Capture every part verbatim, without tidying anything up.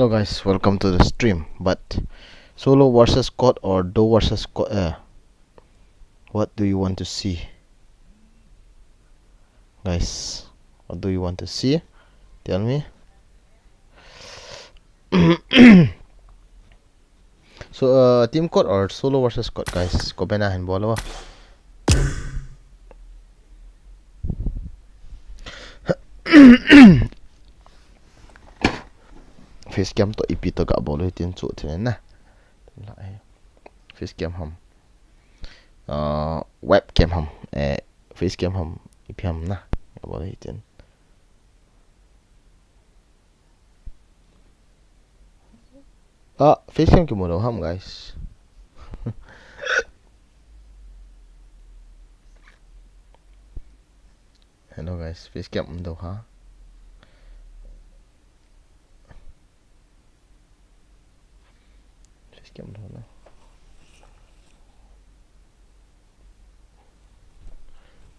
Hello guys, welcome to the stream. But solo versus squad or duo versus squad? Uh, what do you want to see, guys? What do you want to see? Tell me. So, uh, team squad or solo versus squad, guys? Comment a hin bol o. Facecam to ipi to ga bol u hitin chu thei na. Facecam ham. Uh, webcam ham. Eh, facecam ham. Ipi ham na. Ga bol u hitin. Ah, facecam kimu lou ham, guys. Hello guys, facecam um lou ha. Facecam um lou na.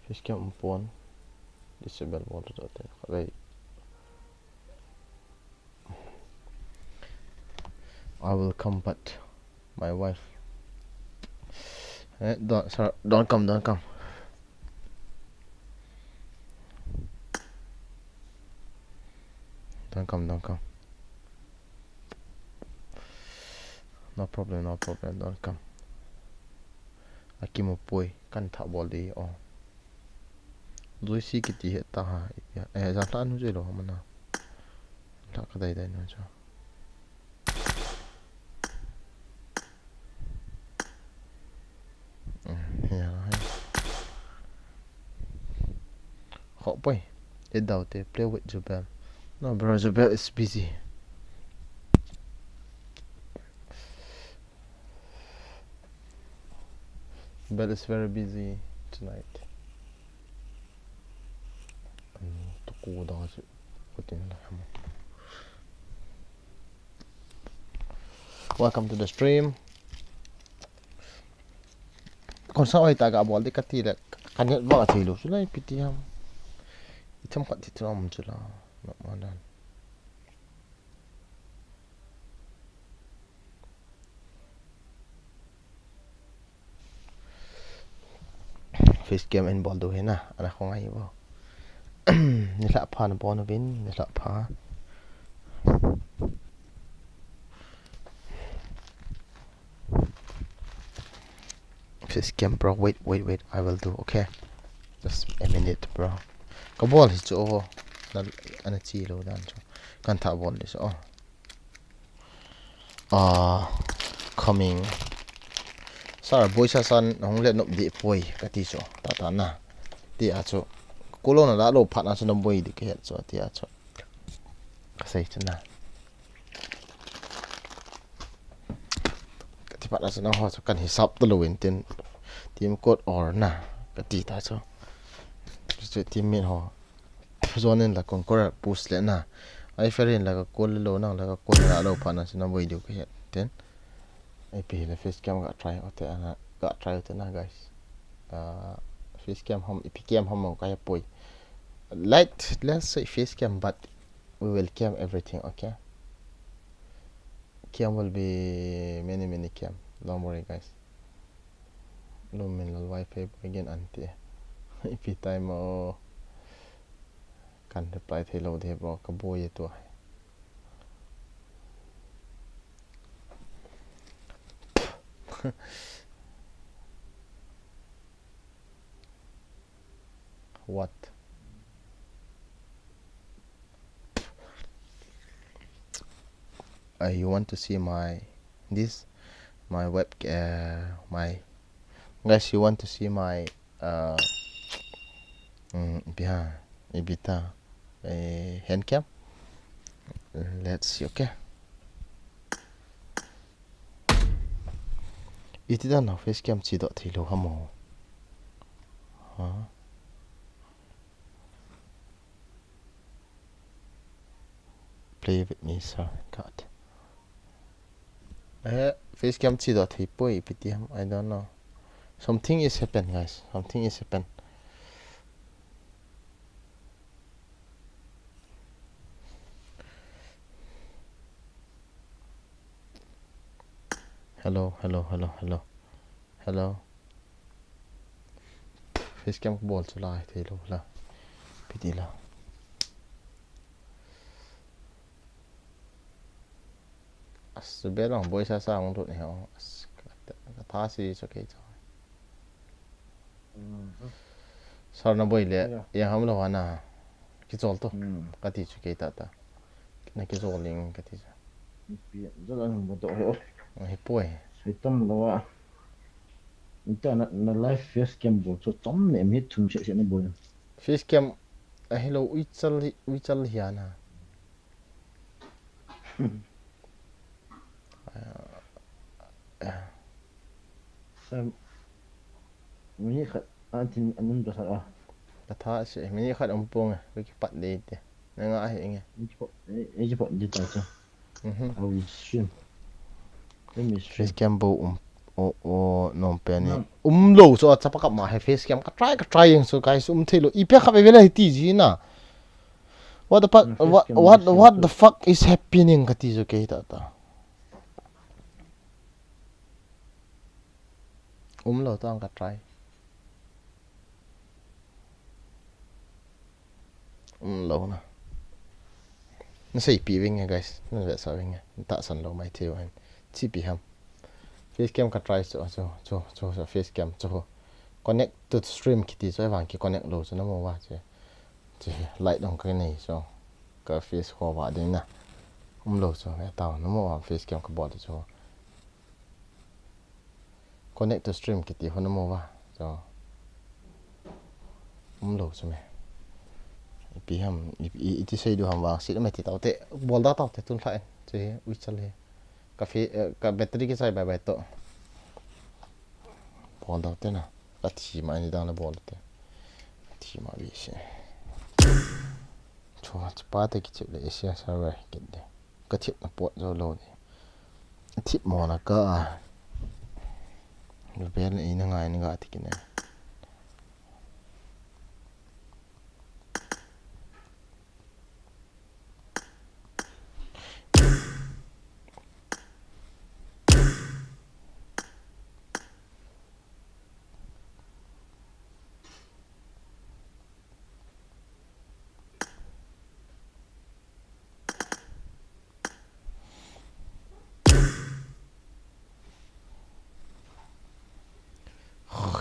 Facecam um pon. Disable bol to te. Wait. I will come, but my wife. Eh, don't, sir, don't come, don't come. Don't come, don't come. No problem, no problem, don't come. Akimu poi, kan tha bol di, oh. Joyce kiti hi ta ha, ipi ha. Eh, jan lha nu je lou, mana. Lha ka dai dai nu chu. Hmm, ya, hai. Ho poi. E dau te, play with Jubel. No, bro, Jubel is busy. Jubel is very busy tonight. Hmm, to ko da chu. Ko tin la ham. Welcome to the stream. Kon sa oi ta ga bol di kati le, ka net ba thei lou chu lai piti ham. Itham khat thi thum chu la. No, ma dan. Facecam in bol do he na, ana khong ai bo. Ni lha pha na bon vin, ni lha pha. Facecam, bro, wait, wait, wait, I will do, okay? Just a minute, bro. Ka bol hi chu, oh, na, ana chi lou dan chu. Kan tha bol ni chu, oh. Ah, coming. Sir, boisa san hung le nop di poi, kati chu. Ta ta na. Ti a chu. Ko lou na la lou phat na chu na boi di ka het chu, ti a chu. Ka sei chu na. Kati phat na chu na ho chu kan hisap ta lou in tin. Team code or na. Kati ta chu. Chu team mate ho. Zone in la Conqueror push le na. Ai fair in la ka call le lou nang la ka call la lou phat na chu na boi diu ka het. Tin. Ai pi le facecam ga try o te ana ga try o te na, guys. Ah, facecam ham, ipi cam ham ka ya poi. Light, let's say facecam, but we will cam everything, okay? Cam will be many, many cam. Don't worry, guys. Lum min lal wifi again anti. Ipi time o kan reply thei lou de bro, ka boi e tua. What? Uh, you want to see my, this, my web, uh, my, guys, you want to see my, uh, mm, behind, ipi ta, eh, hand cam? Let's see, okay. Iti dan na facecam chi doh thei lou ham o. Ha? Play with me, sir. God. Eh, facecam chi doh thei poi, ipi ti ham, I don't know. Something is happen, guys. Something is happen. Hello, hello, hello, hello. Hello. Facecam kabol chu lai thei lou la. Piti la. As, bel ang boi sa sa ang lut ni ho. As, ka, ka tha si so kei cha. Sir na boi le, ya ham lo ana. Kichol to. Kati chu kei tata. Na kichol ling kati chu. Pi, jol an mo to ho. Hi poi. Hitam lo a. Ita na, na live facecam bol chu chom ne mi thum se se na bol. Facecam a hello uichal hi, uichal hi ana. Minute khat antin anun da sa. Ka tha si, minute khat um pong, ka kipat de te. Na nga hi nge. Ei kipat de ta cha. Mhm. I will stream. Let me stream. Facecam bo um, o, o, nom pen ni. Um lo so, chapa kap ma he facecam ka try, ka try yang so, guys, um thei lo. I pe kha ve ve la hi ti ji na. What the fuck, what, what, what the fuck is happening kati jo kei tata. Um lo tang ka try. Um lo na. Na sei pi ving nge, guys. Na ve sa ving nge. Ta san lo mai thei wan. Chi pi ham. Facecam ka try so, so, so, so, so facecam so. Connect to stream kiti so, vang ki connect lo so na mo wa che. Che light dong ka nei so. Ka face ho wa ding na. Um lo so, ve tao na mo wa facecam ka bol so. Connect to stream kiti ho na mo wa. So. Um lo so me. Pi ham, i, i, iti sei du ham wa, si me ti tao te. Bol da tao te tun tha en. Che, ui chal he. Ka fe, eh, ka battery ki chai bai bai to. Bol dau te na. Ka thi ma ni dang le bol te. Ka thi ma bi se. Chua, chapa te ki chip le sia sa re ki de. Ka thip na pot zo lo ni. Thip mo na ka. Lu bel ni na ngai ni ga ti ki ne.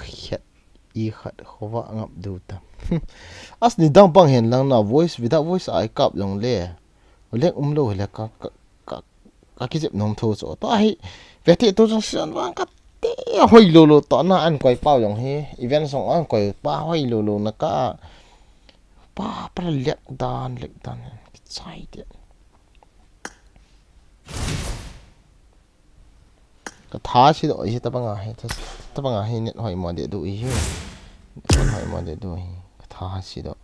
Khet i khat khova ngap du ta. As ni dang pang hen lang na voice, without voice ai kap long le. Lek um lo le ka, ka, ka, ka ki jep nom tho so. To ahi, ve te to jong sian vang ka te hoi lo lo to na an koi pau jong he. Event song an koi pa hoi lo lo na ka. Pa, pa lek dan, lek dan. Ki chai te. Ka tha si do, hi tabang a hi, ta, tabang a hi net hoi mo de du hi. Net hoi mo de du hi. Ka tha si do.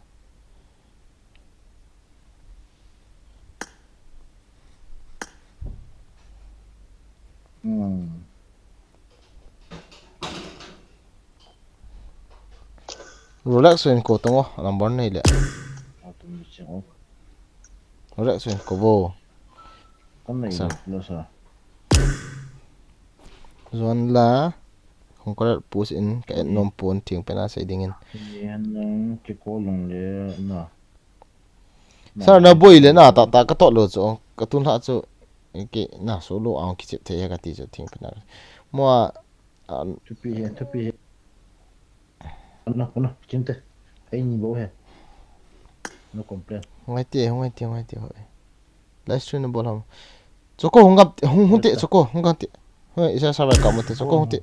Hmm. Rolex in ko tongo, number nei le. Atum ni chang. Rolex in ko bo. Kan nei. Sa. Lo sa. Zuan la, hung ko push in, ka et nom pon thing pena sei dingin. Ni han nang ki ko long le na. Sir, na boi le na, ta, ta, ka to lo chu, ka tun ha chu, ki, na, so lo ang ki chep thei ka ti chu thing pena. Mo a, Thupi he, thupi he. Ano, ano, chinte. Ai ni bo he. No complain. Ngai ti, ngai ti, ngai ti ho. Live stream na bol ham. Choko hung gap, hung, hung te, choko, hung gap te. Hoi, isa sa ka mo te, choko hung te.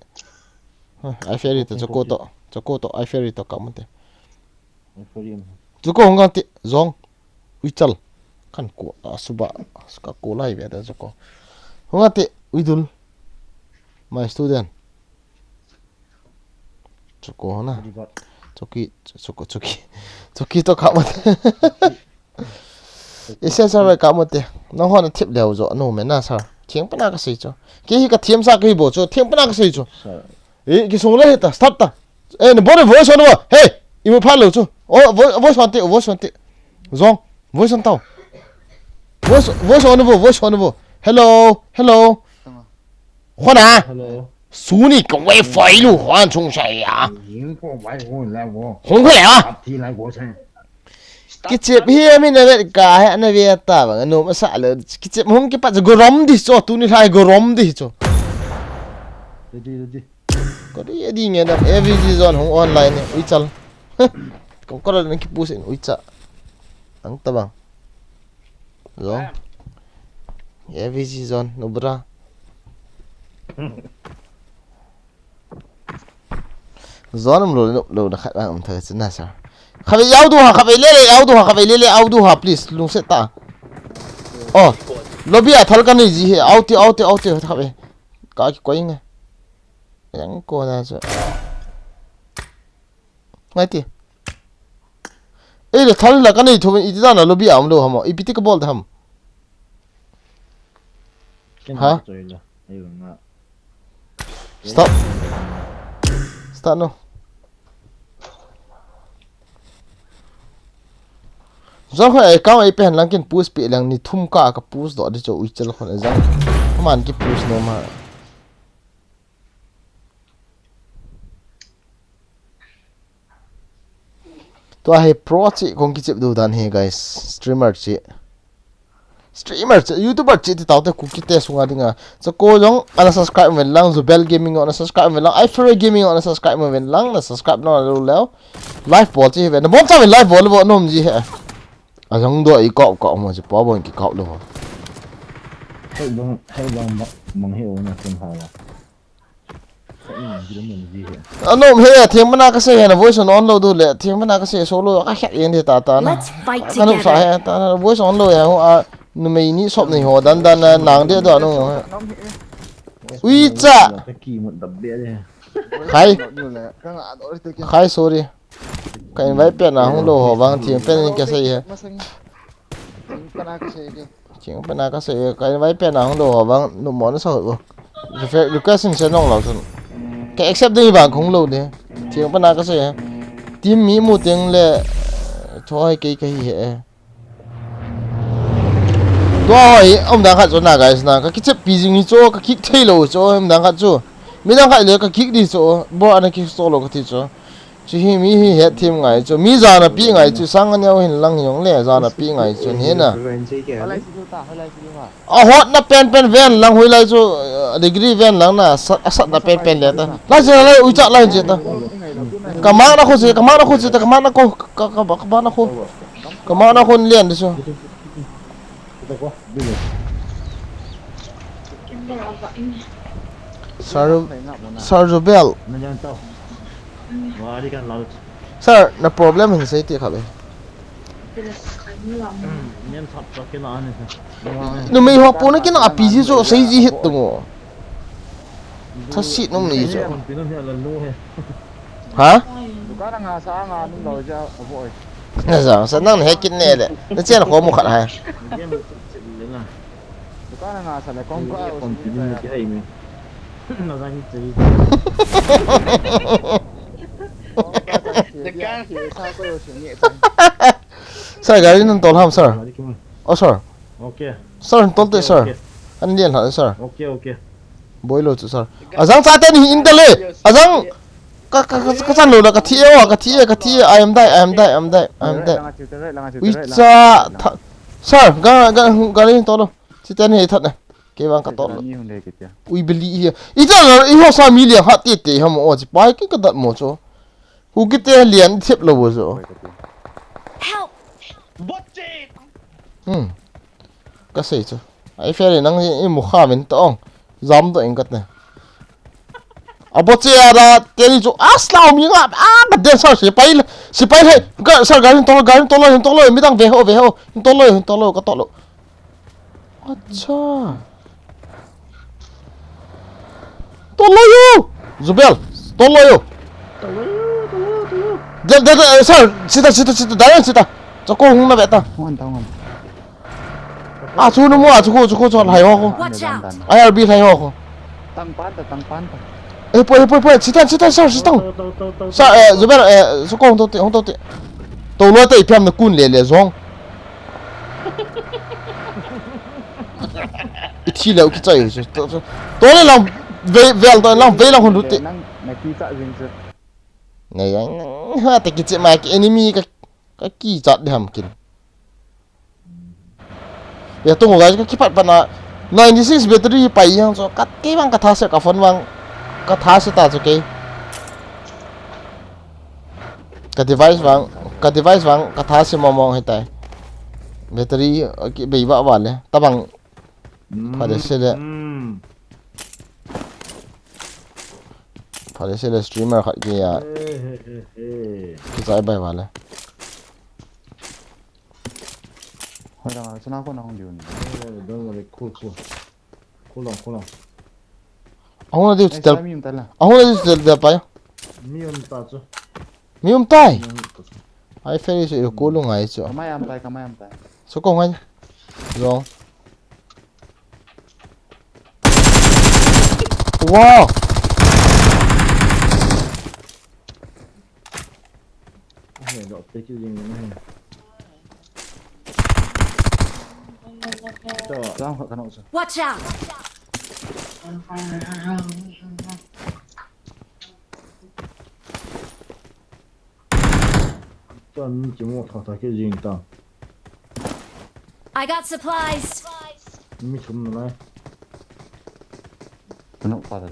Hoi, ai ferry to, choko to, choko to, ai ferry to ka mo te. Ai ferry mo. Choko hung gap te, zong. Ui chal. Kan ko, a suba, ka ko lai ve da choko. Hung gap te, ui dul. My student. Choko na. Choki, choko, choki. Choki to ka mo te. Isa sa ka mo te. Nang ho na thip leo jo, no me na sa. Thing pena ka sei chu. Ki hi ka thim sa ka hi bo chu, thing pena ka sei chu. E, ki sung le hi ta, start ta. E, ni bo ni voice on bo. Hey, i mo pha lo chu. O, voice, voice on te, voice on te. Zong, voice on tao. Voice, voice on bo, voice on bo. Hello, hello. Khona. Hello. Suni ka wifi lu hon chung sai ya. Yin ko bai ko la ko. Hong ko ya. Ap thi la ko sai. Kichep hi mi na vet ka he na ve ta ba no ma sa le. Kichep hong kipat gorom di cho tuni lai gorom di cho. Ready, ready. Ko di di nge na A V G zone hong online ni ui chal. Ko ko na ki push in ui cha. Ang ta bang. Zone. A V G zone no bra. Zone um lo lo na khat ang um tha china sa. Khatvei yau du ha, khatvei le le yau du ha, khatvei le le yau du ha, please, lungset ta. Oh, lobby a thal ka nei ji he, out ti, out ti, out ti, khatvei. Ka ki koi nge. Yang ko na cha. Ngai ti. Ei le thal la ka nei tho, iti dan la lobby a um lo ham, ipi ti ka bol da ham. Ken Ha? Choi la. Ei nga. Stop. Start no. Zong hoi ai kang ai pen lang kin push pi lang ni thum ka ka push do di cho ui chal khon ai zang. Kaman ki push no ma. Tua hi pro chi kong kichep du dan hi guys. Streamer chi. Streamer chi, YouTuber chi ti tau te Kuki te sunga dinga. Cho ko jong ana subscribe ven lang, Zubel Gaming ana subscribe ven lang, iFerry Gaming ana subscribe ven lang, na subscribe no lo leo. Live bol chi ven. Na bom cha ven live bol bo nom ji he. A jong do i kau kau mo chi pa bon ki kau lo. Hei bang, hei bang, bang, bang hei o na kum ha la. Anom he, theng mana ka sei he na voice on lo du le, theng mana ka sei solo ka khet yen de ta ta na. Let's fight Ka nom sa together. He ta na voice on lo ya ho a numei ni sop nei ho dan dan na nang de do no. Ui cha. Ka ki mut dab be de. Khai. Khai sorry. Ka invite pen na hung lo ho bang theng pen in ka sei he. Theng pen na ka sei ke. Theng pen na ka sei, ka invite pen na hung lo ho bang, nu mo na sa ho. Refe-, request in se nong lo sun. Ka accept ding bang kong lo de. Theng pen na ka sei. Team mi mu teng le, tho hai kei ka hi he. Tua hoi, um dang khat chu na guys na, ka kichep pi jing hi chu, ka kick thei lo chu, um dang khat chu. Mi dang khat le ka kick di chu, bo ana kick so lo ka ti chu. Chu hi mi hi het thim ngai chu. Mi jana pi ngai chu. Sang aneo hin lang jong le jana pi ngai chu. Hi na. A hot na pen pen ven lang hui lai chu. Uh, degree ven lang na. Sat, a sat na pen pen le ta. Lai chu lai ui cha lai chu ta. Ka mak na khu chu, ka mak na khu chu ta, ka mak na khu, ka, ka, ka, ka mak na khu. Ka mak na khu lian di chu. Sir, Sir Zubel. Sir, na problem hin sei ti kha be. Numei ho pu na kin a P G chu sei ji hit tu ngo. Tha si num ni chu. Ha? Dukan nga sa nga nung lo ja abo oi. Na sa sa nang he kin ne le. Na chen ko mu khat hai. Dukan nga sa le kong ka o si. Na sa ni chi. Dukan sa ko yo si ni. Sir, gari nan tol ham, sir. Oh, sir. Okay. Sir, tol te, okay, sir. Okay. An lian ha, sir. Okay, okay. Boi lo chu, sir. Ajang cha te ni in ta le. Ajang. Ka, ka, ka, ka chan lo na, ka thi e, ka thi e, ka thi e. I am die, I am die, I am die, I am die. Ui cha, tha-, sir, ga, ga, gari tol lo. Chi te ni that ne. Ke bang ka tol lo. Ui beli hi. I cha lo, i ho sa mi lian ha te te ha mo, chi pai ki ka dat mo chu. Hu kite lian thep lo bo jo. Help! Hmm. Ka sei chu. Ai fe nang i mu kha min ta ong. Jam to ing kat ne. Abo che ada teni chu aslau mi nga a ka den sar sipai sipai hai. Ka sar garin tolo garin tolo hin tolo mi dang ve ho ve ho. Hin tolo hin tolo ka tolo. Acha. Tolo yo. Zubel. Tolo yo. Tolo yo, tolo yo, tolo yo. Dal, dal, dal, sir, sita, sita, sita, dal, sita. Chako hung na beta. Hung ta, hung. Ah, chu no mo, ah, chu ko, chu ko, chu hai ho ko. Watch out. I R B hai ho ko. Tang pan ta, tang pan ta. Eh, poi, poi, poi, sita, sita, sir, sita. Tau, tau, tau, tau, sir, tau, eh, tau. Zubel, eh, chako hung to te, hung to te. Tolo te ipiam na kun le le zong. I thi leu kichai chu. To, to, to le lang Ve, vel to lang, ve lang hun rute. Nang, na ki cha jing chu. Nei, ha, te ki che ma ki enemy ka, ka ki chat de ham kin. Ya, tung guys, ka kipat pana ninety-six battery pai yang chu, ka ke bang ka tha se, ka phone bang ka tha se ta chu ke. Ka device bang, ka device bang ka tha se mong mong hitai. Battery, okay, bei ba ba le. Tabang. Phale se le. Phale se le streamer khat ke ya. Ki chai bai ba le. Hoi la, chuna ko na hung diu ni. Eh, don't worry, cool, cool. Cool down, cool down. Ahung na diu. Next time mi um ta la. Ahung na diu chitel da pa. Mi um ta chu. Mi um tai. Mi um ta chu. Ai, Ferry chu ko lu ngai chu. Kamai am tai, kamai am tai. Chu ko ngai. Lo. Wow. Ahe, lo te ki jing na he. Cho. Jang kha kano cho. Watch out! Cho ni ki mo tha tha ki jing ta. I got supplies. Mi thum na lai. Kano pa da.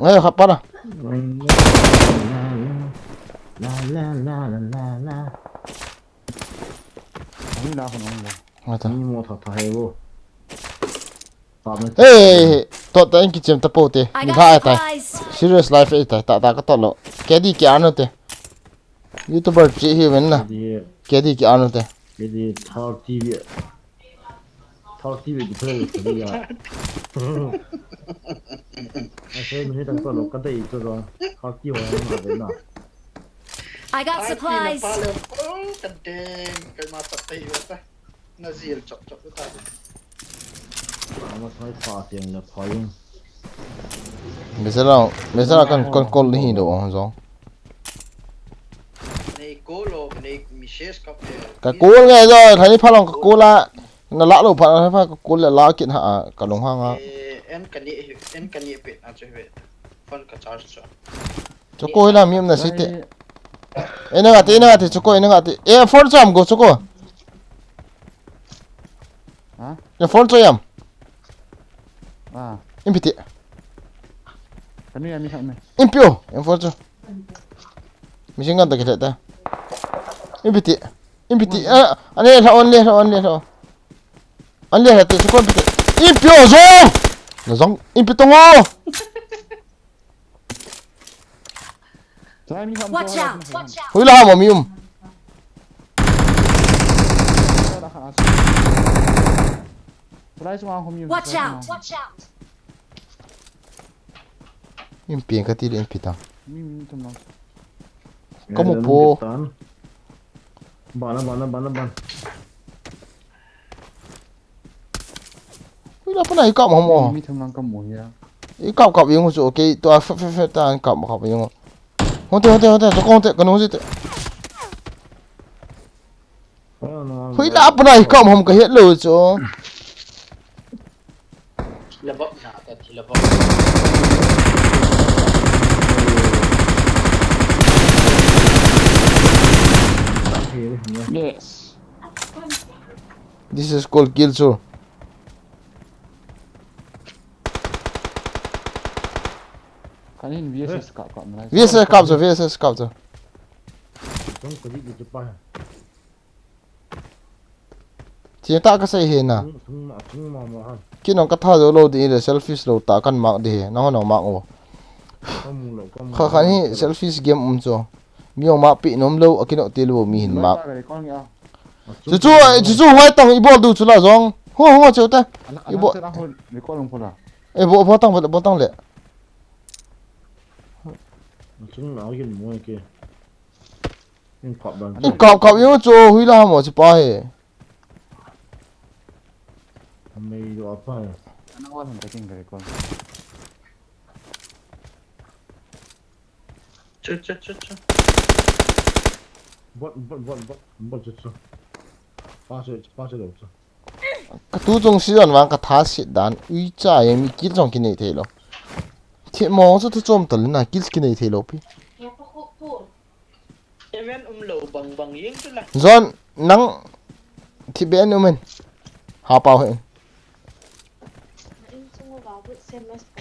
Ngai kha para. La la la la la la. Ani la ko nong le. Ngata. Ni mo tha tha he bo. Hey, to ta in kichem ta po te. Ni kha ta. Serious life e ta, ta ta ka to lo. Kedi ki ano te. YouTuber chi hi ven na. Kedi ki ano te. Kedi thirty bi. Thirty bi ki thirty ya. Ase ni ta to lo ka dei to lo. Thirty ho na de na. I got supplies. Ai, na pa le, oh, ka deng, ka ma ta tei wa ta. Na zil chok chok ta. Ama thai pa tiang na pa yin. Mezala, mezala kan kon kol ni do ong zong. Nei ko lo, nei message ka pe. Ka kol ngai zo, thani phalong ka kol a. Na la lo pha, na pha ka kol la la kin ha, ka long hang a. Eh, en ka ni, en ka ni pe na chu ve. Phone ka charge chu. Choko hila mi um na site. Ina ngati, ina ngati, choko, ina ngati. E, phone cham go, choko. Ha? E, phone cho yam. Ah. Impiti. Kanu ya mi khat me. Impio, em phone cho. Mi singan ta kita ta. Impiti. Impiti. Ah, ane la on le, la on le, la on. An le la te, choko impiti. Impio zong. Na zong, impi tongo. Watch out! Hui la mo mi um. Watch out! Impi ka ti le impi ta. Kamu po. Bana, bana, bana, bana. Ui, la pana i kap mo mo. Mi thum lang ka mu hia. I kap kap yung chu, okay. Tua fe fe fe ta kap kap yung. Hote, hote, hote, to kong te, kanu hote. Hui, la pana i kap mo ka het lo chu. Labak na ta thi labak. Yes. This is called kill chu. Kanin V S S kap kap na. V S S kap chu, V S S kap chu. Tong ko di di pa. Chi ta ka sei he na. Tung, tung ma, tung ma ma han. Kinong ka tha zo lo di le selfish lo ta kan mak di he. Na ho no mak o. Ka mu lo, ka mu lo. Kha khan hi selfish game um chu. Mi ong ma pi nom lo, a kino ti lo mi hin mak. Chu chu, chu chu huai tang i bol du chu la zong. Ho ho chu ta. I bol. I bol, bol tang, bol tang le. Chung na kin mo ke. In kap dan. In kap kap yo chu hui la mo chu pa he. Mei lo apa ya? Ana wall han taking ka recall. Chu chu chu chu. Bot bot bot bot bot chu chu. Pa chu pa chu lo chu. Ka tu jong season vang ka tha sit dan ui cha ye mi kill jong kinei thei lo. Thi mo chu thu chom tal na kill kinei thei lo pi. Even um lo bang bang yeng chu la. John nang thi be an umen. Ha pau he.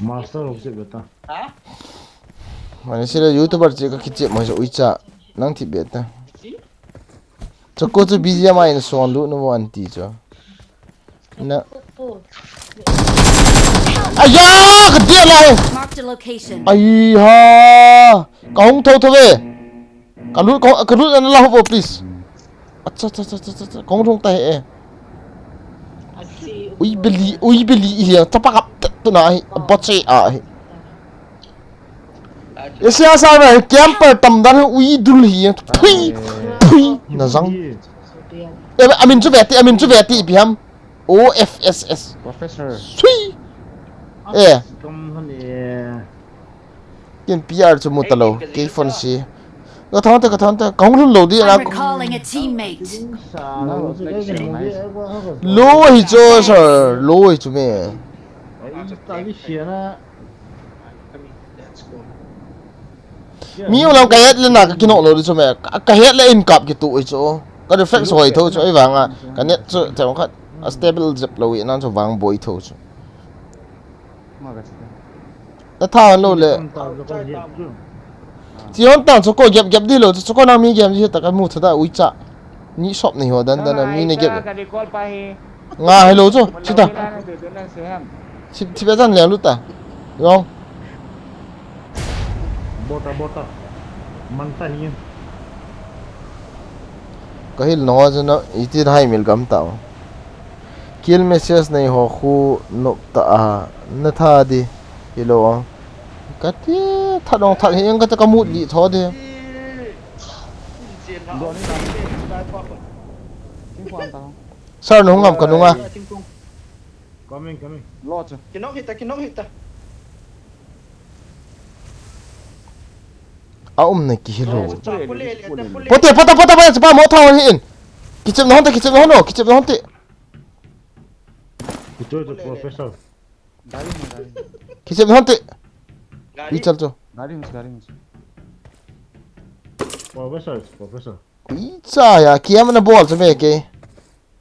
Master of se beta. Ha? Mane sila YouTuber che ka kichep mai so ui cha nang thi be ta. Si? Choko chu B G M I in son lu no wan ti cho. Na. Aya ka dia la. Marked a location. Ai ha. Ka hung tho tho ve. Ka lut ka ka lut na la ho please. Acha cha cha cha cha. Ka hung thong ta he. Ui beli ui beli hi. Chapa kap tu na hi. Bot se a hi. Ese asa na camper tam dan ui dul hi. Phui. Phui. Na jang. E amin chu ve ti amin chu ve ti ipi ham. O F S S. Professor. Sui. Eh. Kam han e. Ken P R chu mu ta lo. Kei phone si. Ka thon ta ka thon ta. Ka hung lhun lo di na. I'm recalling a teammate. Sa lo se ke ni mo ye ko ha ko. Lo hi cho sir. Lo hi chu me. Ai ta li sia na. Mi ulam ka het le na ka kinok lo di chu me. Ka ka het le in kap kitu hi chu. Ka reflex hoi tho chu ai vang a. Ka net chu te khat. A stable jep lo i nan chu vang boi tho chu. Ma ka chita. Na tha lo le. Chi hon tang chu ko gep gep di lo chu ko na mi gem ji ta ka mu tha da ui cha. Ni sop ni ho dan dan mi ne gep. Ka recall pa hi. Nga hello chu chi ta. Nang se nang se ham. Chi chi be tan le lu ta. Yong. Bota bota. Manta hi. Ka hil no chu na iti hai mil gam ta. Kill message nei ho khu nop ta a na tha di. Hello. Ka ti tha dong tha hi ang ka ta ka mut li tho di. Sing khuan ta. Sir nung ngam ka nunga. Coming coming. Lo chu. Kinok hita kinok hita. A um na ki hilo. Cha pule le cha pule. Pote pota pota pota pa mo tha hin. Kichep na hon te kichep na hon no kichep na hon te. Ito ito professor. Gari ma gari. Kichep na hon te. Gari. Ichal cho. Gari ma. Professor professor. Icha ya kiam na bol cho me ke.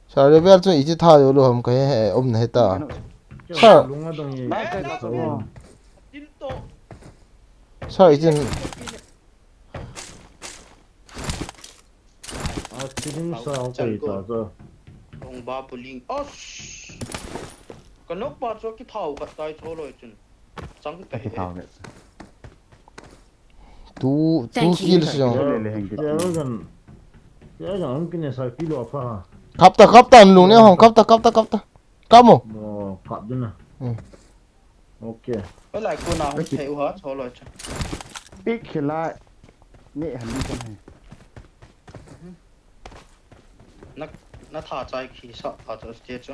Sa rebel chu iti tha yo lo ham ka he um na he ta. Sir. Lunga dong ye. Ba ka ta mo. Tin to. Sir itin. A chiding sa ko ta ta. Ong ba puling. Os. Kanok ba cho ki thau ka tai cho lo chun. Chang Ta te. ki thau le. Tu tu Thank you. Kill song. Le le heng ki. Ya gan. Ya gan ang kine sa kilo apa. Kap ta kap ta lung ne hong kap ta kap ta kap ta. Kap mo. Mo kap dina. Hmm. Okay. Oi lai ko na hong thei u ha cho lo cha. Pick khela. Ni han ni kan he. Na na tha chai khi sa pha cho ste cho.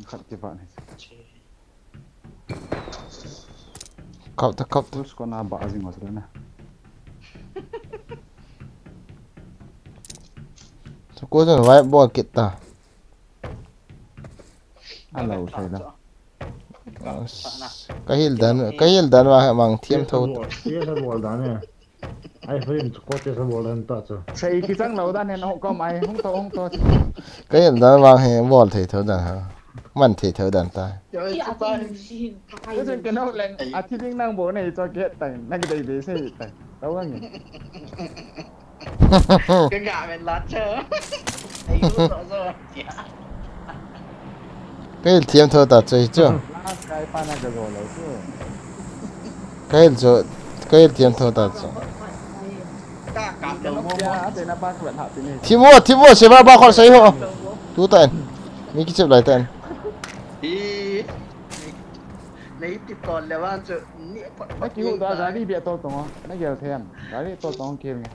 Khat ki ba ni. Kap ta kap ta. Us ko na ba jing was na. Chu ko jan vai bol kit ta. A lo sai la. Ka hil dan ka hil dan wa mang thiam tho. Ye sa bol dan ne. Ai frin ko te sa bol dan ta cha. Sai ki chang lo dan he no ko mai hung to hung to. Ka hil dan wa he bol thei tho dan ha. Man thei tho dan ta. Yo Ki chu a ta. tin sin ka kai. Ko chen ke no leng a thi ding nang bo nei cho ke tai nang dei dei sei tai. Tao ngang. Ka ga men la cha. Ai ko to so. Ka hil thiam tho ta chu hi chu. Last kai pa na ga go lo chu. Ka hil chu ka hil thiam tho ta chu. Ka ka lo mo mo. Ya, ate na pa khat ha ti ni. Thiam mo thiam mo se ba ba khol sai ho. Tu ta en. Mi kichep lai ta en. I. Nei ti ton le wan chu ni pa. Na ki hu da gari bia tol tong. Na gel them. Gari tol tong kir nge.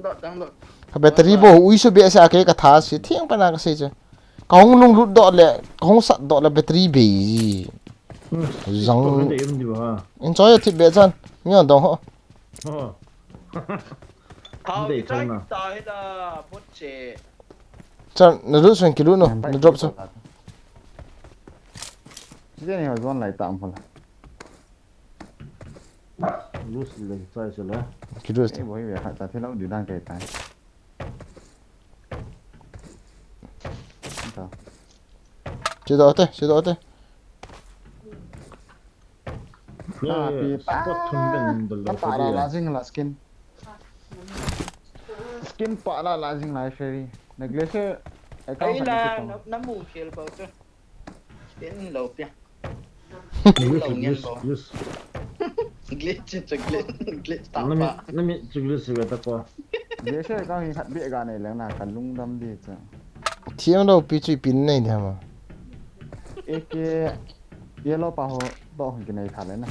Dot dang dot. Ka battery bo ui su be sa ke ka tha si thiang pa na ka sei chu. Kahung lunglut doh le, kahung sat doh le battery bei. Hmm, zang. Stop na dei um di ba? Enjoy a thip be chan. Ngion dong ho. Oh. Thao dei ki chai chang na. Ta hi da, bot che. Chan, na lut sun kilut no, na drop sun. Sijeni ho zone lai tam phola. Lose le chai se le. Ki lose. Eh, boi ve khat ta thilou di dan kai tai. Ta. Che do te, che do te. Ye, ah, ye, pi pa. Spot thum ben dal lo. Pa la la jing la skin. Skin pa la la jing la fairy. Na glacier account. Ai la, na, na mu khel pau chu. Skin lo pia. Glitch, glitch, glitch. Glitch, glitch, glitch, glitch, tapa. Nami, nami, glitch, glitch, tapa. Glitch, ka hi khat beh ga nei leng na, ka lungdam di cha. Thiam lo pi chu pin nei di hama. Eke, yellow pa ho, to ho ki nei tha le na.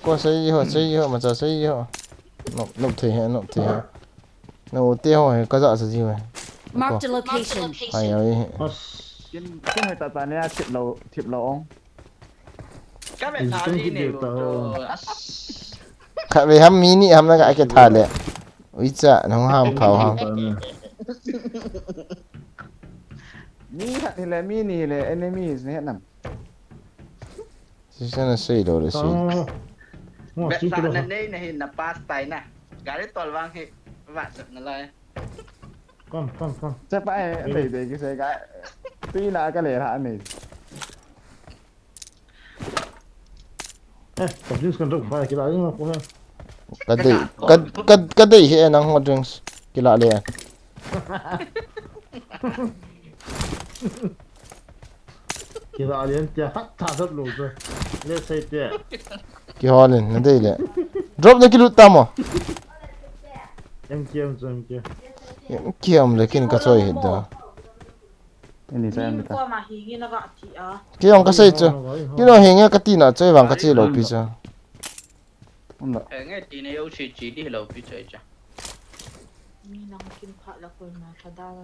Ko sei ho, sei ho, ma cha sei ho. Nop, nop thei he, nop thei he. Na u te ho he, ka ja sa ji we. Marked a location. Hai, hai. As. Kin, kin hai ta ta ne a thip lo, thip lo ong. Ka ve tha li ne lo to. As. Ka ve ham mi ni ham na ka ke tha le. Ui cha, nong ham phao ham. Mi khat hi le, mi ni hi le, enemies ne nam. Sisa na sei lo le sei. Ah. Mo, bet sing sa kilo na ha. Nei na hin na pass tai na. Gari tol vang hi. Va sat na lai. Kom, kom, kom. Che pa e, dei dei ki sei ka. Tui na ka le ha nei. Eh, kom jing kan ruk pa ki la ing ko ha. Ka dei, ka, ka, ka dei he nang ho drinks. Ki la le. Kila lian tia hat tha dot lo chu. Le sei tia. Ki holin, na dei le. Drop na ki lut ta mo. M K M chu M K. M K M le kin ka choi hit da. Ani sa em ta. Ko ma hi ngi na ga ti a. Ki ong ka sei chu. Ki no hi ngi ka ti na choi vang ka chi lo pi chu. Umlo. Eh, nge ti ne yo chi chi di lo pi choi cha. Mi nang kin pha la ko na tha da la.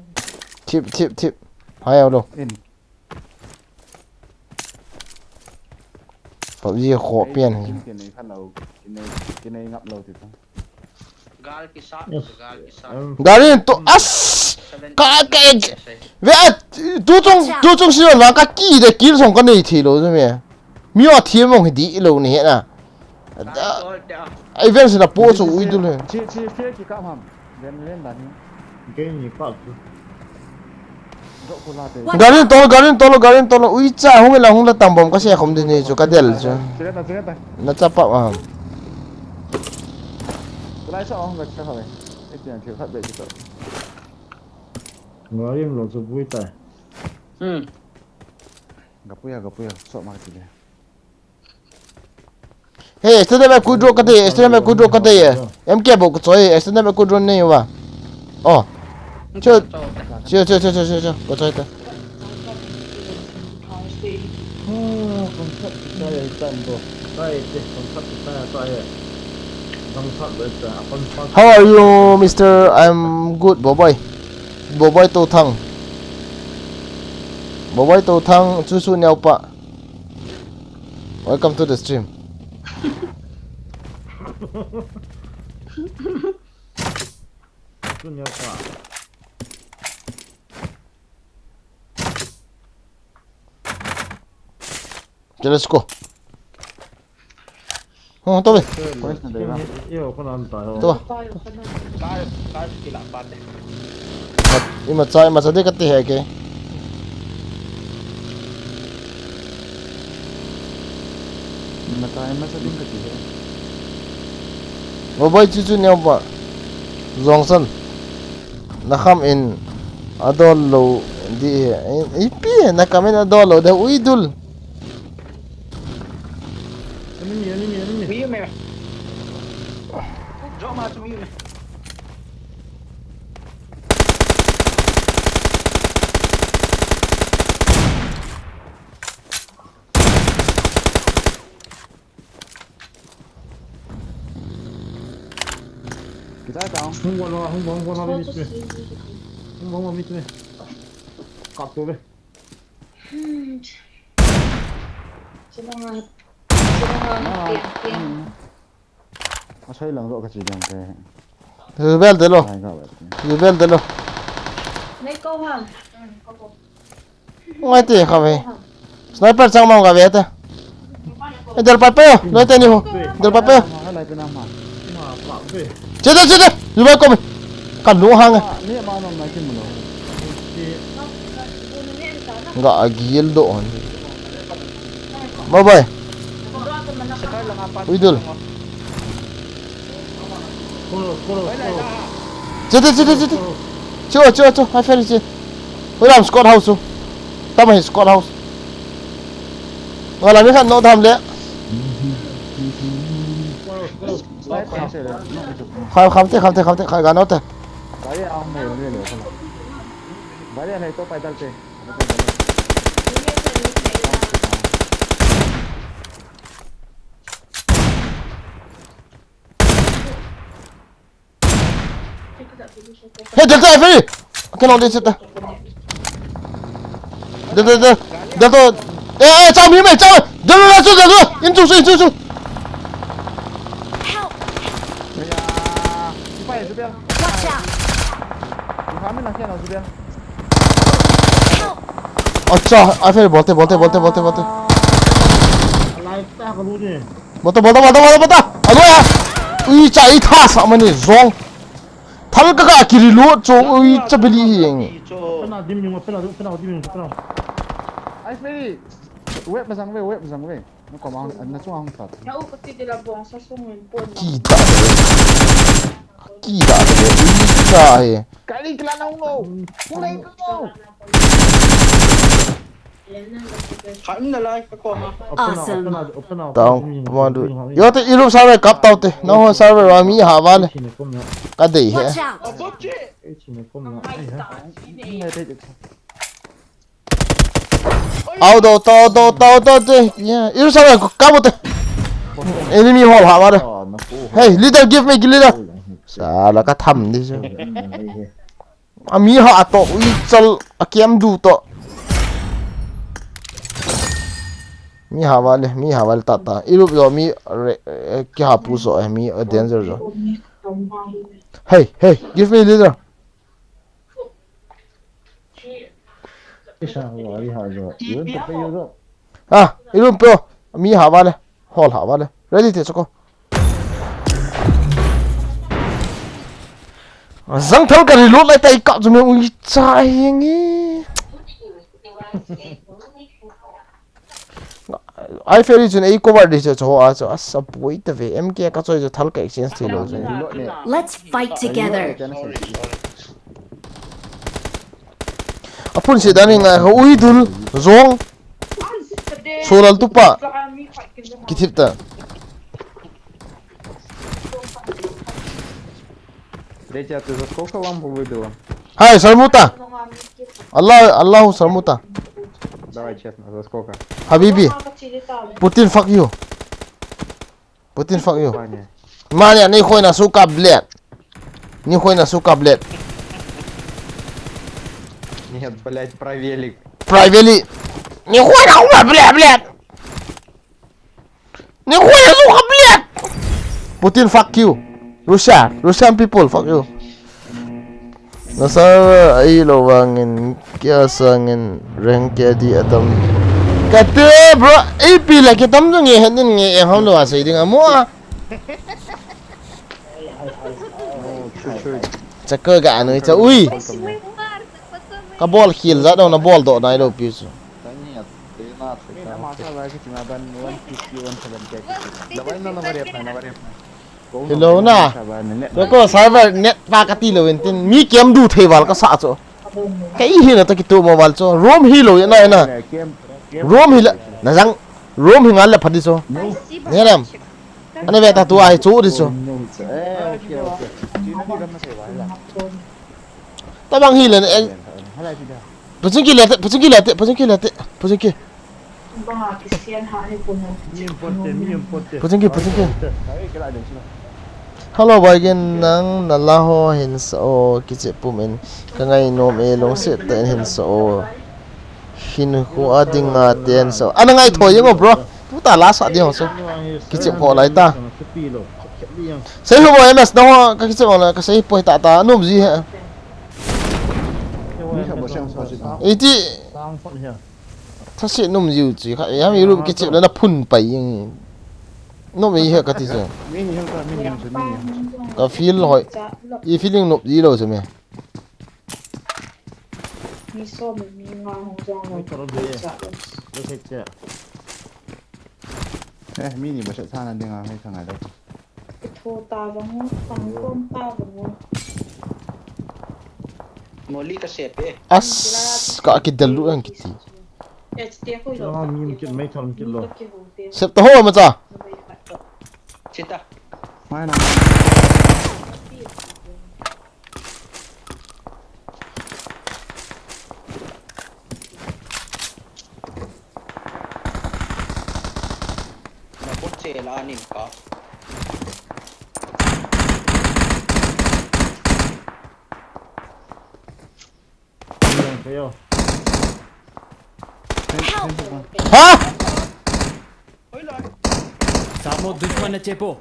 Thip, thip, thip. Hai au lo. In. PUBG kho pian hi. Kin kin nei khan lo, kin nei, kin nei ngap lo ti ta. Gal ki sa, yes, gal ki sa. Em. Gari to as. Seven. Ka, ka, ve a, tu chung, tu chung si wa ka ki de kill song ka nei thi lo chu me. Mi a thiam mong hi di lo ni he na. Ai ven sina po chu ui du le. Chi, chi, chi, ki kam ham. Ven len dan hi. Ke ni pa chu. Gari to, gari to, gari to, ui cha hung la hung la tam bom ka se khom de ni chu ka del chu. Sira ta, sira ta. Na cha pa ham. Lai sa hung ka cha ha. Ai tiang thil khat be chu. Gari lo chu bui ta. Hmm. Gapuya, gapuya, sok ma ti le. Hey, extended map kudro kate, extended map kudro kate ye. M K bo ko choi, extended map kudro nei wa. Oh. Cho, cho, cho, ko choi ta. How are you, mister? I'm good, Bobai. Bobai Tothang. Bobai Tothang, Chuchu Neopa. Welcome to the stream. Chuchu Neopa. Okay, let's go. Oh, to ve. Yo, ko nan ta ho. To. Car, car kila pa te. Ima cha, ima cha de kati he ke. Ima cha, ima cha ding kati he. Bobai Chuchu Neopa. Jongsan. Na kham in adol lo di he. Ipi na kham in adol lo de uidul. Enemy, enemy, enemy. Mi, mi. Drop ma chu mi, mi. Kita tahu. Hung gua lo, hung gua, hung gua lo, mi tu. Hung gua lo, mi tu. Pak tu ve. Hmm. Chilanga. Chilanga. Tiang, tiang. Asai lang ro ka chi dang te. Jubel de lo. Ai ga ba. Jubel de lo. Nei ko ha. Hmm, ko ko. Ngai te kha ve. Sniper chang mang ga ve ta. Edel pa pe. Lo te ni ho. Edel pa pe. Hai lai pe na ma. Che de che de. Jubel ko me. Kan lu hang. Ni ma no na kin mo. Ga agil do on. Bye bye. Uidul. Chete chete chete. Chu chu chu. Hai fer chi. Uilam Scott House chu. Tama hi Scott House. Wala mi khan no tham le. Kham kham te kham te kham te khai ga no te. Bari a hung le le. Bari a le to pai dal te. Hey, Delta, Avery! Kena dia cerita. Delta, Delta, Delta. Eh, eh, cakap ni, cakap. Delta, Delta, Delta. Insu, insu, insu. Help! Ya, supaya, supaya. Watch out! Kami nak kena supaya. Help! Acha, Avery, bolte, bolte, bolte, bolte, bolte. Life tak kalu ni. Bolte, bolte, bolte, bolte, bolte. Aduh ya. Ui, cak ita sama ni, zong. Thal ka ka kiri lo cho ui cha bili hi eng. Pena dim yung, pena dim yung, pena. Ai feri. Web masang ve, web masang ve. Na ko ma na chung ang sat. Na u ko ti de la bong sa sung min pon. Ki da. Ki da de ui cha he. Kali kila na ngo. Kulai ko. Kha um nalai ka kom a. Awesome. Tang, puma du. Yo te irup server kap tau te. Na ho server wa mi ha vale. Ka dei he. Watch out! Abot che. Au do to to to to te. Ya, irup server kap te. Enemy hol ha vale. Hey, leader, give me leader. Sala ka tham di se. Ami ha to, ui chal, a kiam du to. Mi ha vale, mi ha vale ta ta. Irup jo mi re, eh, ki ha pu so, eh, mi, eh, danger jo. Hey, hey, give me leader. Isa wa ri ha jo. Yun to pe yo jo. Ah, irup pe. Mi ha vale. Hol ha vale. Ready te chako. Zang thal ka reload lai tai kap chu me ui cha hi ngi. Ai feri chun ei cover di chu chu a chu asa pui ta ve M K ka choi chu thal ka exchange thei lo chu. Let's fight together. A phun se dan ngai ho ui dul zong. Solal tu pa. Kithip ta. Третья, ты за сколько лампу выбила? Hai, Sarmuta. Allah, Allahu Sarmuta. Давай честно, за сколько? Habibi. Putin fuck you. Putin fuck you. Ваня. Mania, ni khoi na suka blade. Ni khoi na suka blade. Нет, блядь, про велик. Privately. Ni khoi na suka blade, blade. Ni khoi na suka blade. Putin fuck you. Russia, Russian people fuck you. Na server a i lo vangin kia sangin rank kia di atam. Kate bro, A P la kitam jong e hen din nge e ham lo a sei ding a mo a. Чуть-чуть. Chaka ga anui cha ui. Ka bol khil ja dong na bol do nai lo pi su. Да нет, тринадцать. Там. Давай на новорепная, новорепная. Hello na. Ko ko server net pa ka ti lo in tin mi kiam du thei val ka sa cho. Ka i hi na to ki tu mo val cho. Room hi lo na na. Room hi la na jang. Room hi ngal la phadi cho. Ne ram. Ane ve ta tu ai chu di cho. Ta bang hi le. Pachun ki le, pachun ki le, pachun ki le, pachun ki. Puchingki, puchingki. Hello, boy, gin nang na la ho hin sa o kiche pum in ka ngai nom e long se ta in hin sa o. Hin khu a dinga ten so. Ana ngai thoi jeng o bro. Tuta la sa ding ho so. Kichep ho lai ta. Sei ho boy M S na ho ka kichep ho la ka sei poi ta ta num ji he. Iti. Thase num ji u chi kha. Yam ilu kichep la na phun pai jeng. Num ji he ka ti se. Ka feel hoi. I feeling num ji lo se me. Mi som mi nga hung jong lo. Lo thei che. Eh, mi ni ba sat sana dinga hei thang ai lo. Tho ta vang u, tang kom ta vang u. Moli ka sep e. As ka kidel lu ang kiti. Eh, chite koi lo. Chang mi kit mai thon kit lo. Sep ta ho ma cha. Chita. Mai na. Na bot che la nin ka. Help! Ha? Samo dushman na chepo.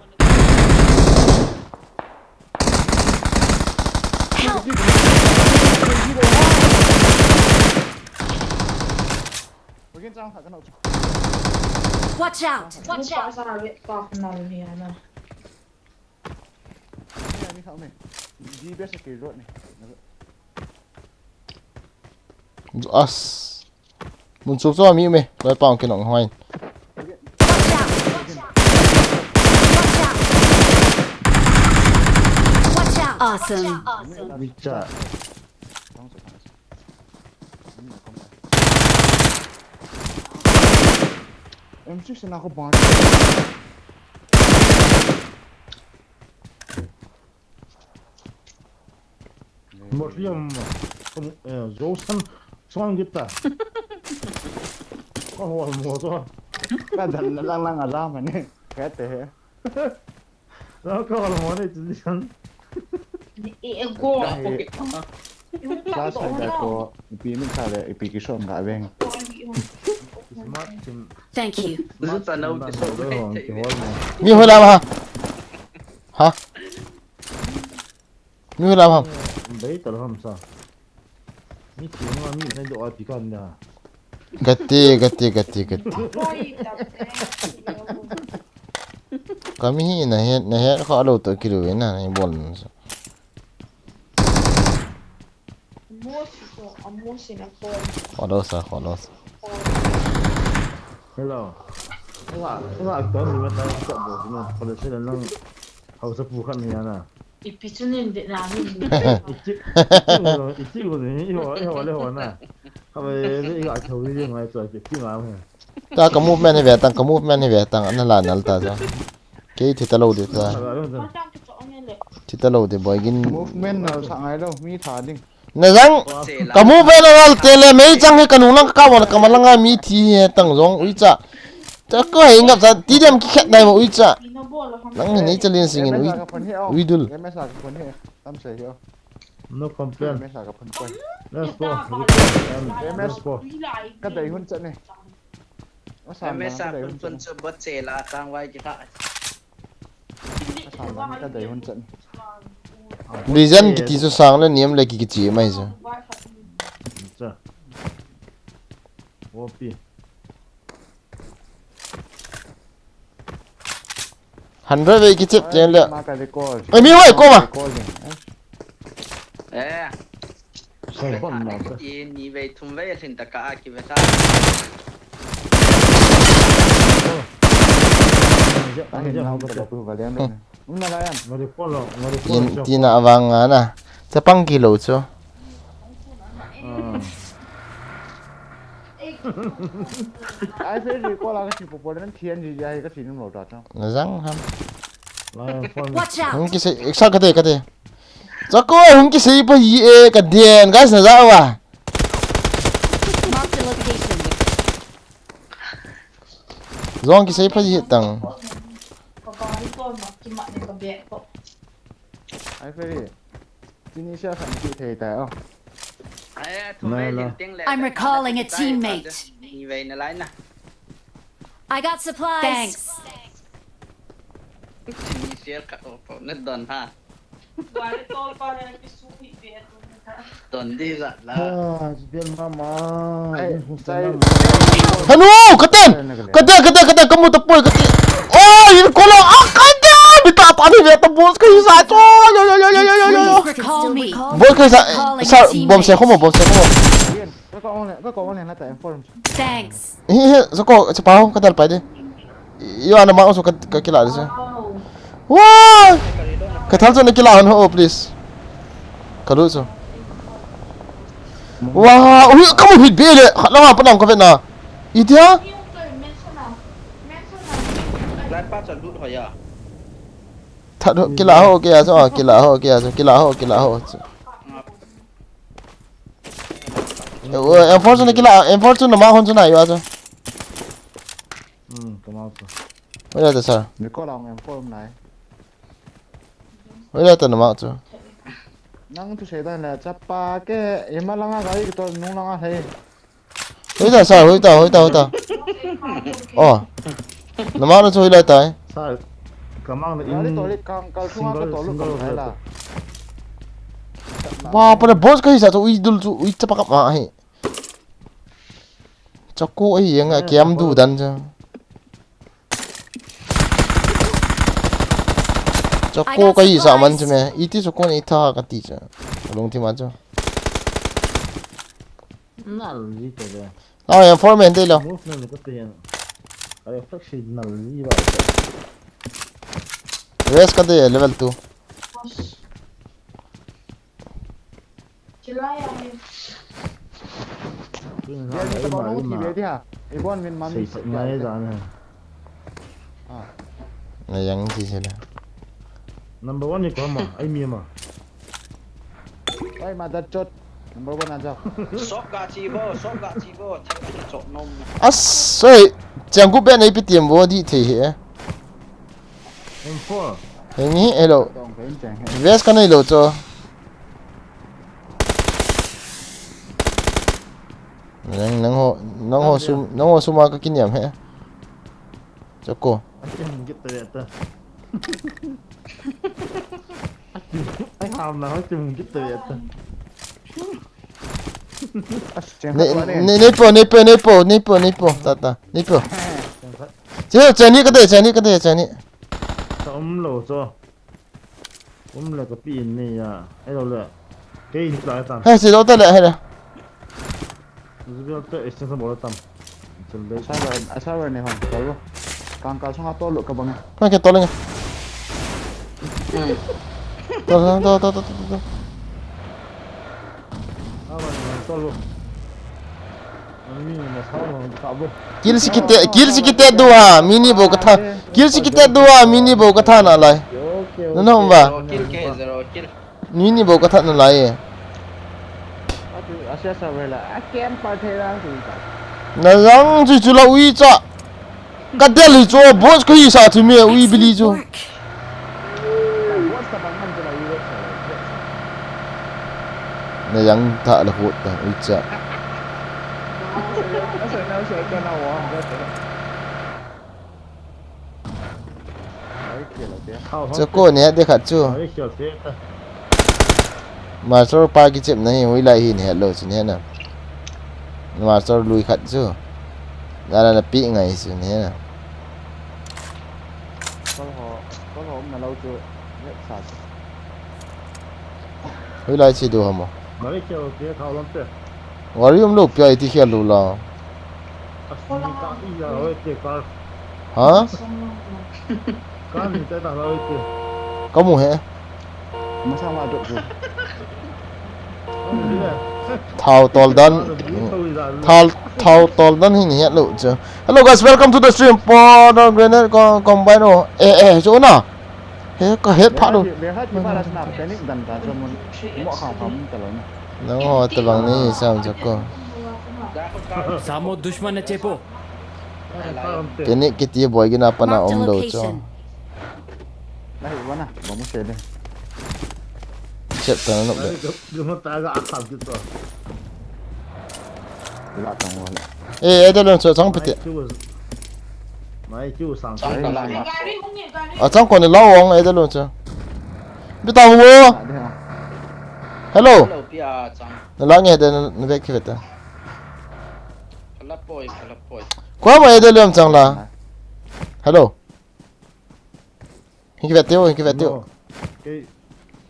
Help! Watch out! Watch out! As. Mun chuk chua mi me. Loi pang kinong hoi. Watch out! Watch out! Watch out! Watch out! Awesome. M six na ko bang. Mosliam, eh, Josan, Son kita. Ko hol mo to. Ka dan na lang lang alam ne. Ka te he. Lo ko hol mo ne, Josan. Ni e go. Class hai da ko, ipi min kha le, ipi kison ga veng. Smart team. Thank you. Smart team ba, lo hol mo. Mi hola ba? Ha? Mi hula ham. Bei tal ham sa. Mi thi ma mi nai do a pi kan da. Gati, gati, gati, gati. Kami hi na het, na het kho lo to kiru na, na bol na sa. Kho lo sa, kho lo sa. Hello. Nga, nga ton ni ma ta sa bo ni. Ko le se lang. Hausa pu khan ni na. Ipi chu nin de na nin. Ichi, ichi, ichi, ichi, iho, iho, le ho na. Ka ve, ve, iga chau, iga ngai chau, ichi, ichi, nga, he. Ta ka movement hi ve tang, ka movement hi ve tang, ana la nal ta cha. Kei thi ta lo de ta. Thi ta lo de boy gin. Movement nal sa ngai lo, mi tha ding. Na jang, ka movement nal te le mei chang hi ka nung lang ka wal ka ma langa mi thi he tang jong ui cha. Cha ko hei ngap sa, ti diam ki khet nai mo ui cha. Nang hi nei cha lien sing in ui, ui dul. M S a ka phone he, tam se hi o. No complain. M S a ka phone ko. Let's go. M S. Let's go. Ka dai hun cha ne. Asa M S na a ka dai phone hun cha phone ne. Chu bot che la tang wai ki tha. Asa na ka dai hun cha ne. Legend kiti chu sang le niam le ki kichi mai chu. Cha. O P. Hundred vei kichep chen le. Ma ka recall. Ai, mi hoi ko ma. Recall ding, eh. Eh. Sai bon na. I ni vei thum vei lhin ta ka a ki ve ta. Ani na ka ko va lian. Um na la yan. Ngari ko lo, ngari ko lo. Tin, tin a vang nga na. Chapang kilo chu. Ah. Ai, se ri ko la ka chi po po nan thian ji ja ka chi nung lo ta ta. Na jang ham. Watch out! Hung kisei, sa ka te, ka te. Chako, hung kisei pa hi e, ka den, guys, na ja wa. Mark the location. Jong kisei pa hi tang. Ai, Ferry. Tini sia khat ni thei tai o. I'm recalling a teammate. I got supplies. Thanks. Hanu, kate! Kate, kate, kate, kamu tapoi, kate. Oh, in kolo, ah, kate! Bita pa ni ve ta boss kahi sa cho. Yo, yo, yo, yo, yo, yo, yo. Recall me. Boss kahi sa, sa, bom se khomo, bom se khomo. Thanks. Hi, hi, so ko, so pa ho, kadal pa de. Yo, ana ma so ka, ka kila de. Wow! Ka thal cho na kila ho, please. Ka lu cho. Wow, ui, kamu hit be le. Khat la ma pa nang ka ve na. Idia? Lat pa cha lut ho ya. That ho, kila ho, kila cho, kila ho, kila cho, kila ho, kila ho. Eh, M four chu na kila, M four chu na ma hon chu na yo cho. Hmm, kama chu. Hoilai ta sir. Mi ko lang M four nai. Hoilai ta na ma chu. Nang tu se dan la chapa ke, ima langa gari to nung langa hai. Hoita sir, hoita, hoita, hoita. Oh. Na ma na chu hoilai tai. Sir, kamang na in. Gari to le kang kal thunga ka to lu kang hai la. Wa, pa na boss kahi sa chu ui dul chu ui chapa kap ma hi. Chako ai yang a kiam du dan cha. Chako kahi sa man chu me. Iti chako ni tha kati cha. Lung thi ma chu. Nal ji te le. Ah, yang four man te lo. Move na ka te yan. Are flex nal ji ba. Rest ka te level two. Dia ni ka bang nong ti be dia. Ibon min man. Sei sak ngai da na. Ah. Na yang ti se la. Number one ni ko ma, ai mi ma. Ai ma da chot. Number one aja. Sok ga chi bo, sok ga chi bo. Chok nom. As, sei. Chang ku be nei pi tiam bo di thei he. M four. Heng hi, hello. Vest ka nei lo cho. Nang, nang ho, nang ho sum, nang ho suma ka kiniam he. Choko. Akim git ta ta. Ai ham na akim git ta ta. Ne, ne, ne po, ne po, ne po, ne po, ne po, ta ta, ne po. Che, che ni ka te, che ni ka te, che ni. Ka um lo cho. Um le ka pi in ni ya. Ai lo le. Ke in tla ta. He, si lo ta le, he le. Zubi te extension bol tam. Chul de. Asa ba, asa ba ni hon. Ka lo. Kang ka sunga to lo ka bang. Ka ke to le. To, to, to. Kill si kite, kill si kite dua, mini bo katha. Kill si kite dua, mini bo katha na lai. Nano ba? Zero kill ke, zero kill. Mini bo katha na lai. Na yang chu chu la ui cha. Ka del hi chu, boss ko hi sa chu me, ui bili chu. Na yang tha la hot ta, ui cha. Choko ne de khat chu. Master pa kichepna hi hoilai hi nahet lou chu nahet na. Master lui khat chu. Nala na pi ngai chu nahet na. Kol ho, kol ho umna lou chu. Vet sa chu. Hoilai chi do hamo. Mari kyo te khao lam te. Wari um lou pia iti khel lou la. Asni ka iya hoi te kar. Ha? Ka ni te ta la hoi te. Ka mu he. Masa ma dot ko. Thao tol dan. Thao, thao tol dan hi ni het lou chu. Hello guys, welcome to the stream for the grenade co-, combine. Oh, eh, eh, chu na. He, ka het pha lou. Nang ho tabang ni sam chu ko. Samo dushman na chepo. Keni kiti boi gina pana om lou chu. Chet ta na no be. Lu ma ta ga a kham ki to. Eh, eh, dalo chu chang pite. Mai chu sang. Chang ka la. A chang ko ni lau ong, eh, dalo chu. Bita wo. Hello. Hello, pia chang. Na la nge de na vek ki veta. Kala poi, kala poi. Ko ma, eh, dalo chang la. Hello. Hin kivet teu, hin kivet teu. No. Kei.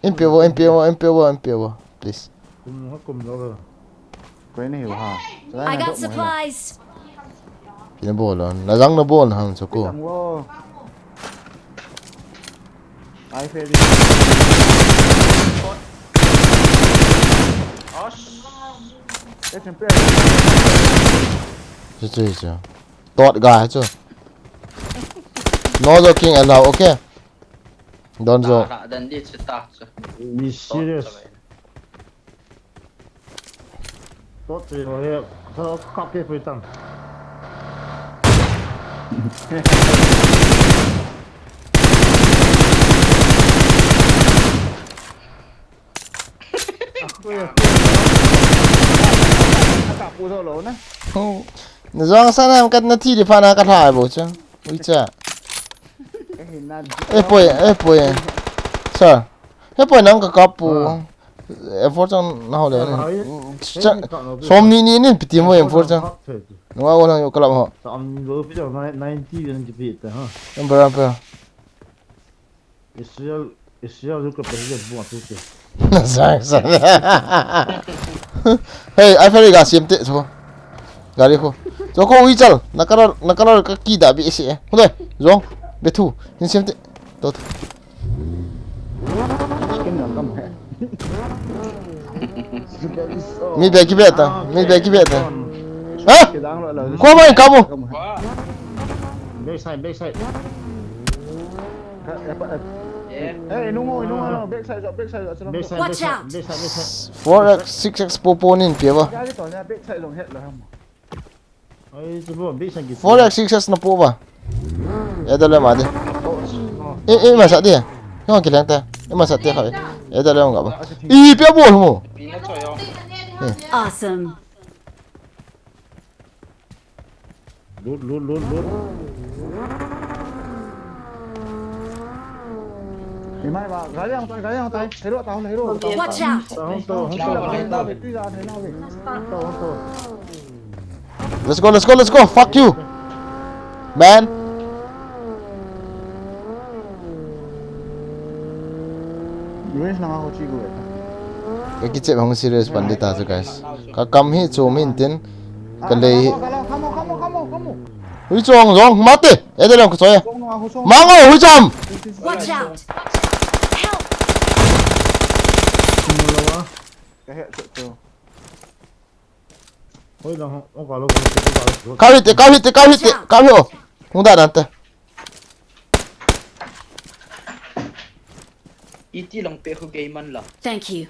Hin pe vo, hin pe vo, hin pe vo, hin pe vo. Please. Kum ha kum lo lo. Koi nahi ha. I got supplies. Kina bol lo. Na jang na bol ham chu ko. Jang lo. Ai fe di. Osh. Eh, champion. Chu chu chu. Tot ga chu. No joking allowed, okay? Don't joke. Lah, lah, dan dia cerita tu. Be serious. Tot tu he, kap ke pui tang. Ka pu tho lo na. Hmm. Na jong sa na ka na thi di pha na ka thai bo cha. Ui cha. Ka hin na. Eh, poi, eh, poi. Sir. He poi nang ka kap pu. Ah. Effort chang na ho le. Ah, ni. Cha, eh, ni kap lo pi. Som ni ni ni piti mo effort chang. Kap the tu. Nunga wo nang yo kalap ho. Som lo pi chang nine-, ninety ni pi ta ha. Number apa? Israel, Israel tu ka president buat tu ke. Sang, sang. Hey, ai fari ga siam te so. Gari ko. So ko ui chal. Na kara, na kara ka ki da bi isi eh. Hule, jong. Be thu. Hin siam te. To. Skin na kam hai. Mi be ki be ta. Mi be ki be ta. Ha? Ko mai ka mo. Backside, backside. Eh, nungo, nungo, no, backside jap, backside jap, backside. Watch out. Backside, backside. Four X, six X po po nin pia ba. Jali to, backside jong het la ham. Ai, tu bo, backside ki. Four X, six X na po ba. Eh, dale ma de. Oh, oh. Eh, eh, masa de. Yung kilang ta. Eh, masa de ka. Eh, dale nga ba. I pia bo mo. Awesome. Loot, loot, loot, loot. Ni mai ba, gari ang tai, gari ang tai. Hero ta, hero. Watch out. Hero, hero. Let's go, let's go, let's go. Fuck you. Man. Ka kichep hong serious pan di ta chu, guys. Ka kam hi chom hin tin. Ka lei hi. Hui chong jong mate. Eh, dale ka choi. Mango, hui cham. Watch out. Help. Ka hit te, ka hit te, ka hit te, ka hit o. Hung da dan te. Iti lang pe khu gei man la. Thank you.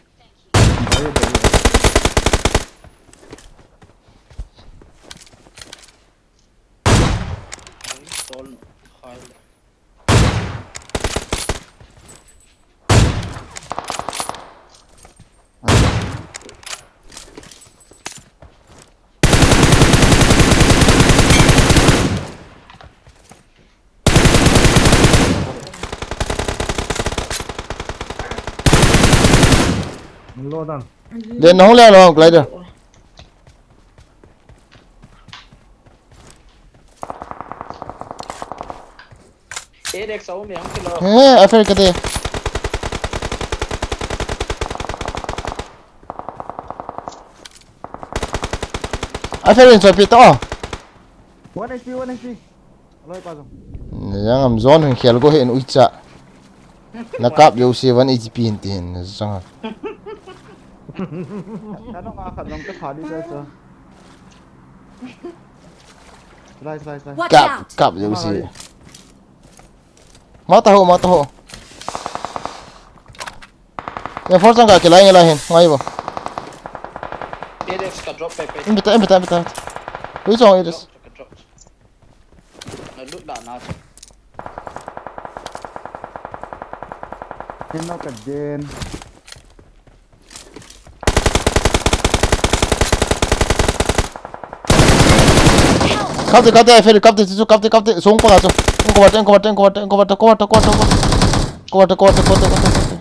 Lo dan. Den na hung le lo, glider. Edex a um e, hung kilo. He, a fer ka de. A fer in so pi to. One H P, one H P. Aloi pa jong. Jang am zone hin khel go hin uicha. Na kap yo se one H P hin tin jang. Ka no nga khat jong ka pha di sa sa. Slide, slide, slide. Watch out! Kap, kap, you see. Mata ho, mata ho. Ya, force ang ka kilai, kilai hin. Ngai bo. Edex ka drop pe pe. Imbita, imbita, imbita. Hui chong Edex. Drop, ka drop. Na loot la na. Hin no ka den. Kapte, kapte, ai Ferry, kapte, chu, kapte, kapte, song panga chu. Cover te, cover te, cover te, cover te, cover te, cover te, cover te, cover te, cover te, cover te.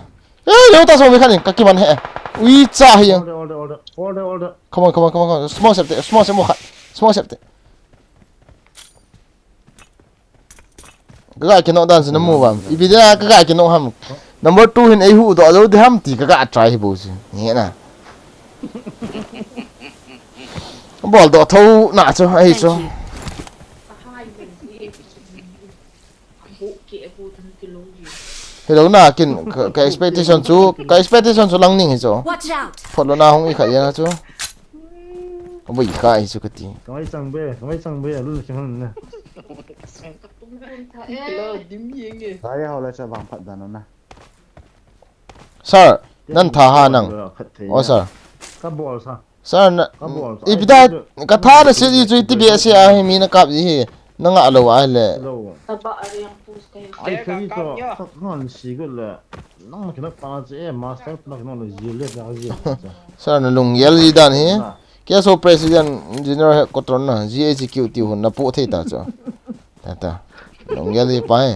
Eh, leo ta song mi khan in, ka kiman he. Ui cha hi. Order, order, order, order, order. Come on, come on, come on, come on. Small sep te, small sep mo khat. Small sep te. Ka ga kino dan chu na mu bam. Ipi dia ka ga kino ham. Number two hin ei hu doh jou di ham ti ka ga try hi bou chu. Nge na. Bol doh tho na chu, ahi chu. Hello na kin, ka, ka expectation chu, ka expectation chu lang ning hi chu. Watch out! Phot lo na hung i kha ya na chu. Ka boi kha hi chu ka ti. Ka mai chang be, ka mai chang be, a lu na chang na. Hello, dim yeng e. Ka ya ho la cha bang phat dan na. Sir, nan tha ha nang. Khat thei. Oh, sir. Ka bol sa. Sir, na, Ka bol sa. Ipi da, ka tha na se i chu iti be se a hi mi na kap ji hi. Na nga lo a le. Lo. Taba a riang pus kayo. Ai, Ai, ka ka ni kam to, ya. Ka ngan si ko le. Nang na kina pa che, eh, master na kina le ji le ka ji. Sir, na lung yel ji dan hi. Na. K S O President General Headquarter na, G H Q ti hun na pu thei ta chu. Ta ta. Lung yel ji pa he.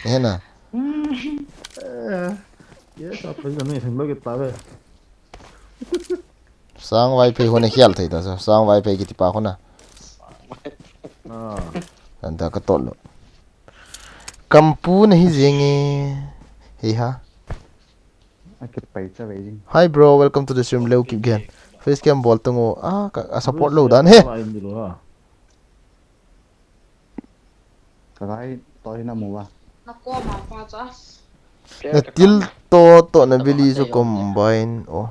He na. Eh, yes, a President ni thang lo ke ta ve. Sang Vaiphei hon a khial thei ta, Sang Vaiphei kiti pa hon a. Ah. Anta ka tol lo. Kampu na hi jeng e. Hei ha. A ke pai cha ve jing. Hi bro, welcome to the stream. Leo keep gen. Face cam bol tung o. Ah, ka, a support lo dan he. Ka lai to hi na mu va. Na ko ma pa cha. Na til to to na bili chu combine. Oh.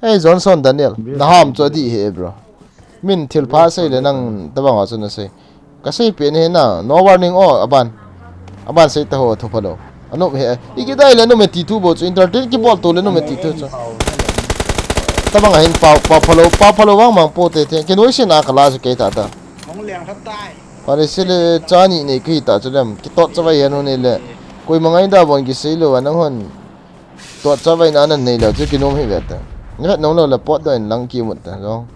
Hey, Johnson Daniel. Na ham chu di he, bro. Min thil pha sei le nang tabang a chu na sei. Ka sei pe ne na. No warning o, aban. Aban sei ta ho thu pha lo. Anu he. I ki dai le nu me ti thu bo chu entertain ki bol to le nu me ti thu chu. Tabang a hin pau, pau pha lo, pau pha lo vang mang po te te. Ki noi se na ka la chu ke ta ta. Hong liang khat tai. Pare se le cha ni nei ki ta chu lem. Ki tot cha vai hen hu nei le. Koi mangai da bon ki sei lo wa nang hon. Tot cha vai na nan nei lo chu ki nom hi ve ta. Ni vet nong lo le pot do in lang ki mut ta lo.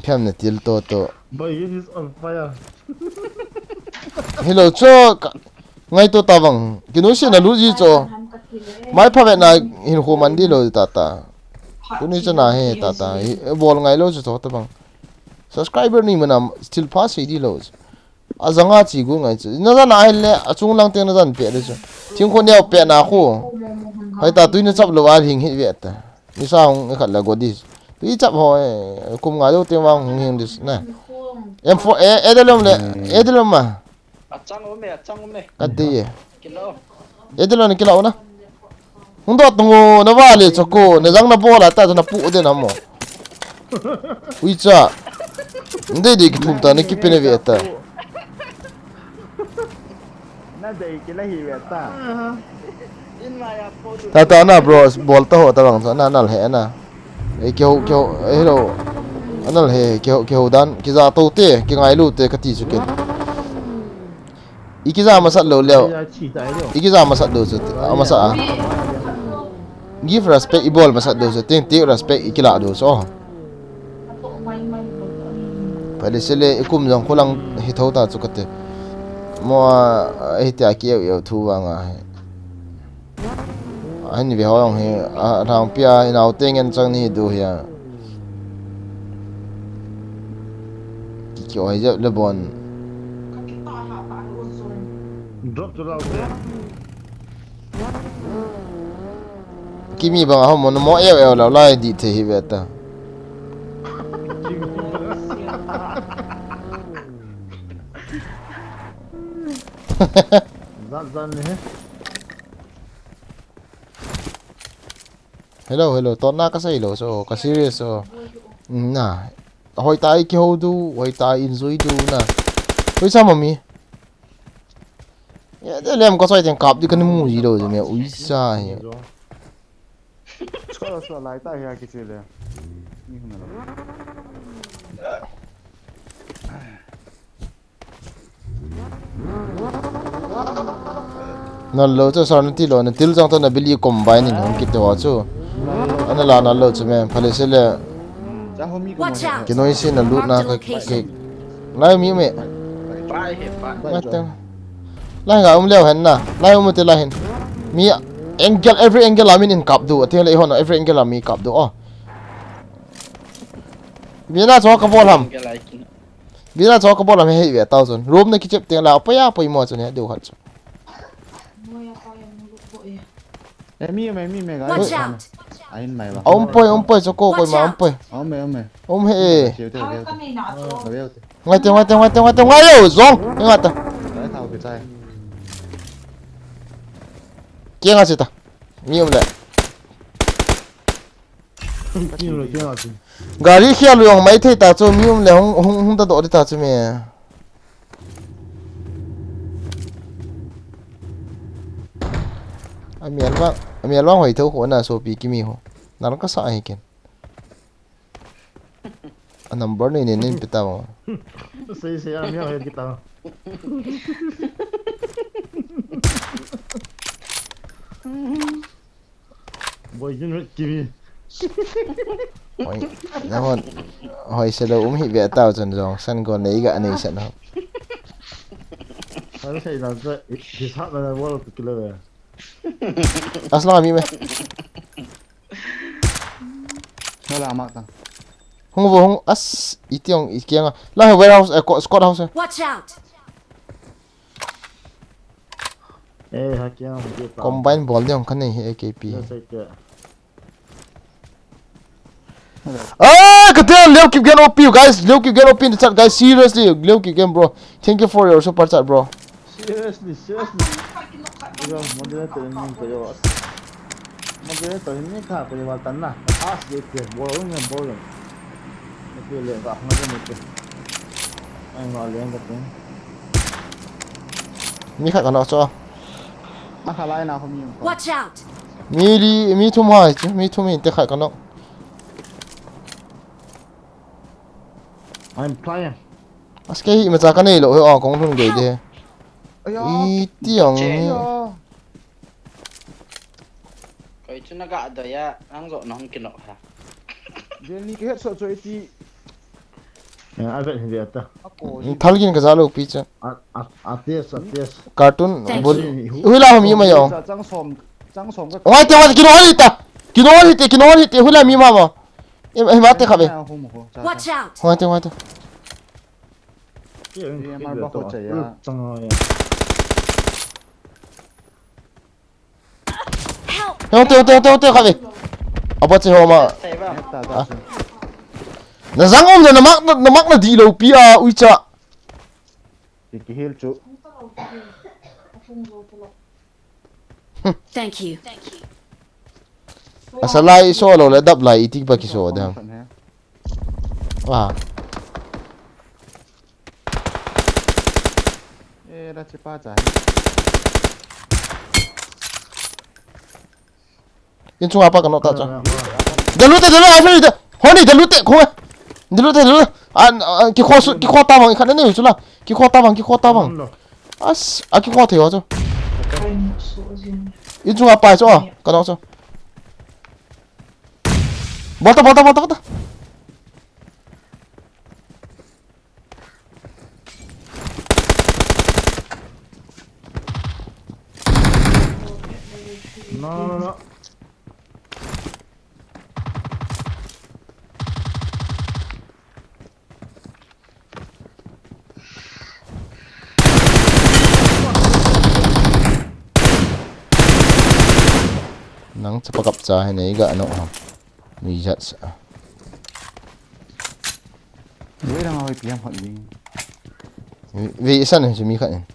Thiam na til to to. Boy, it is on fire. Hello, cho, ka, ngai to ta vang. Kinu si na lu ji cho. Mai pha ve na hin khu man di lo ta ta. Kuni cho na he ta ta. Hi, bol ngai lo cho ta vang. Subscriber ni mana still pass di lo. A zanga chi gu ngai chu. Na zan a hin le, a chung lang teng na zan pe de chu. Thing khu neo pe na khu. Hai ta tui na chap lo a hing hi ve ta. Ni sa hung khat la go dis. Tui chap ho, eh, kum nga lo teng vang hung hing dis na. M four, eh, eh, de lom le, eh, de lom ma. Achang um e, achang um e. Ka ti e. Kilo. Eh, de lom ni kilo na. Hung dot ngo, na va le choko, na jang na bola ta, na pu de na mo. Ui cha. Nde de ki thum ta, ni ki pe ne ve ta. Na dei ki la hi ve ta. In ma ya po tu. Ta ta na bro, bol ta ho ta bang cha, na nal he na. E ki ho, ki ho, e hello. Anal he, ki ho, ki ho dan, ki ja to te, ki ngai lu te, ka ti chu ken. I ki ja masat lo leo. Ya chi tai lo. I ki ja masat lo chu, a masa a. Give respect i bol masat lo chu, ting ting respect i ki la lo chu. Oh. Pali sele i kum jong khu lang hi tho ta chu ka te. Mo a, hi te a ki eu eu thu vang a he. Ahin ve ho jong hi, a, thang pia, i nau te ngen chang ni du hi a. Ki ki oi jep le bon. Drop to lau te. Kimi bang a hom mo, mo eu eu lau lai di the hi ve ta. Zat zan ni he. Hello, hello. Totna ka sei lo, so, ka serious, so. Mm, na. Hoi tai ki ho du, hoi tai enjoy du, na. Hoi sa mami. Ya, de lem ka soi teng kap di ka ni mu ji lo, me ui sa he. Chua la chua lai ta hia ki che le. Ni hung la. Nal lo chu sir na ti lo, na til jang to na bili combine in hung kit te ho chu. Ana la nal lo chu me, phale se le. Watch out! Kinoise na lut na ka ke. Lai mi me. Ngateng. Lai ga um leo hen na. Lai um te lai hen. Mi angle, every angle amin in kap du. Ati le hon every angle ami kap du. Oh. Bina cho ka bol ham. Bina cho ka bol ham, hei ve tau chun. Room na kichep teng la poi a poi mo chun he du khat chu. Emi, emi, emi, ga. Watch out! Ahin mai ba. Aum poi, aum poi, cho ko koi ma aum poi. Aum e, aum e. Aum he. Ngai te, ngai te, ngai te, ngai te, ngai yo, zong. Ngai ta. Ngai thau ke chai. Kia nga sita. Mi um le. Gari khia lu yong mai thei ta chu, mi um le hung, hung, hung ta do di ta chu me. Ami alwang, ami alwang hoi thou ho na sopi kimi ho. Na ka sa hi ken. A number nei nei nei pita mo. Sei sei ami hoi kita. Boy, you know, T V. Oi, na hon. Hoi se lo um hi ve tau chun jong san go nei ga nei san ho. Ano sa ilang sa, dishat na na wall to kilo ya. As lang ami me. Wala mak tang. Hung vo hung as itiong ikianga. La warehouse, eh, squad house. Watch out! Eh, ha kia, ha kia. Combine bol ding khan nei hi A K P. Ah, ka tel, Leo Kipgen O P, guys. Leo Kipgen O P in the chat, guys. Seriously, Leo Kipgen, bro. Thank you for your super chat, bro. Seriously, seriously. Moderator ni ko yo. Moderator ni ka ko yo tan na. As ye ke bol nge bol. Ni ke le ka hna ni ke. Ai ma le ka tin. Mi khat ka nok cho. Ma kha lai na ho mi. Watch out! Mi li, mi thum hai chu, mi thum in te khat ka nok. I'm flying. As ke hi ma cha ka nei lo he, oh, kong lhun gei de. Aya. Itiong ni. Aya. Koi chu na ga do ya, ang zo na hung kinok ha. Jeni ke het so cho iti. Eh, a vet hi ve ta. Thalgin ka ja lo pi cha. A, a, a tes, a tes. Cartoon bul. Hui la hom yi ma yo. Chang som, chang som ka. Ngai te, ngai te, kino hon hi ta. Kino hon hi te, kino hon hi te, hui la mi ma ma. Em, em, ate kha ve. Watch out! Ngai te, ngai te. Ye mar ba ko cha ya. Chang ya. Help! Hong te, hong te, hong te, hong te, kha ve. Abo che ho ma. Sai ba. Ta, ta, ta. Na jang um na, na mak na, na mak na di lo pi a, ui cha. Ki, ki hil chu. Thank you. Asa lai so lo le dap lai iti pa ki so da. Wa. Eh, da che pa cha. In chunga pa ka no ta cha. Da lu te, da lu, ai fe da. Honi da lu te ko. Da lu te, da lu. An, an, ki kho su, ki kho ta bang, khan ne chu la. Ki kho ta bang, ki kho ta bang. As, a ki kho thei ho chu. In chunga pa chu, ka no chu. Bol ta, bol ta, bol ta, bol ta. No, no, no, no. Nang chapa kap cha he nei ga no ha. Ni jat sa. Ve rang a hoi piang hoi ding. Ve, ve isan chu mi khat in.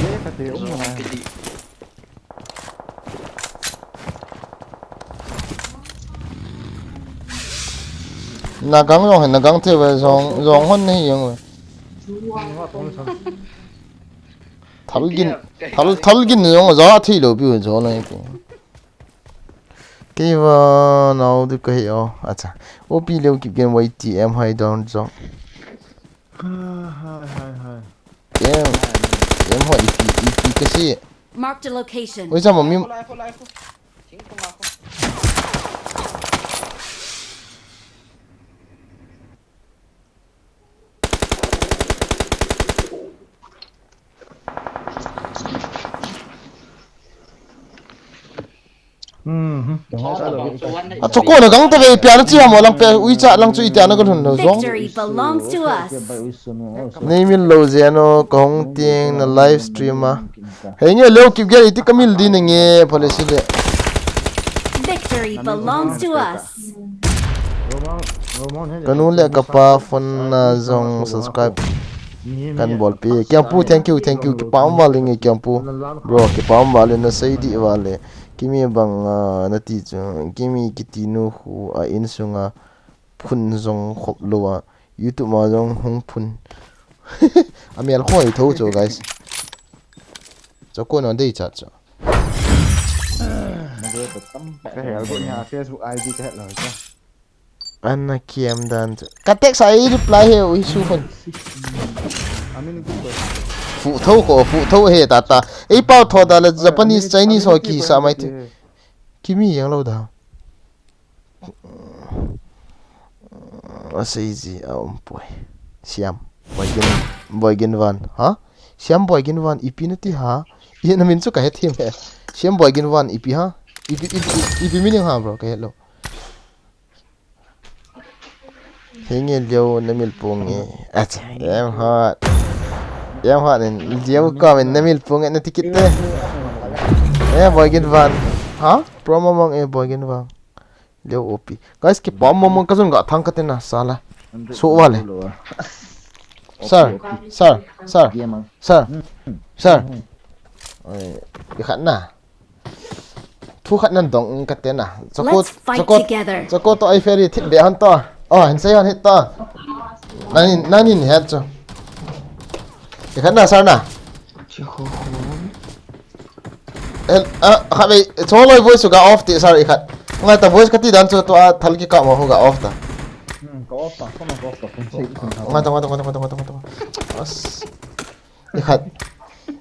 Ve ka te um na. Na gang jong hin, na gang te ve jong, jong hon nei jong ve. Thal gin, thal, thal gin jong ja thei lo piu jo lai pi. Keiva nau du ka hi o. Acha. O P Leo Kipgen Y T M hai down jong. Hai, hai, hai, hai. Em. Em ho ipi, ipi ka si. Marked a location. Oi, jam mi. Lai, lai, lai, lai. Thingphung a ko. A chokona gang ta ve, ipi a na chi ham, lang pe, uicha lang chu itia na ka lhun lou jong. Victory belongs to us. Nei min lou jeh a no, ka hung ting na live stream a. Hei nge leo kip gel iti ka mil di na nge, phale si le. Victory belongs to us. Ka nu le ka pa phone na jong subscribe kan bol pi. Kiampu, thank you, thank you. Kipah um val e nge Kiampu. Bro, kipah um val e, na sei di val e. Kimi bang, ah, na ti chu. Kimi kiti nu khu a insunga phun jong khop lou a. YouTube ma jong hung phun. A mel khoi tho chu, guys. Chokona dei chat chu. Ka hel bo nia, Facebook I D ka het lou chu. Ana kiam dan chu. Ka text a i reply he u hi su khun. Amin ku ko. Fu tho ko, fu tho he ta ta. Ei pau tho da le Japanese, Chinese ho ki sa mai ti. Kimi yang lou da. A sei ji a um poi. Siam. Boigin, Boigin Van. Ha? Siam Boigin Van, ipi na ti ha? I na min chu ka het him he. Siam Boigin Van, ipi ha? Ipi, ipi, ipi meaning ha, bro? Ka het lou. Henge leo na mil pung e. Acha, em hot. Em hot in leo ka min na mil pung e na ti kit te. Eh, Boigin Van. Ha? Promo mong e Boigin Van. Leo O P. Guys, kipah um mong mong ka jun ga thang ka te na sala. So va le. Sir, sir, sir, sir, sir. Oi, i khat na. Thu khat nan dong ka te na. Choko, Let's fight choko, together. Choko to ai ferry thip be han to. Oh, han sei han hit to. Nani, nani ni het cho. I khat na sir na. Choko. El, ah, kha ve, cho loi voice ga off ti sir i khat. Ngai ta voice ka ti dan cho to a thal ki ka ma ho ga off ta. Hmm, ka off ta, ka ma off ta. Ngai ta, ngai ta, ngai ta, ngai ta, ngai ta, ngai ta. As. I khat.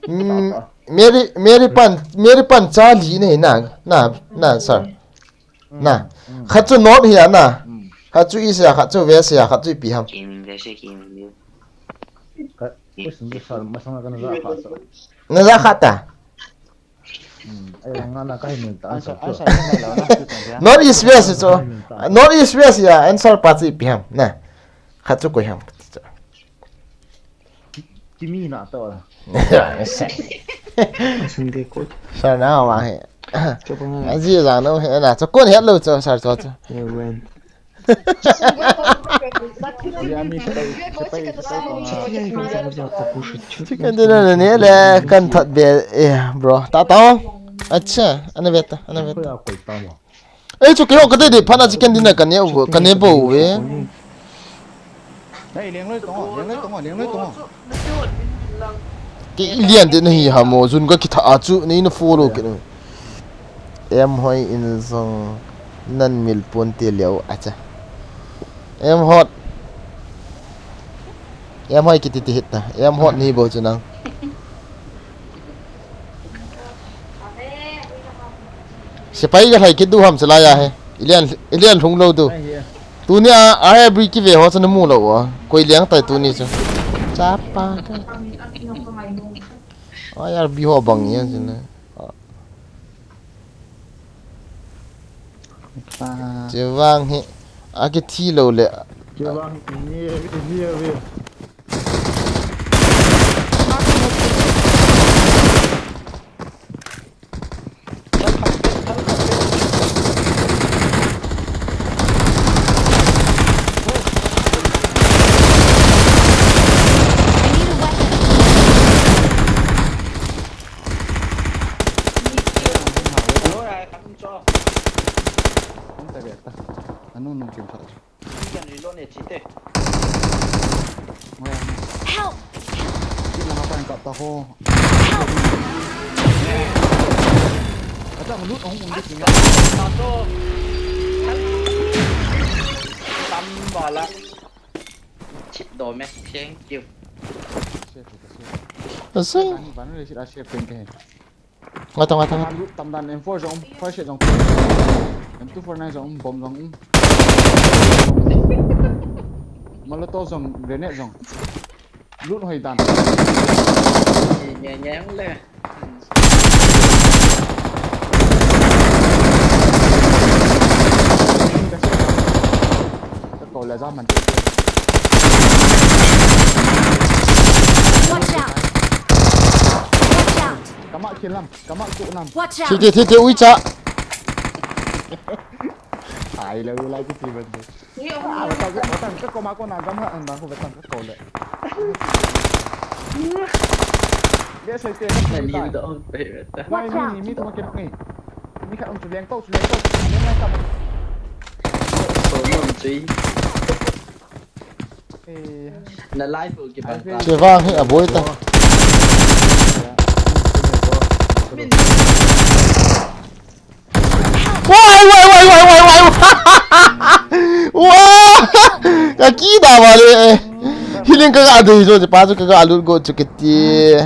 Mm, Mary, Mary Pan, Mary Pan Charlie ne na, na, na, sir. Na. Khat chu North hi a na. Khat chu East a, khat chu West a, khat chu ipi ham. Kim West Kim. Ka, ko sung ko sal, masang ka na za kha sa. Na za kha ta. Hmm, ai, nga na ka hin ta answer. Answer, answer, answer, answer. North East West chu. North East West a, answer pa chu ipi ham, na. Khat chu koi ham. Ki-, Kimi na to la. Sunday coach. Sir na wa he. Cho pa nga. Aji la no he na. Cho kon he lo cho sir cho cho. Yeah, when. Chicken dinner ne le kan thot be, eh, bro. Ta ta. Acha, ana ve ta, ana ve ta. Ei, chu keiho ka dei dei phat na chicken dinner ka ne u, ka ne bou ve. Ei, leng loi tong, leng loi tong, leng loi tong. Kei lian ding nahi ham o, jun ka kitha a chu, nei na follow kit u. Em hoi in jong nan mil pon te leo, acha. Em hot. Em hoi kiti ti hit ta. Em hot ni bou chu nang. Sepai ka lhai kit du ham chalai a he. Ilian, ilian lhung lou du. Ai, he. Tuni a, a he bri ki ve ho chu na mu lou a. Koi liang tai tuni chu. Chapa ka. Ai, ar bi ho bang ya chu na. Pa. Che vang hi. A ki thi lou le. Che vang hi, ni, ni, ni. Anu nung kim sa. Kan reload ne chite. Help! Kit lama pa kap ta ho. Help! Acha, loot ahung um di. Ta to. Tam bala. Chit do me, thank you. Safe, safe. Asa? Ban, ban le sit a safe pen ke. Nga ta, nga ta, nga ta. Tam dan M four jong, five shot jong. M two four nine jong, bomb jong. Molotov jong, grenade jong. Loot hoi dan. Nye, nye, nye, le. Ko le jam man. Watch out! Watch out! Kama kill lam, kama tu lam. Watch out! Thite, thite, ui cha. Ai lo lai ki ti ban de. Ah, batang, batang ka ko ma ko na jam ha, ang ko batang ka ko le. Dia sai te. Ni da on pe ta. Mai ni ni mi tu ma ke ni. Mi ka um tu leng to, tu leng to. Leng lai ka. So no chui. Eh, Na live ko ki bang ka. Che vang hi aboi ta. Min. Wai, wai, wai, wai, wai, wai. Wah! Ka ki da ba le. Healing ka ga dei jo, che pa chu ka ga lut go chu kiti.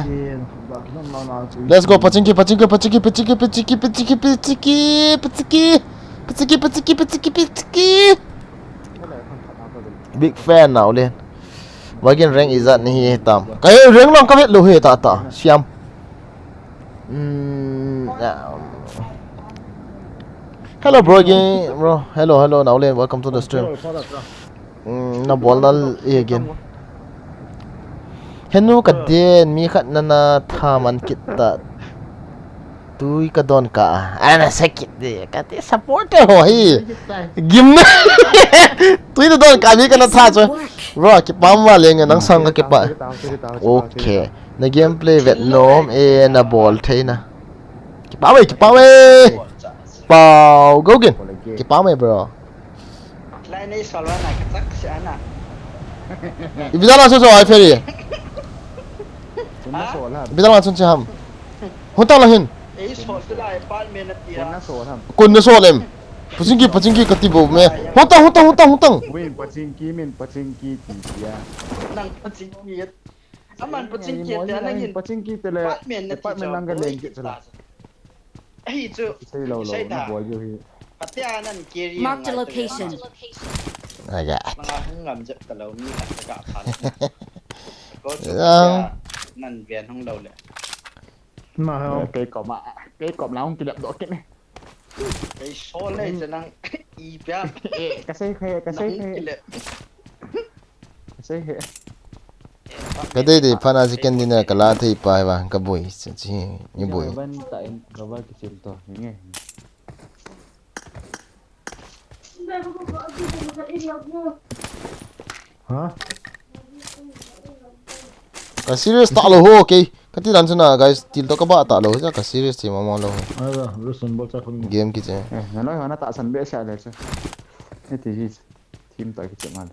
Let's go, pachinki, pachinki, pachinki, pachinki, pachinki, pachinki, pachinki, pachinki, pachinki, pachinki, pachinki, pachinki. Big fan now, Len. Wagen rank ijat ni hi tam. Ka rank long ka vet lo hi ta ta. Siam. Mm, um, hello, bro, again, bro. Hello, hello, Naolen, welcome to the stream. Mm, na bol na again. Henu ka den, mi khat na na tha man kit ta. Tui ka don ka. Ana sakit de. Ka te support ho hi. Gim na. Tui na don ka mi ka na tha cho. Bro, kipah ma le nge nang sang ka kipah. Okay. Na gameplay vet nom e na bol thei na. Kipah e, kipah e. Pau go gin. Kipah e bro. Lai nei sol wa na ka tak si ana. Ibidala so so ai feri. Kun na so la. Ibidala so si ham. Hota la hin. Ei sol tu lai pan me na ti Kun na ra. So la. Kun na so lem. Pachinki, pachinki kati bo me. Hota, hota, hota, hota. Win pachinki min pachinki ti ya. Nang pachinki. Aman pachinki te nang hin. Pachinki te le. Department na Department teacher nang ka boy leng ki chula. Ahi chu. Sei lo lo Sei na ta. Boy yo hi. Patia nan kiri. Marked a location. Aga. Manga hung ngam jep ka lo ni ka ka phan. Ko chu. Yang. Nan vian hung lo le. Ma ho. Kei kom a, kei kom la hung ki lap do kit ne. Ei sol le chu nang i pia. Eh, ka sei khe, ka sei khe. Ka sei khe. Ka dei dei phan a chicken dinner ka la thei pa hi va ka boi chi ni boi. Ban ta in ka va ki sim to. Nge. Ha? Ka serious ta lo ho, okay. Ka ti dan chu na guys, til to ka ba ta lo, ka serious ti ma ma lo. Ara, rusun bol cha khun. Game ki che. Eh, na lo na ta san be sa le chu. Ni ti hi. Team ta ki che man.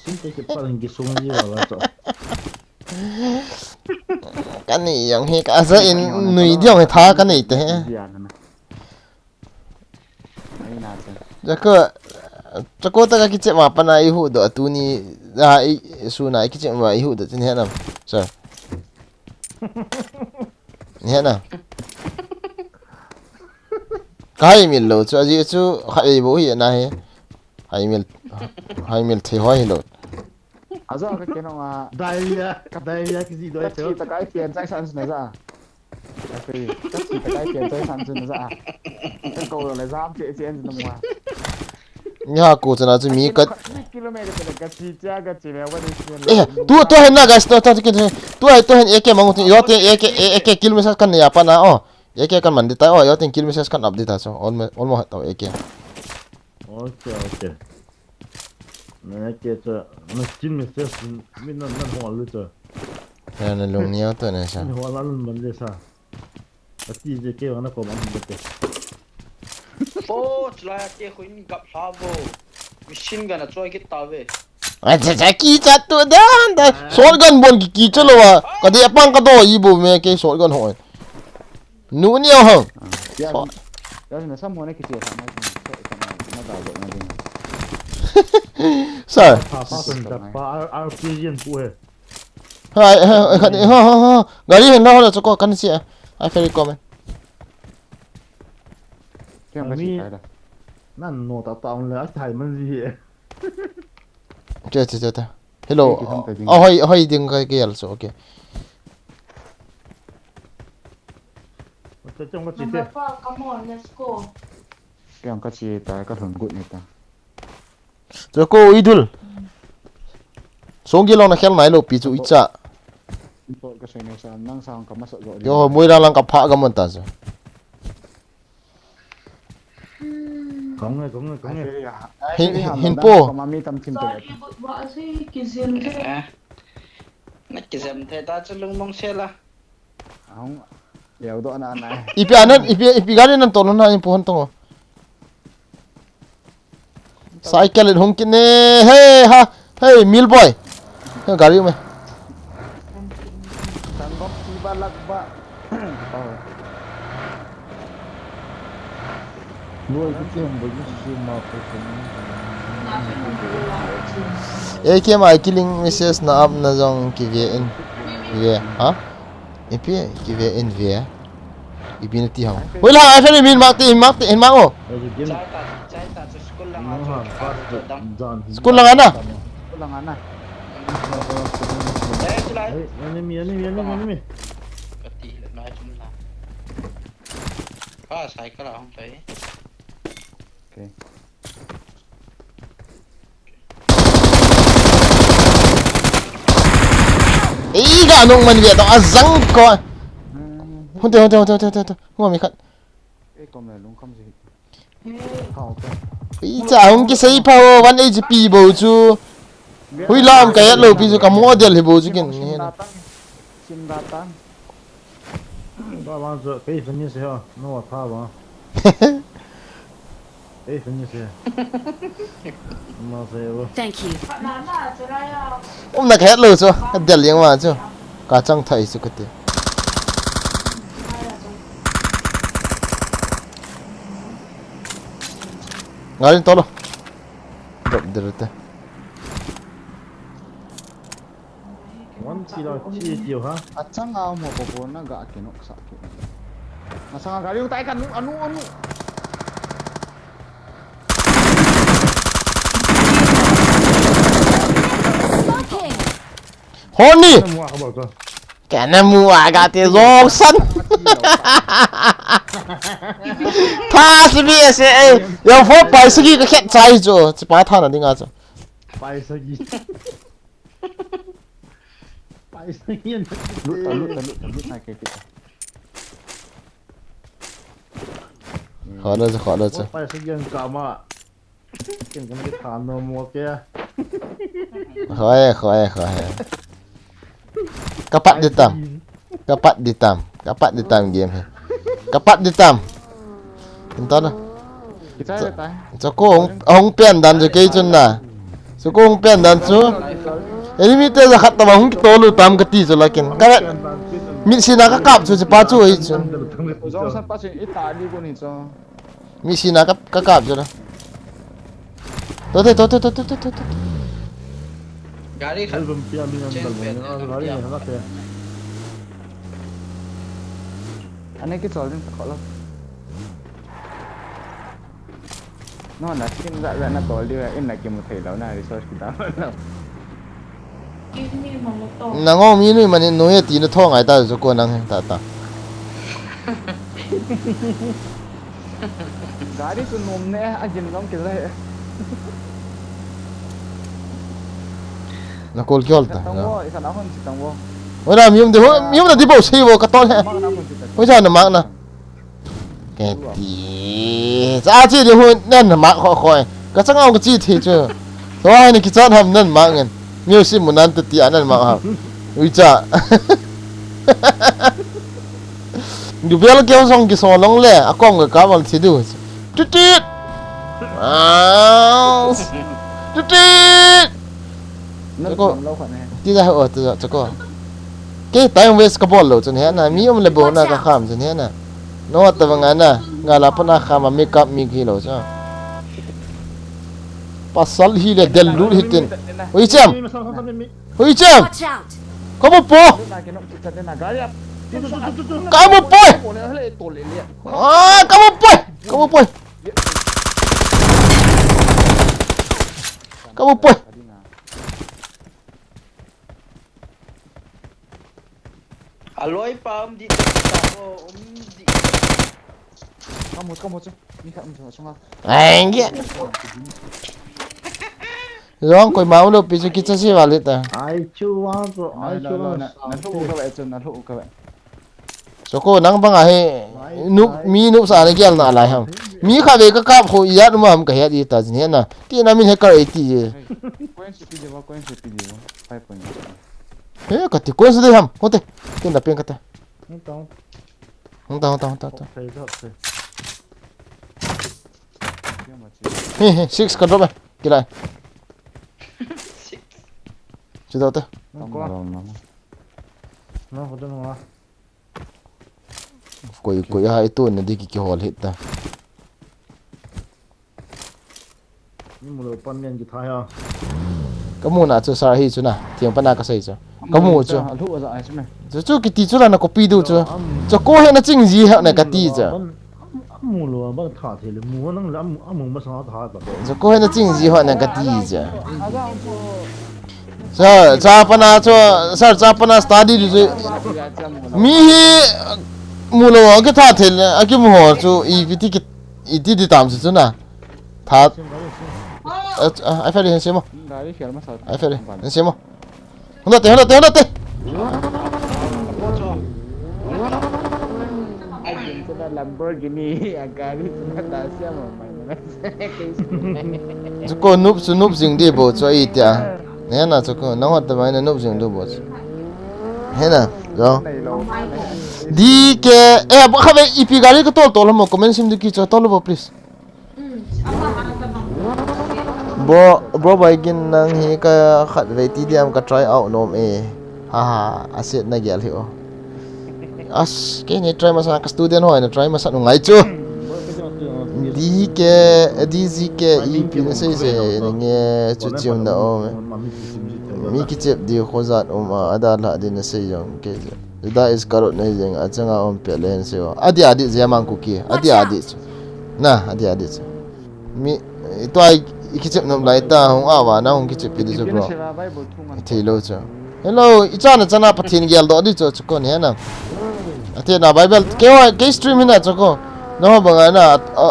Sim te ki pa ngi sung ji wa la cho. Ka ni yang hi ka za in nui diong hi tha ka nei te he. Ya na. Ai na che. Jako, jako ta ka ki che ma pa na i hu do tu ni, a i su na i ki che ma i hu do tin he nam. Sir. Ni he na. Ka hai mil lo chu, a ji chu kha ei bo hi na he. Hai mil, hai mil thei hoi hi lo. A zo ka ke no a. Dai ya, dai ya ki ji do Ka che. chi ta kai pian chai san na za. Ka chi ta kai pian chai san na za. Ka ko le zam che che na mo. Ni ha ko chana chu mi ka. Kilometer ka chi cha ka chi le wa ni. Eh, tu, tu hen na guys, tu, tu, tu, tu, tu hen A K mang tu, yo te A K, A K kill message kan ya pa na, oh. A K kan man di ta, oh, yo te kill message kan up di ta, so. Almost, almost ta A K. Okay, okay. Na ke cha, na kin me se min nan nan ho lu cha. Ya na lung ni to ne sa. Ni ho la lun man le sa. Ati je ke wa na ko man de ke. Po chla ke khu in gap hla bo. Machine gun a choi kit ta ve. A cha cha ki cha tu dan da. Shotgun bon ki ki cha lo wa. Ka de pang ka do i bo me ke shotgun ho. Nu ni ho. Ya. Ya na sam ho ne ki che sa na. Na da bo na din. Sir. Pa pa sun da pa R P G pu he. Hai, hai, hai, hai, ha, ha, ha. Gari hen na ho la chu ko kan si a. Ai ferry ko me. Kya ka chi kai da. Nan no ta ta le a thai man ji he. Che, che, che, che. Hello. Oh, hoi, hoi ding ka ke al so, okay. Cha chong ka chi te. Kya ka chi ta ka lhun gut ni ta. Choco, idul. Songgi long na khel nai lou pi chu icha. Import ka soi nai sa, nang sang ka masa jo. Yo, mui lang lang ka pha ka mon ta chu. Kong nge, kong nge, kong nge. Hin, hin po. Ka mami tam thim to. Sorry, but what is he? Kizem the. Eh. Na kizem the ta chu lungmong sela. Ahung leo doh na na. Ipi anan, ipi, ipi gari nan tolon na in pohon tongo. Cycle in hung kit ne. Hey, ha. Hey, Mil boy. Hey, gari me. Sanggop si ba lak ba. Oh. A K M I killing message na up na jong kive in. Kive, ha? Ipi, kive in ve. Ipi na ti hang. Hoi la, I F N min mak ti, in mak ti, in mak o. Chai ta, chai ta, chu school lang a chu. School lang a na? School lang a na. Eh, chu lai. Hey, enemy, enemy, enemy, enemy. Ka ti le mai chum na. Ka cycle a hung tai. Okay. Ei, ga nung man ve to, a jang ko. Hun te, hun te, hun te, hun te, hun te, hun te. Ngo mi khat. Ei, kom le lung kham ji. Kau ko. Ei, cha hung kisei pha o, one H P bou chu. Hui lam ka het lou pi chu ka model hi bou chu kin. Sim da tang. Sim da tang. Ba bang chu, kei finish ho, no wa tha ba. Kei finish he. Ma se wo. Thank you. Um na ka het lou chu, ka del yang wa chu. Ka chang thai chu ka ti. Ngalin to lo. Drop der te. One kilo chi tiu ha. Achang a mo popo na ga ke nok sa ke. Masang a gari utai ka nu anu anu. Smoking. Honi. Mua ka ba ko. Kana mua ga te jong san. Tha si bi se e. Yo fo pai sagi ka khet chai chu. Chi pa tha na ding a chu. Pai sagi. Pai sagi. Lut ta, lut ta, lut ta, lut ta, kei kei ta. Kho lo chu, kho lo chu. Pai sagi ang kama. Kin kan ke tha no mo ke. Kho e, kho e, kho e. Ka pat di tam. Ka pat di tam. Ka pat di tam game hi. Ka pat di tam. Inta na. Kichai le tai. Choco hung, hung pen dan chu kei chun na. Choco hung pen dan chu. Enemy te ja khat tama hung kitolu tam kati chu lakin. Ka mit sina ka kap chu, chu pa chu ei chu. Jong san pa sin ita di ko ni chu. Mit sina ka, ka kap chu na. To te, to te, to te, to te, to te. Gari khat. Album pia mi nang chen dal mo pen, na, album gari pia. Ni halak ya. Ane ki chol din ta kholo. No, na skin ja ja na tol di, in na kimu thei lo na, resource ki da lo. Nang o mi nui manin nui ati na thong ai ta chu ko nang he ta ta. Gari chu nom ne, a gin nom kila he. Na kol kiol ta. Tang wo, isa na hon si tang wo. Oi na mi um de ho, mi um na di bo sei bo ka tol he. Oi ja na mak na. Kati. Cha chi di hu nen ma kho kho. Ka chang au ka chi thi chu. To hai ni ki chan ham nen ma ngen. Music mu nan ta ti anan ma ha. Ui cha. Ni bel ke song ki so long le a kong ka ka mal thi du. Tut tut. Ah. Tut tut. Nan ko lo kha ne. Ti da ho ti da ko. Ke time waste ka bol lo chun he na, mi um le bo na ka kham chun he na. No ta vang na, nga la pa na kham a make up mi ki lo cha. Pasal hi le del lu hi tin. Ui chem. Ui chem. Watch out! Ka mu po. Ka mu po. Ah, ka mu po. Ka mu po. Ka mu po. Aloi pa um di ta ko um di. Kamu, kamu chu. Ni ka um chu sunga. Ai, nge. Jong koima umlou pi chu kicha si val hita. Ai chu vang chu, ai chu vang. Na lu ka ve chu, na lu ka ve. Choco nang banga hi nup, mi nup sa na gel na lai ham. Mi kha ve ka kap khu ijat um ham ka het ita jin hena. Ti na min he kar ei ti je. Coin se pi je ba, coin se pi je ba. Five point. He ka ti coin se de ham. Hote. Tin da pen ka ta. Hung ta, hung ta, hung ta, hung ta. He, he, six ka drop eh. Kilai. Six. Chu dau te. Nang ko. Nang ko dun wa. Koi, koi ha itu na di ki, kihol hita. Ni mu lou pan mian ki tha ya. Ka mu na chu sir hi chu na. Thiang pa na ka sei chu. Ka mu chu. A lu a za ai chu me. Chu chu kiti chu la na copy du chu. Chu ko he na ching ji ha na ka ti chu. Amu lo, aban tha thei le, mu nang le, amu, amu masang a tha ta. Chu ko he na ching ji ho na ka ti chu. Sir, cha pana chu, sir, cha pana study du chu. Mi hi mu lo, a ki tha thei le, a ki mu ho chu, i pi ti ki, i ti di tam chu chu na. Tha. A, a, ai fa ri hen se mo. Ai fa ri hen se mo. Hunda te, hunda te, hunda te. Lamborghini, a gari chu na ta siam mai na. Chu ko nup, chu nup jing di bo chu ai tia. Hena chu ko, nang hot ta mai na nup jing du bo chu. Hena, jo. D K, eh, ba kha ve ipi gari ka tol tol mo comment sim du ki chu tol bo please. Bro, bro, Baigin nang hi ka khat vei T D M ka try out nom e. Ha ha, a set na gel hi o. As, ke ni try masa ka student hoi na try masa nu ngai chu. D K, D Z K, ipi na sei sei na nge chu chiu na o. Mi kichep di khojat um a, ada la di na sei jong ke. Juda is karot nei jeng, a changa um pe len seo. Adi adi je mang kuki. Adi adi chu. Na, adi adi chu. Mi, i tua i kichep nom lai ta, hung awa na, hung kichep pi di chu, bro. I thei lo chu. Hello, i chana chana Pathen gel do di chu, chu kon he na. Ate na Bible, ke wa, ke stream hi na chu ko. Na ho banga na, a, a,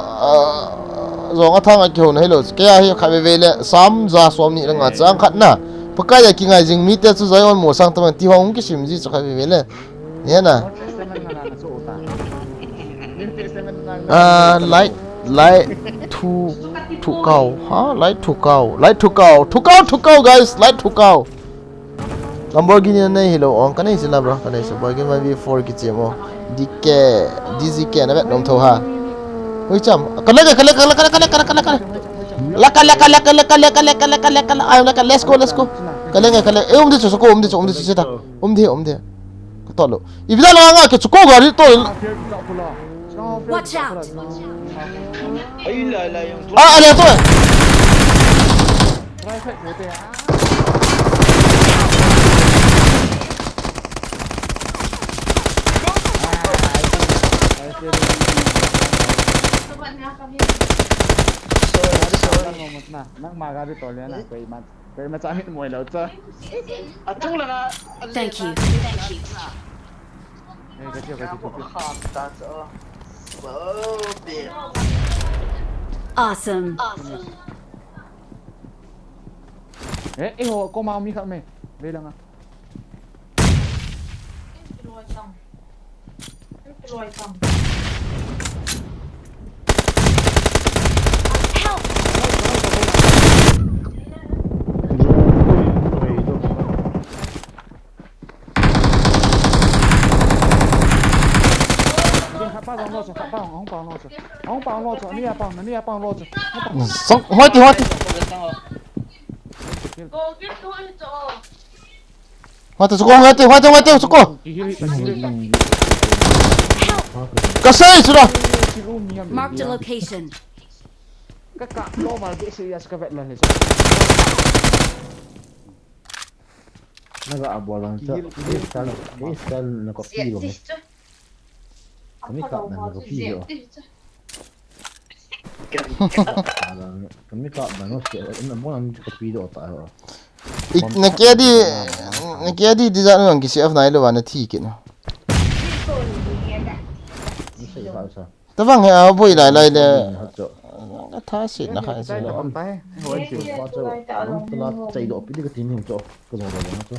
a, jong a thang a kihou na hello. Ke a hi kha ve ve le, Sam ja som ni le nga chang khat na. Pakai a kingai jing mi te chu Zion mo sang ta man ti hong kisim ji chu kha ve ve le. Hena. Ah, light, light thu, thu kau. Ha, light thu kau. Light thu kau. Thu kau, thu kau, guys. Light thu kau. Lamborghini nei hilou ong. Ka nei sila, bro. Ka nei sila. Lamborghini V four kichemo. D K, D Z K na vet nom tho ha. Hui cham. Ka le, ka le, ka le, ka le, ka le, ka le, ka le. La ka le, ka le, ka le, ka le, ka le, ka le, ka le, ka le. Ay, la ka, let's go, let's go. Ka le, ka le. Eh, um di chu, chu ko, um di chu, um di chu, sita. Um di, um di. Ka to lo. Ipi da la nga ke chu ko gari to. Watch out! Ai, la, la, yang tu. Ah, ada tu. Sorry, sorry. Nang ma gari to le na, koi man. Koi ma cha mit moi lo cha. Atung la na. Thank you. Thank you. Eh, ka tiu, ka tiu, ka tiu. Kham ta cha. So big. Awesome. Awesome. Eh, eh, ho, ko ma mi kha me. Ve la nga. Song, hoi ti, hoi ti. Hoi ti, suko, hoi ti, hoi ti, hoi ti, suko. Ka sei, sura. Marked a location. Ka ka lo mal ke serious ka vet la le. Naga abol lang cha. This time, this time na copy lo. Kami ka na copy lo. Kami ka na no se na mo na copy lo ta. Na kedi, na kedi di ja no ki save nai lo wa na thi kit na. Ni sei ha sa. Tabang he a boi lai lai le. Atha se na khai se. Chai lo am tai. Hoi chu pa chu. Am tala chai lo pi di ka tin ning chu. Ka jong lo na chu.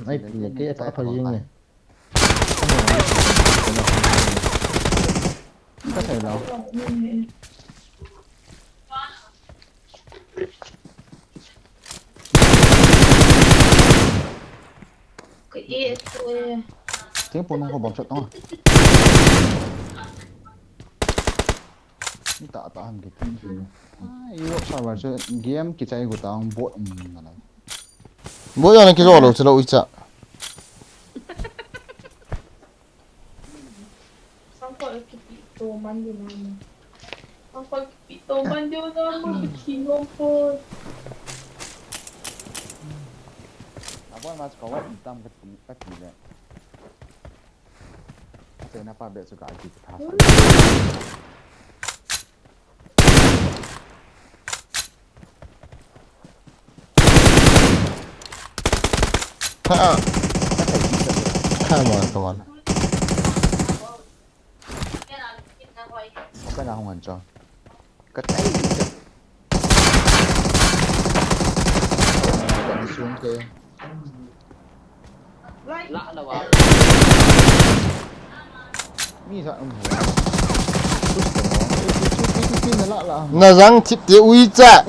Ai pi ke ka pha jing ne. Ka chai lo. Ka e tu e. Teng pon nung ko bom chat tong. Ni ta ta ham ki. Ah, Europe server chu game kichai gu ta ang bot um na lai. Bot ya na ki lo lo chu lo i cha. Sangkol kipi to man di na mo. Sangkol kipi to man di na mo, kinom po. Abon mas kawat itam kati, kati le. Ate na pa be su ka ki ta. Ha. Come on, come on. Ka na hung an cho. Ka tai. Ka ni sung ke. La la wa. Mi sa um. Na jang chip te ui cha.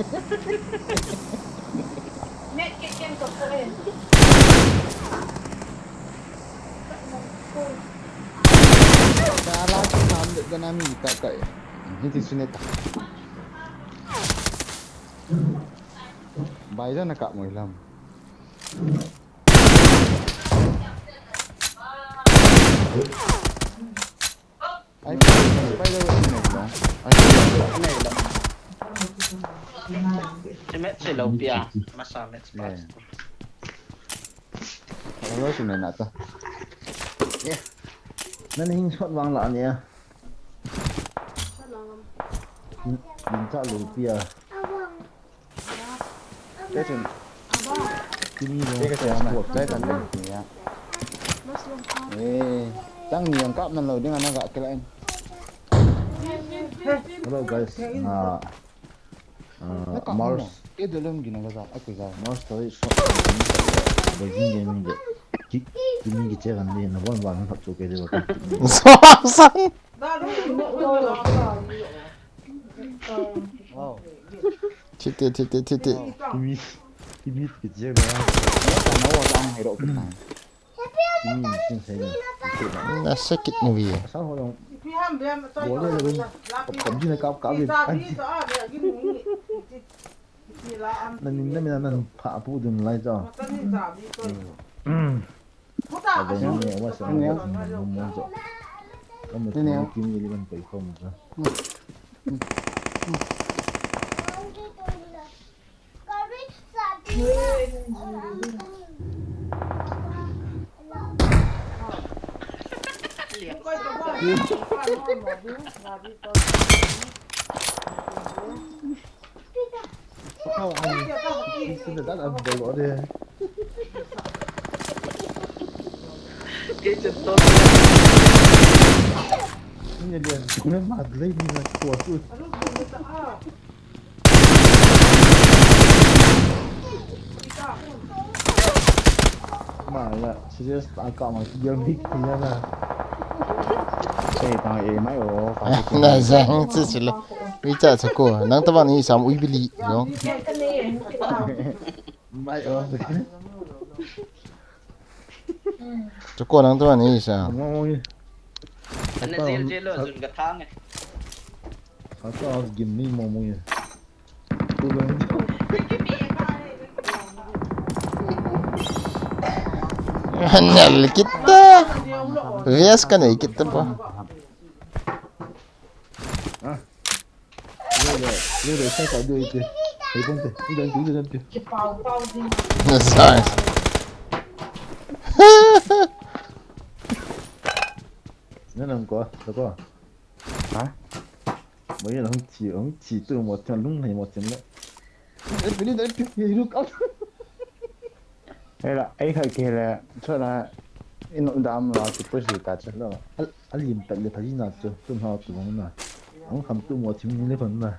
Net ke ken ko ko e. Ka la ka nam de ka na mi ka ka e. Hiti suneta. Bai jana ka mo lam. Ai, bai jana ka mo lam. Ai, bai jana. Match lo pia. Masa match pass. Hello, sumena ta. Nani hing shot vang la nia. Din cha lo pia. Te chun. Kimi lo te ka sport kai kan ni ya. Eh, tang ni ang kap nan lo ding ana ga kila en. Hello guys. Ah, ah, Mars. Ke de lom gina ga za, aku za. Mars to so. Bajin gaming de. Ki, kimi ki che kan ni na bon bon na to ke de ba. Wow. Chite, chite, chite. Kimi, kimi ki che ba. Kimi ni chin sai ni. Na sakit ni wi. Sa ho long. Bol le le. Pop jin kap kap. Na nin na mina nan pha pu dun lai cha. Ka ve ni wa sa ni mo mo cha. Ka mo ni kim ni li ban pai khom cha. Kei chen to. Ni lian, ni ma lei ni na ko tu. Ma la, serious ta ka ma, yar big ni na. Sei ta e mai o. Na jang chi chi lo. Wi cha cha ko. Nang ta ban ni sam ui bili, no. Mai o. Chako nang tu ani sa. Mo mo ni. Ana jil jil lo jun ka thang e. Sa ta as gim ni mo mo ni. Tu lo. Nel kita. Vias kan e kita pa. Ah. Yo, yo, yo, yo, sai ka dui te. Hei pon te. Idan tu, idan tu. Sai. Nana ko, ko. Ha? Mo ye hung chi, hung chi tu mo chan lung nei mo chan le. Ei pili dai pi, ei ru ka. Ei la, ei kha ke le, cho la, ino dam la, tu pu si ta cho lo. Al, alim ta le pha ji na cho, tu ha tu mo na. Ang kham tu mo thim ni le pan na.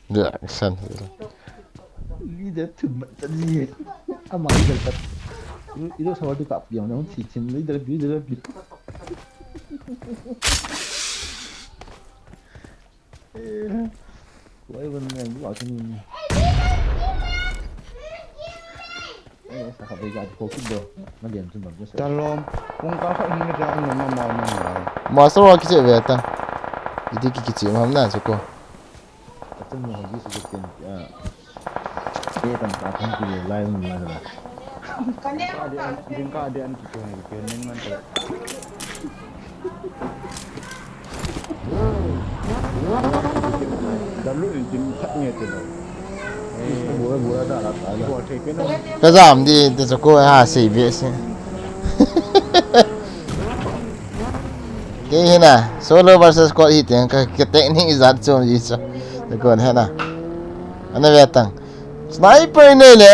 Reaction. Leader thum ma ta ni. Ama leader ta. Ido sa wa tu kap yang na hung si thim leader bi leader bi. Eh. Wai wan na wa thim ni. Talom. Kung ka kha hing ka ang ma ma ma. Master wa kiche ve ta. Idi ki kiche ma ham na chu ko. Atam mo hagi su ken. Ya. Te kan ta kan ki lai mo lai la. Ka ne ka din ka de an ki ko ni ke ning man ta. Dalu in dim khat nge te lo. Ka jam di, te chu ko ha sei be se. Kei hina, solo versus squad hi te, ka, ka technique ijat chu ji chu. Te ko hina. Ana ve tang. Sniper nei le,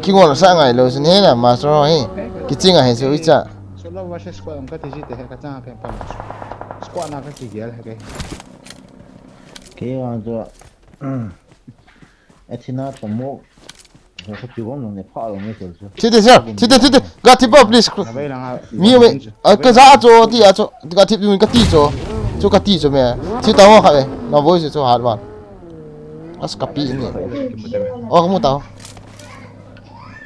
kingol sa ngai lo sin hina, master ho hi. Kiching a hi chu icha. Solo versus squad ang ka ti ji te he ka chang ka pam. Squad na ka ti gel he ke. Kei vang chu, Athena pamok. Ho ka ti vang ne pha lo ne chu. Thite sir, thite, thite. Ga thip ba, please. Na bai lang a. Mi me, a, ka ja cho ti a cho. Ga thip ka ti cho. Cho ka ti cho me. Thi ta ho kha ve. Na voi cho hat ban. As ka pi ni. O ka mu ta.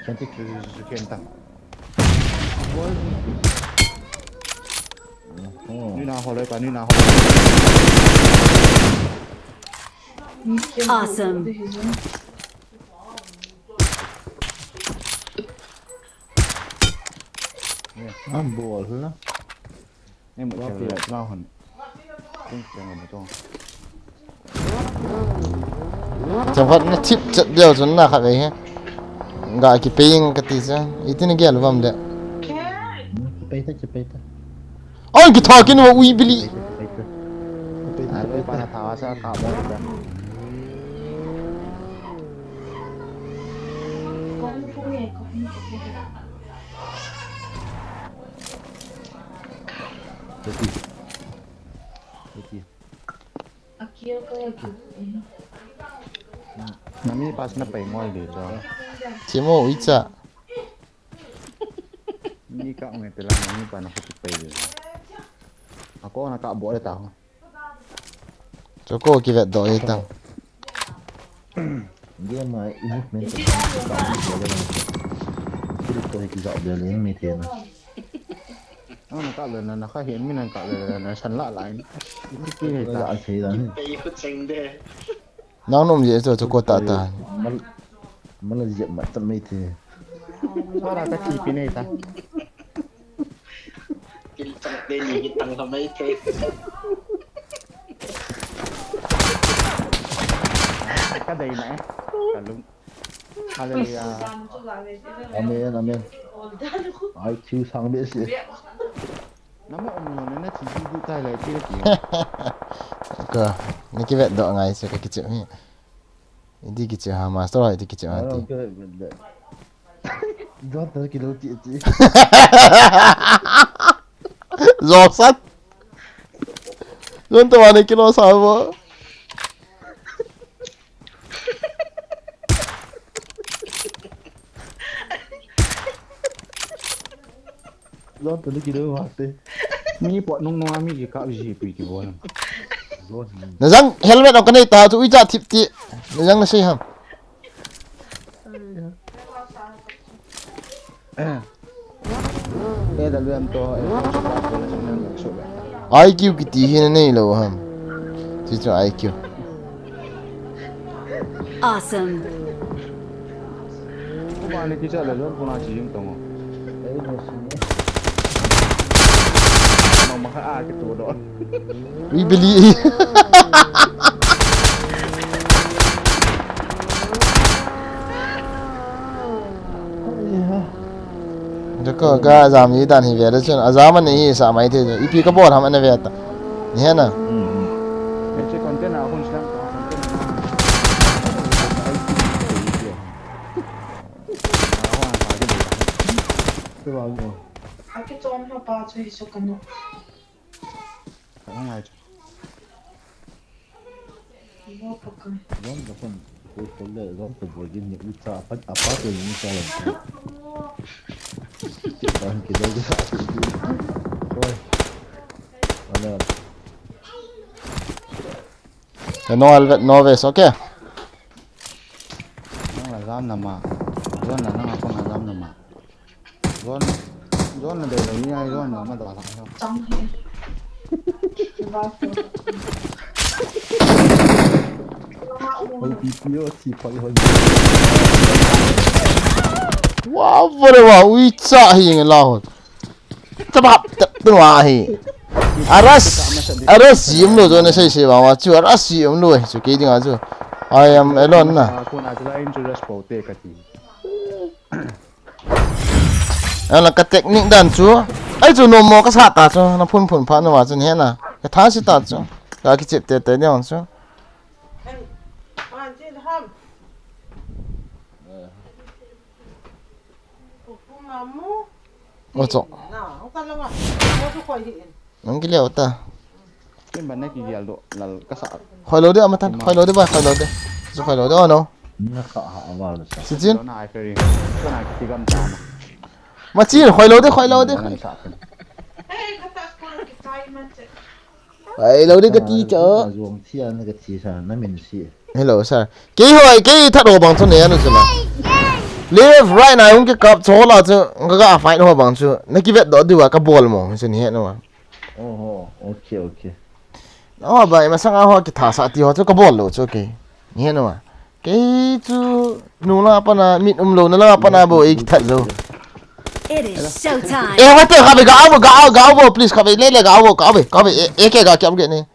Ken ti chu chu ken ta. Ni na ho le ka, ni na ho. Awesome. An bol na. Ni mu che le la hon. Tung che mo tong. Chaphat na thip chat deu chun na kha ve he. Ga ki ping ka ti cha. Iti ni gel vam de. Pei ta, pei ta. Oi, ki tha kin wa ui bili. Pei ta, pei ta. Ai, pa na tha sa ka mo ta. Tati. Tati. Nami pas na pai ngol de cho. Chimo uicha. Ni ka ngai te la ni pa na ko pai de. Ako na ka bo le ta ho. Cho ko kivet doh e tang. Game a i movement to ka ka ka le. Kiri to hi ki ga de le mi te na. Ana ka le na na ka hi mi na ka le na san la la ni. Ki ki he ta. La a che da ni. Pei khu cheng de. Nang nom je cho cho ko ta ta. Mal, mal je ma ta mai te. Para ka ti pi nei ta. Kin chak de ni ki tang ka mai te. Ka dei na e. Ka lum. Hallelujah. Amen, amen. I Q sang be si. Nama um lo na na chi di di tai lai ti ki. Ka, ni kivet doh ngai se ka kichep hi. Idi kichep ha, master ha idi kichep ha ti. Don ta kilo ti ti. Josat. Don ta mane kilo sa bo. Zon tu liki do mate. Mi pot nung nung a mi ki kap ji pui ki bol. Zon. Na jang helmet ang kanei ta chu uicha thip ti. Na jang na sei ham. Eh. Eh, da luan to, eh, to, to, to, to, to, to, to, to, I Q kiti hi na nei lou ham. Chi chu I Q. Awesome. Kuma ni kicha le lon kuna chi jing tong. Ei no si. No ma kha a ki tu do. We believe. Joko ka jam ni dan hi ve da chun. A jam ani hi sa mai the. Ipi ka bol ham ana ve ta. Ni he na. Hmm, hmm. Eche content a hun slam ta content. Ake chon ha pa chu hi so kanu. Ngai. Zon ka phone. Ko ko le zon ko bo gin ni ucha apa apa ko ni ucha. Ban ki dai. Oi. Wala. No, I'll get no ways, okay? Nang la jam na ma. Zon la nang a phone la jam na ma. Zon, zon na dei lo ni ai zon na ma da la. Chang he. Oi, pi pi o, si pa i hoi. Wow, vore wa, ui cha hi nge la ho. Tabap, tap, tu wa hi. Aras, aras yim lo zon na sei sei wa wa chu, aras yim lo chu, ke ding a chu. I am alone na. Ko na chu la in chu rest po te ka ti. Ala ka technique dan chu. Ai chu no mo ka sa ta chu. Na phun phun pha na wa chu ni na. Ka tha si ta chu. Ka ki chep te te ne chu. O chu. Nang ki leo ta. Ken ban na ki gel do lal ka sa. Khoi lo de ama tan. Khoi lo de ba, khoi lo de. Chu khoi lo de, oh no. Na ka ha aval sa. Si chin. Na ai feri. Ko na ki gam ta na. Ma chin, khoi lo de, khoi lo de. Nang sa pen. Khoi lo de ka ti cha. Zuang thia na ka ti sa na min si. Hello sir. Kei hoi, kei that ho bang chu ne anu chu na. Left right na hung ke kap chu la chu ka ga fight ho bang chu. Na ki vet do diu a ka bol mo chu ni he no. Oho, okay, okay. No, ba, masang a ho ki tha sa ti ho chu ka bol lo chu, okay. Ni he no. Kei chu nu la pa na mit um lo na la pa na bo ei ki that lo. It is showtime. Eh, what the, khabe, ga avo, ga avo, ga avo, please, khabe, le, le, ga avo, ga avo, ga avo, eh, eh, ke ga, kya, ke ni.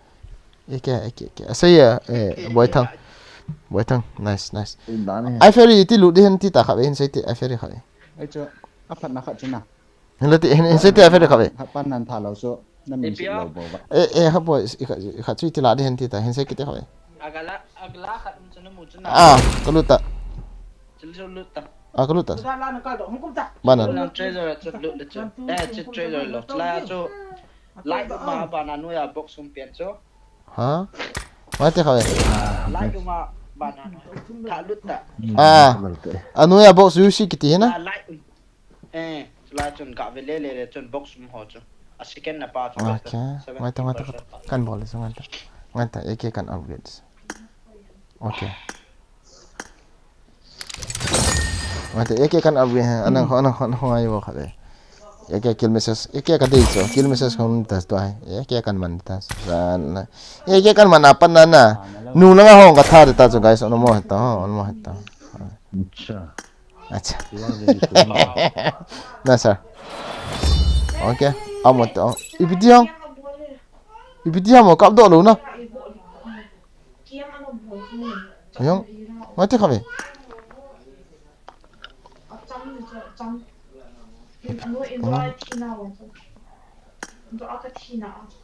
Eke, eke, eke. Asei ya, eh, Boy Thang. Boy Thang, nice, nice. Ai feri ti lut di hen ti ta khabe, hin sei ti, ai feri khabe. Ai chu, a phat na khat chu na. Hin le ti, hin, hin sei ti ai feri khabe. Khat pan nan tha lo chu, na min si lo bo ba. Eh, eh, ha boy, i kha, i kha chu ti la di hen ti ta, hin sei ki ti khabe. Agala, agala khat um chu na mu chu na. Ah, ka lut ta. Chu lut ta. Ah, ka lut ta. Ba na. Na treasure chu lut de chu. Eh, chu treasure lo. Chu la chu. Light ma ba na nu ya box um pian chu. Ha? Mai te khabe. Light uma ba na no. Tha lut ta. Ah. Anu ya box U C kiti hi na? Ah, light um. Eh, chula chun ka ve le le le chun box um ho chu. A second na pa chu. Okay. Mai te, mai te. Kan bol le chu mai te. Mai te, eke kan upgrade. Okay. Mate, eke kan upgrade ha, anang ho, anang ho, anang ho ngai bo khat e. Eke kill message, eke ka dei chu, kill message hon ta tu ai. Eke kan man ta. San na. Eke kan man apan na na. Nu na nga hong ka tha ta chu guys, ono mo ta, ono mo ta. Acha. Acha. Na sir. Okay, amo to. Ipi ti ham? Ipi ti ham, kap do lo na. Ayong, mati kami.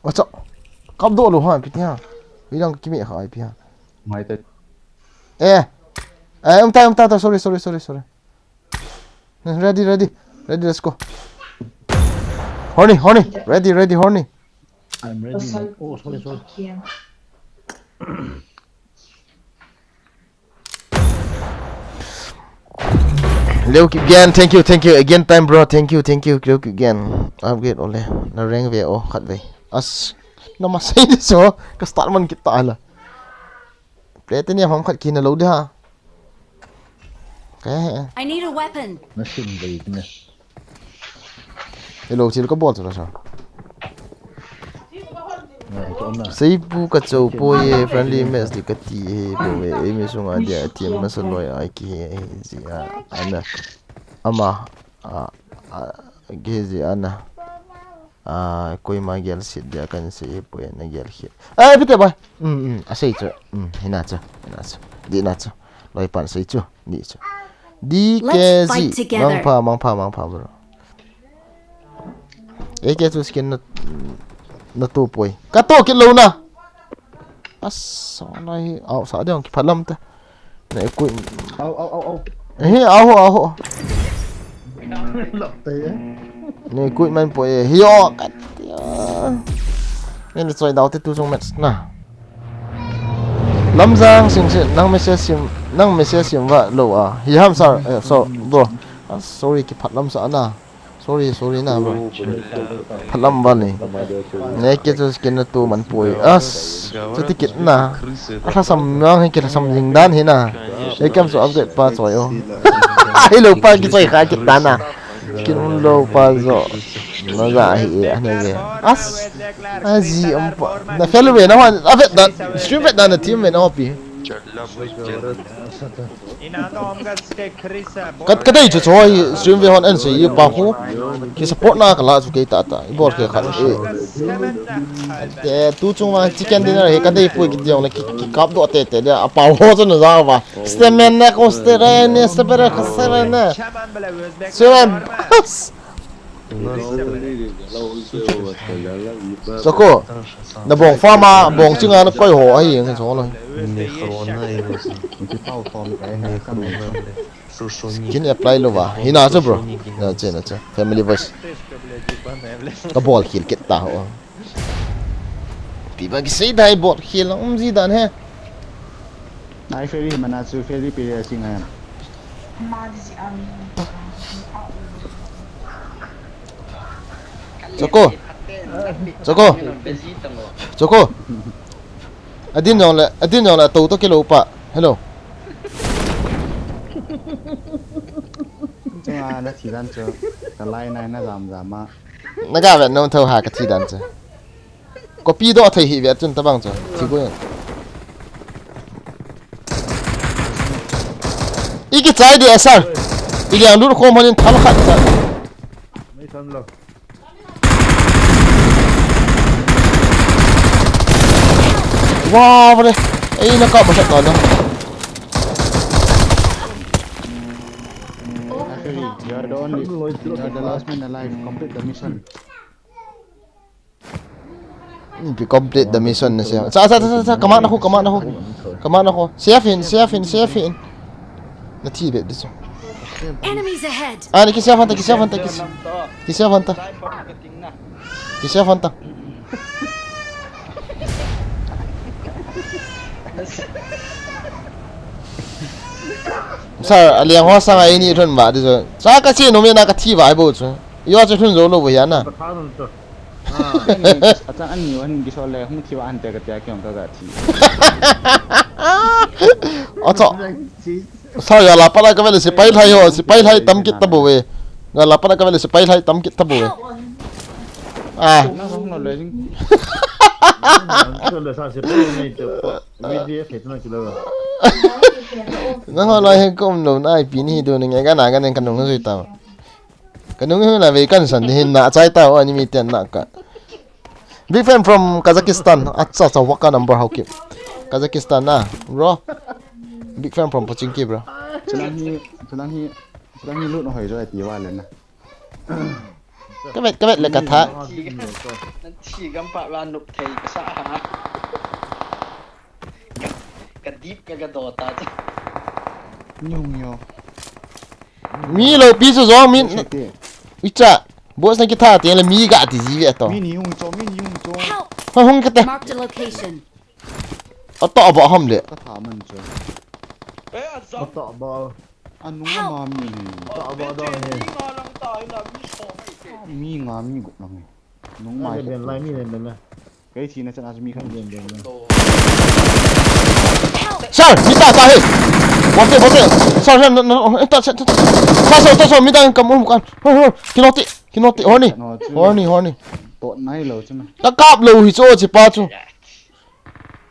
Acha, kap do lo ha, ipi ti ha. Ilang kimi ha, ipi ha. Mai te. Eh. Eh, um ta, um ta, ta, sorry, sorry, sorry, sorry. Ready, ready. Ready, let's go. Horny, horny. Ready, ready, horny. I'm ready, man. Oh, sorry, sorry. Leo Kipgen, thank you, thank you. Again time, bro. Thank you, thank you. Leo Kipgen. Upgrade ole. Na rank ve o, khat ve. As, na masai ni so. Ka start man kita ala. Play te ni ham khat kina lo de ha. Ka he. I need a weapon. Na sim ve ne. Hello, thil ka bol chu la sa. Seipu ka chou poi e, friendly match di ka ti e, bo e, eimi sunga dia team masa loi ai ki he, he, ji a, ana. Ama, a, a, ge ji ana. A, koima gel sit dia kan sei e, poi na gel khit. Ai, pite bai. Um, um, a sei chu. Um, hina chu, hina chu. Di na chu. Loi pan sei chu. Di chu. Di ke ji. Let's fight together. Mangpha, mangpha, mangpha, bro. Eke chu skin na, na to poi. Ka to kit lo na. Asa na hi, au, sa ding ki phalam ta. Na ikui. Au, au, au, au. Hi, au, au, au. Lap te, eh. Na ikui man poi, hi, o, ka ti, o. Neli choi dau te tu jong match na. Lamjang Singsit, nang message sim, nang message sim va lo a. Hi ham sir, eh, so, bro. Ah, sorry, kiphat lam sa na. Sorry, sorry na, bro. Phat lam va ni. Ne ke chu skin na tu man poi. As, chu ti kit na. A thasam nang hi kithasam jing dan hi na. He kam so upgrade pa choi o. Hi lo pa kichoi kha kit dan na. Kin un lo pa jo. Na ja hi e, na je. As. A ji um pa. Na fel ve na hon. A vet dan. Stream vet dan na team ve na hopi. Ka, ka dei chu chu hi stream ve hon an sei pa khu. Ki support na ka la chu kei ta ta. I bol ke khat e. Te tu chung ma chicken dinner hi ka dei pui ki tiong le ki, ki kap do te te le a pa ho chu na ja va. Stemen ne ko stere ne stepere ko sere ne. Seven. Soko. Na bong farm a bong chinga na koi ho ahi ang so lo. Kin apply lo va. Hi na chu bro. Na che na che. Family voice. Ka bol khil kit ta ho. Pi ba ki sei dai bol khil um ji dan he. Nai ferry mana chu ferry pe ya singa. Choko. Choko. Choko. Adin jong le, adin jong le, to to kilo pa. Hello. Chunga na thi dan chu. Ka lai nai na jam jam a. Na ga vet nom tho ha ka thi dan chu. Copy do thei hi ve chun tabang chu. Thi ko. I ki chai de sir. I liang lut khom hanin thal khat sa. Mai san lo. Wow, vale. Ei na ka ba sa ta na. Actually, you are the only, you are the last man alive. Complete the mission. Pi complete the mission na siya. Sa, sa, sa, sa, sa, come on ako, come on ako. Come on ako. Safe in, safe in, safe in. Na thi be this. Enemies ahead! Ah, ni ki safe hanta, ki safe hanta, ki s-, ki safe hanta. Ki safe hanta. Sir, aliang ho sanga ini thun ba this. Sa ka chi no me na ka thi ba ai bo chu. Yo chu thun zo lo bo ya na. Pathan to. Ah. Achang ani wan kisol le hung thi ba ante ka tia kyong ka ga thi. Acha. Sa ga la pala ka vele sipai lhai ho, sipai lhai tam kit ta bo ve. Ga la pala ka vele sipai lhai tam kit ta bo ve. Ah. Na hung no le jing. Chule sa sipai nei te po. V D F he tuna kilo. Na ho lai he kom lo na ai pi ni do ni nge ga na ga nen ka nung zui ta. Ka nung hi la ve kan san hin na chai ta o ani mi ten na ka. Big fan from Kazakhstan. Acha cha waka number how keep. Kazakhstan na, bro. Big fan from Pochinki, bro. Chulang hi, chulang hi, chulang hi lut hoi jo ti wa le na. Ka vet, ka vet le ka tha. Nan thi gam pa la nup thei ka sa ha. Ka, ka dip ka ga do ta. Nyung yo. Mi lo pi chu jong min. Icha. Boss na kitha te le mi ga ti ji ve to. Mi ni hung cho, mi ni hung cho. Help! Ha hung ka te. Marked a location. A to ba ham le. Ka tha man cho. Eh, a to ba. Anung ma mi ni. To ba do he. Mi nga mi gup lang he. Nung ma. Ai, ben lai mi le ben la. Kei thina chan a chu mi khat. Sir, mi ta ta he. Bote, bote. Sir, sir, no, no, no, ta, ta, ta. Sir, sir, ta, sir, mi ta kam um kan. Hoi, hoi. Kinoti, kinoti. Horny. Horny, horny. To nai lo chu na. Ka kap lo hi chu chi pa chu.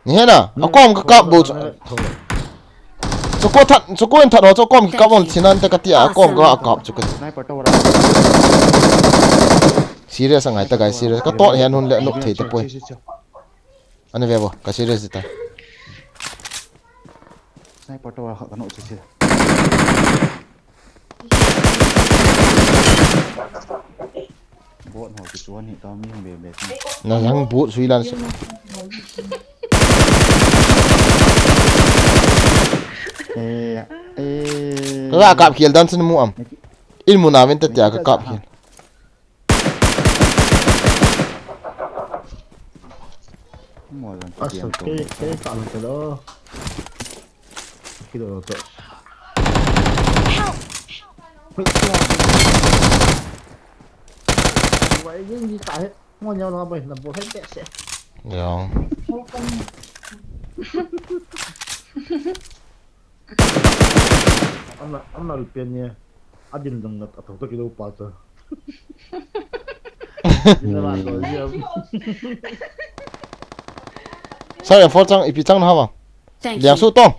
Ni he na. Akom ka kap bo chu. Chu ko that, chu ko in that ho chu kom ki kap on thinan ta ka tia. Akom ka kap chu ka. Sniper tower. Serious angai ta guys, serious. Ka tot hian hun le nup thei ta poi. Ani ve bo, ka serious ta. Sniper tower kha ka no che che. Bot ho ki chuan hi ta mi hung be be. Na lang bot sui lan su. Eh, eh. Ka kap khial dan sin mu am. In mu na ven ta tia ka kap khial. Asa, kei, kei ka lo te lo. Kilo lo to. Wai, ni ka he. Mo nyau na bai na bo he te se. Yong. Amna, amna lu pen ni. Adin dang na ato to kilo pa to. Ding na ba to ya. Sai, four chang, ipi chang na ha ba? Thank you. Liang su tong.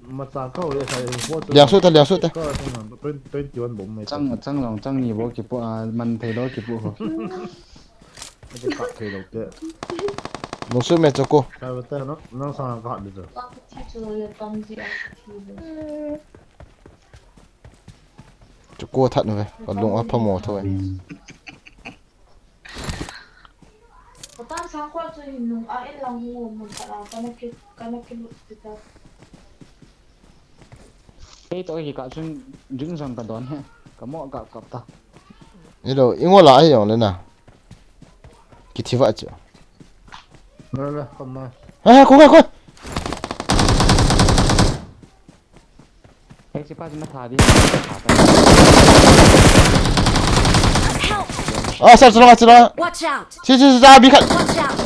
Macha ka ho ya sai four chang. Liang su ta, liang su ta. Ka twenty, twenty-one bom mai. Chang, chang long, chang ni bo kipu, a, man thei lo kipu ho. Ate kap thei lo te. Nung su me Choco. Kap te, no, nang sang kap de to. Choco that nu ve. Ka lung a phamo tho ve. Patang sang ko chu hin nung a in lang hu mun khat a kana ki, kana kilut ti ta. Kei to hi ka chun jing jang ka don he. Ka mo ka kap ta. Ni lo, i ngol a hi jong le na. Ki thi va chu. Lo, lo, kom na. Ha, ko, ko, ko. Hei, si pa si na tha di. Help! Ah, sir, sir, sir. Watch out! Si, si, si, sa, bi khat. Watch out!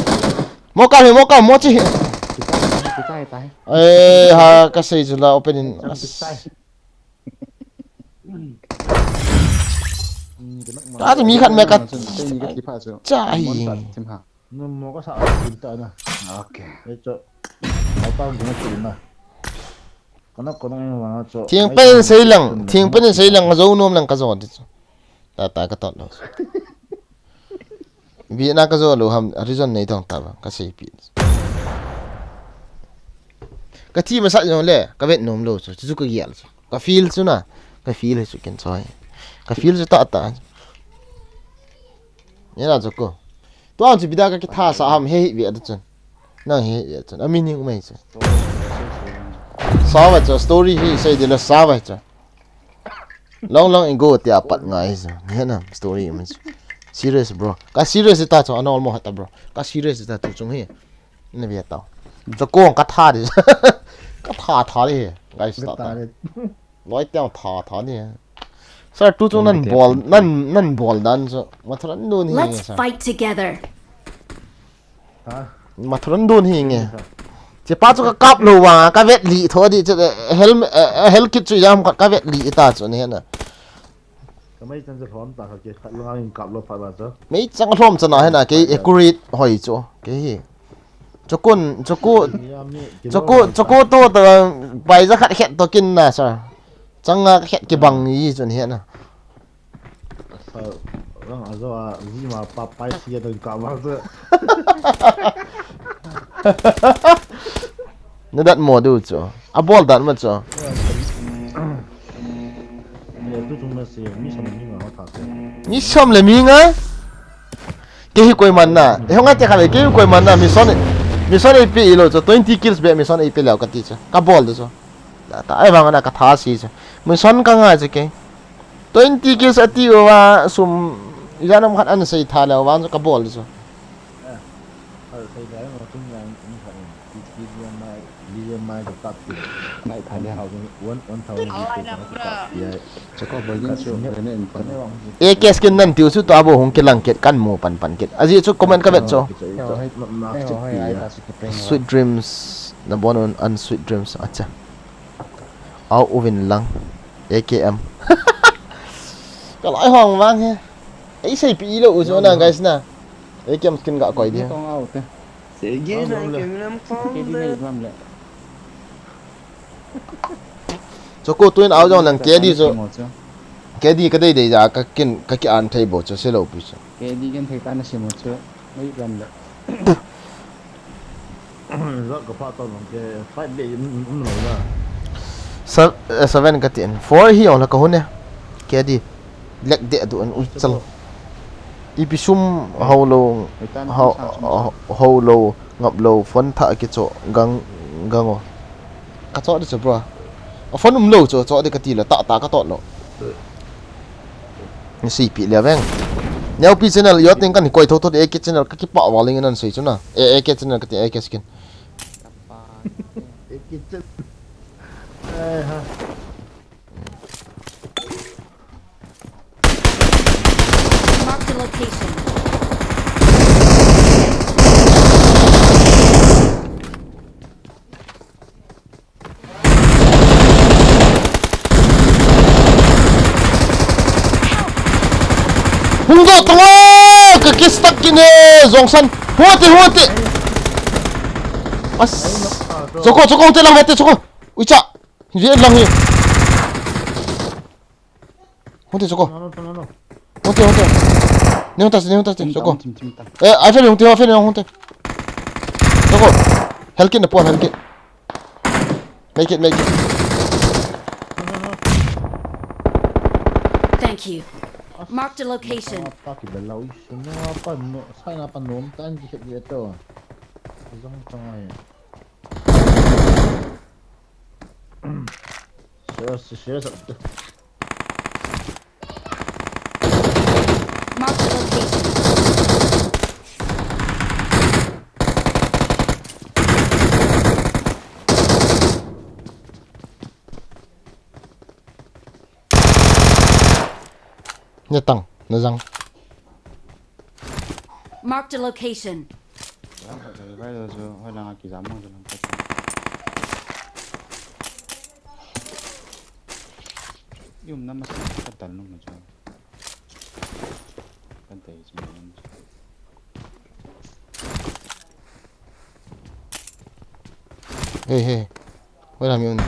Mo ka, mo ka, mo chi. Kita, kita, kita. Eh, ha, ka sei chu la open in. Kita, kita. Ah, mi khat me ka. Cha hi. Num mo ka sa a tin ta na. Okay. Ei cho. Au ta mo na tin na. Kana kana eng wa cho. Thing pen sei lang, thing pen sei lang, ka zo nom lang ka zo ti chu. Ta ta ka tot lo. Bi na ka zo lo ham, a reason nei tong ta ba, ka sei pi. Ka thi masa jong le, ka vet nom lo chu, chu ka gial chu. Ka feel chu na, ka feel chu ken choi. Ka feel chu ta ta. Ni na chu ko. Tua chu bida ka kitha sa ham he hi ve a chun. Nang he hi ve a chun. A meaning mai chu. Sa va chu story hi sei de la sa va chu. Long long ago tia pat ngai chu. Ni na story mai chu. Serious bro. Ka serious ta chu a normal hat ta bro. Ka serious ta tu chung hi. Na ve ta. Chu ko ka tha de. Ka tha tha de. Guys ta ta. Loi tiang tha tha ni. Sir, tu chu nan bol, nan, nan bol dan chu. Matharan dun hi nge, sir. Let's fight together. Ha? Matharan dun hi nge. Che pa chu ka kap lo wa, ka vet li tho di chu, eh, hel, eh, hel kit chu jam ka, ka vet li ta chu ni na. Ka mei chan chu hlom ta ka ke, khat lang in kap lo pha ba chu. Mei chang hlom chana hi na, ke accurate hoi chu. Ke hi. Chokun, choku, choku, choku to ta pai ja khat khet to kin na sa. Changa khet kibang yi chun he na. Sa, rang a zo a, zi ma pa pai si a dang ka ma sa. Na dat mo du chu. A bol dat ma chu. Mi som le mi nga. Ke hi koi man na. E hong a te kha le ke hi koi man na. Mission, mission ei pe ilo chu. Twenty kills be mission ei pe leo ka ti chu. Ka bol de chu. Ta, ta, ai vang na ka tha si chu. Mission ka nga chu ke. Twenty kills a ti uva sum. Ijat ham khat an sei tha leo vang chu ka bol de chu. A K skin nan tiu chu tua bo hung kilang kit kan mu pan pan kit. Ajeh chu comment ka vet chu. Sweet dreams. Na bon un an sweet dreams. Acha. Au uvin lang. A K M. Ka lai hong vang he. Ei sei pi lo u chu na guys na. A K M skin ga koi di. Tong au te. Segi na kemlam kong de. Choku tuin au jong lang K D chu. K D ka dei dei ja ka kin ka ki an thei bo chu se lo pi chu. K D kin thei ta na si mo chu. Mai ram le. Zot ka pha to nong ke fight le um um lo na. Sa, eh, seven ka tin. Four hi ong la ka hun e. K D. Lek de du an u chal. Ipi sum hau lo, hau, hau lo, ngap lo, phone tha ki cho, gang, gang o. Ka cho di cho bro. A phone um lo cho, cho di ka ti lo, ta, ta ka to lo. Ni si pi le veng. Neopi channel, yo ting kan koi tho tho, A K channel, ka kipa wa ling nan sei chu na. A, A K channel, ka ti A K skin. A K channel. Eh, ha. Marked a location. Hung do tang o, ka kiss tak kin e, Jongsan. Hung te, hung te. As. Choko, choko, hung te lang, hung te, choko. Ui cha. Hi lang hi. Hung te, choko. No, no, no, no. Hung te, hung te. Ni hung te, ni hung te, choko. Eh, ai fe hung te, ai fe hung te. Choko. Help kit na pon, help kit. Make it, make it. Thank you. Marked a location. Apa ki bela ui sunu apa no, sai na pa nom tan ki het ye to. Zong tangai. Serious, serious. Mark the location. Na tang, na jang. Mark the location. Yum na masa ka tal nung na jang. Kan tai jing. Hey, hey. Wala mi un.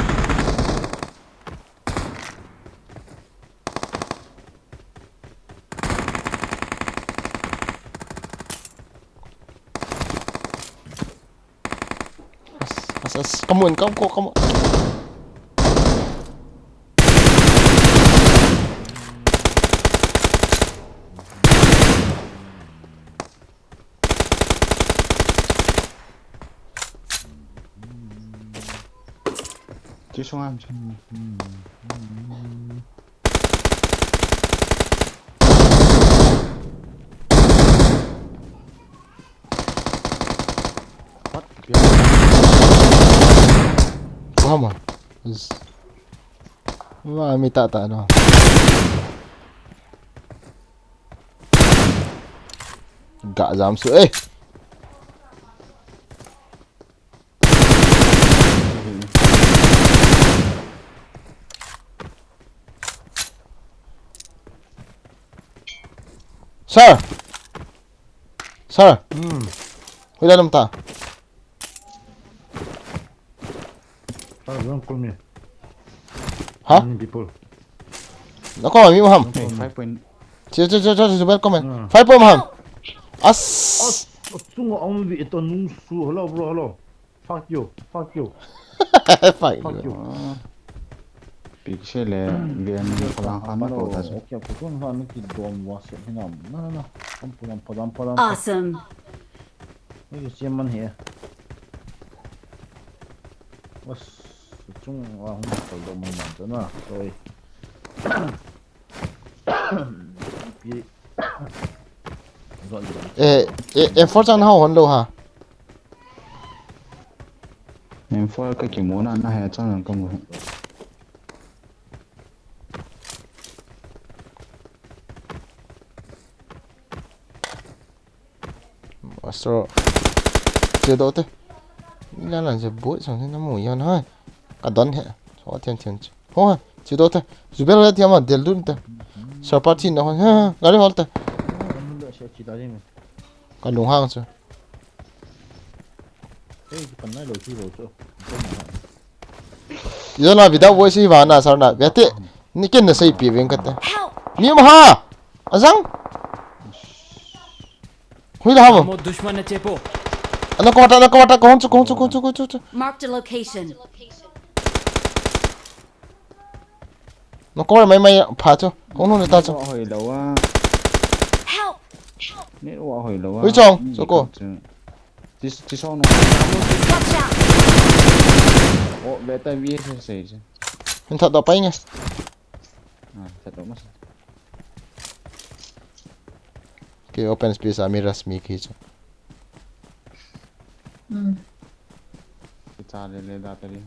As, as, as. Come on, come, come, come on. Chứ sao em sao. What? Come on. Wah, mi ta ta no. Gak jam su eh. Sir. Sir. Hmm. Hoilam um ta. Five point. Ha? Many people. Nako, mi ham. Hey, five point. Che, che, che, che, che, welcome. Hmm. Five point ham. As. As, sunga ang vi ito nung su. Hello, bro, hello. Fuck you, fuck you. Fuck you. Fuck you. Ah. Pixel le, V M ni ko lang khan ko ta. Okay, ko tun ha ni ki dom wa se hinam. Na, na, na. Am pulam, pulam, pulam. Awesome. Ni ki siam man he. Was, chung wa hung ko do man man ta na. Sorry. Eh, eh, M four chan hao hon lou ha. M four ka kimu na, na he chan ka mu. Astro. Che do te. Ila la je boy sang na mu yan ha. Ka don he. So thian thian. Ho ha. Che do te. Jubel le thiam ma del dun te. Sa pa thi na ho. Ha. Gari hol te. Ka lung hang chu. Ei, ki pan nai lo, ki lo chu. Yo na vida voice hi vana sar na. Bete. Ni ken na sei pi veng kate. Help! Ni ma ha. Ajang. Hui la ha mo. Mo dushman na chepo. Ana ko ta, ana ko ta, ko hon chu, ko hon chu, ko hon chu, ko hon chu. Marked a location. Na ko mai mai pha chu. Ko hon ta chu. Hoi lo a. Help! Ni wa hoi lo a. Hui chong, ni so ko. Chu. This, this one. Watch out! Oh, beta V S S. Hin that do pai nge. Ah, that do mas. Open space a mi rush mi khi chu. Hmm. Kicha le le da tari.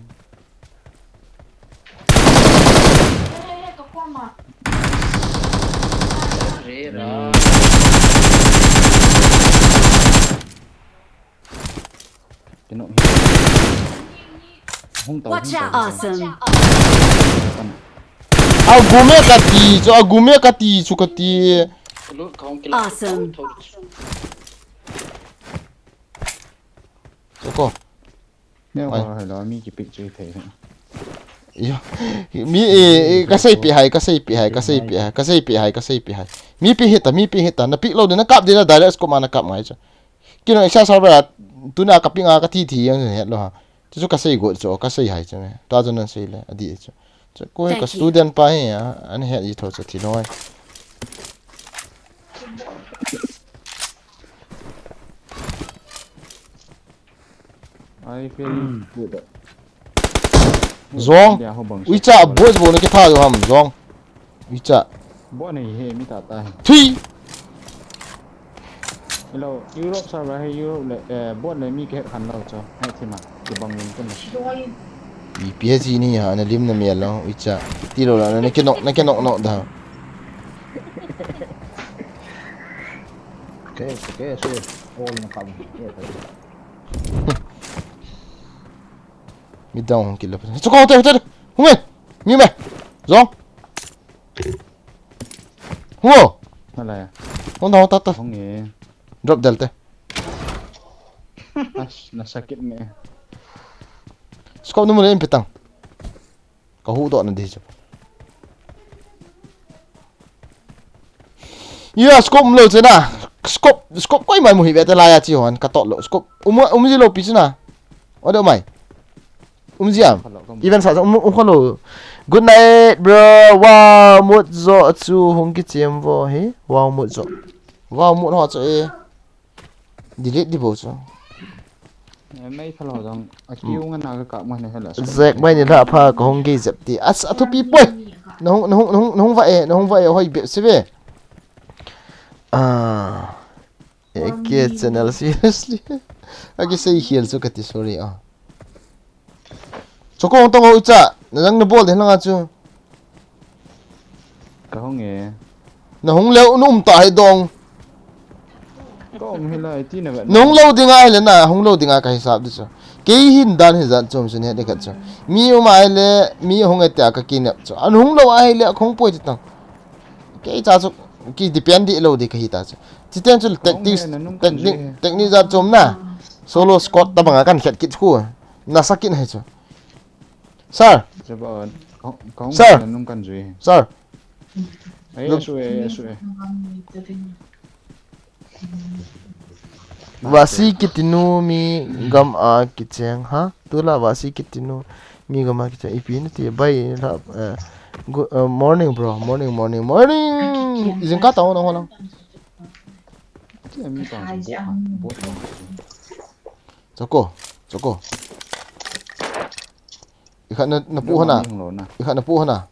Re ra. Kino hi. Hung tau, Watch hung out. Tau, hung tau. Awesome. Agume kati chu, agume kati chu kati. Lut khong kila. Awesome. Thau, thau. Choko. Ne, ai. Wa, hello, mi ki pick chu thei. Yo. Mi, eh, eh, ka sei pi hai, ka sei pi hai, ka sei pi hai, ka sei pi hai, ka sei pi hai. Mi pi hita, mi pi hita, na pick lou de, na kap de, na direct scope ma na kap ngai chu. Kino extra server a, tuna ka ping a ka thi thi yang het lou ha. Chu chu ka sei got chu, ka sei hai chu me. Ta chu nan sei le, a di chu. Chu ko ka student pa hi a, an het i tho chu thi lou hai. Ai, feel good. Zong. Uicha, boys bo na kitha jo ham, zong. Uicha. Bo nei he, mi ta ta he. Thui. Hello, Europe server he, Europe le, eh, bot le mi ke khan lo cho. Hai thima, ki bang yin kun. Pi P H ni ha, na lim na mi lo, uicha. Ti lo la, na ke nok, na ke nok nok da. Ke, ke, so, all na kam. Ye, ke. Mi down hung kit le. Chu ko te te. Hung e. Mi me. Zong. Hung o. Ala ya. Hung down ta ta. Hung e. Drop del te. As, na sakit me. Scope nu mu le in petang. Ka hu doh na di chu. Ya, scope um lou chu na. Scope, scope koi mai mu hi ve te la ya chi hon ka tot lou. Scope um, um ji lou pi chu na. O de mai. Um ji am. Even sa um, um kho lou. Good night, bro. Wow, mut jo chu hung ki chem vo hi. Wow, mut jo. Wow, mut ho chu e. Delete di bo chu. Eh, mai phalo dang, a kiu nga na ka ka ma ne hala. Zek mai ni la pha ka hung ge zep ti. As a thupi poi. Na hung, na hung, na hung, na hung va e, na hung va e, hoi bep se ve. Ah. A K channel, seriously. A ki sei hial chu ka ti, sorry, ah. Choko hung tong o cha, na nang na bol de langa chu. Ka hung e. Na hung leu na um ta hai dong. Ka um hi lai ti na ve. Na hung lou dinga hi le na, hung lou dinga ka hisap di chu. Kei hin dan hi zan chom sun he de khat chu. Mi um ai le, mi hung e tia ka kinep chu. An hung lou ai le, hung poi ti tang. Kei cha chu, ki depend di lou di ka hi ta chu. Chiten chu technique, technique, technique zat chom na. Solo squad ta banga kan khet kit khu. Na sa kin hai chu. Sir. Sir. Sir. Vasi kitinu mi gam a kicheng ha? Tula vasi kitinu mi gam a kicheng. Ipi na ti bai la, eh, good, eh, morning, bro. Morning, morning, morning. Izin ka taon ang walang. Choko, choko. Ikha na, na pu hana. Ikha na pu hana.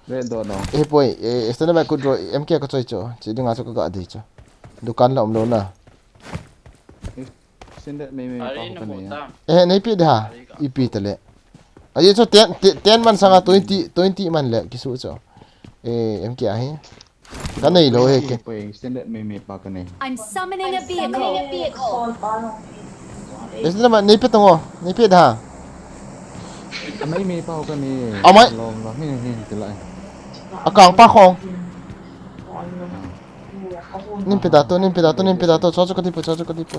Ve do do. Eh, poi, eh, extend ba kudro M K ka choi cho. Chi dinga cho ka ga di cho. Dukan la um lou na. Extended mai mai pa ka nei. Eh, nei pi de ha. Ipi ta le. Aye cho ten, ten man sanga twenty, twenty man le kisu cho. Eh, M K ahi. Ka nei lou he ke. Poi, extended mai mai pa ka nei. I'm summoning a vehicle. Extended mai nei pe tong o, nei pe da. Mai mai pa ka nei. Amai. Long long hin hin ti lai. Akang pa khong. Nin pe da to, nin pe da to, nin pe da to. Cho cho ka di po, cho cho ka di po.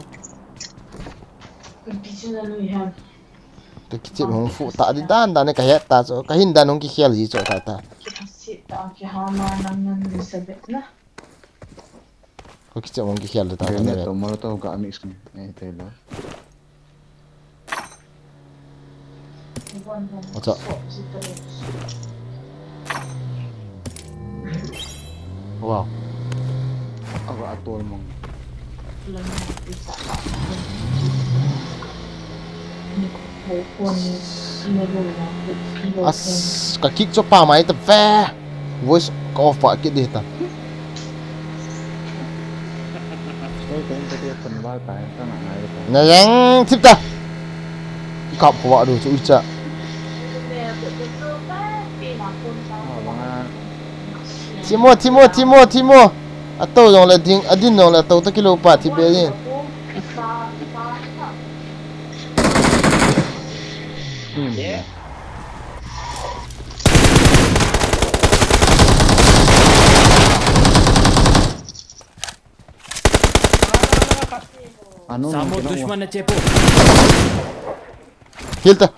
Ka kichep hung fu ta di dan dan ka het ta cho, ka hin dan hung ki khel ji cho ta ta. Ki ha si ta, ki ha ma nang nang di sa bet na. Ko kichep hung ki khel ta ta. Grenade to, Molotov ka mix ni. Eh, te lo. Acha. Wow. Aga atol mong. As, ka kick cho pa mai ta ve. Voice ka off pa kit di ta. Na yang thip ta. Kap ko wa du chu cha. Thimo, thimo, thimo, thimo. Ato jong le ding, adin jong le ato ta kilo pa thi be yin. Anu, Samo dushman na chepo. Heal ta.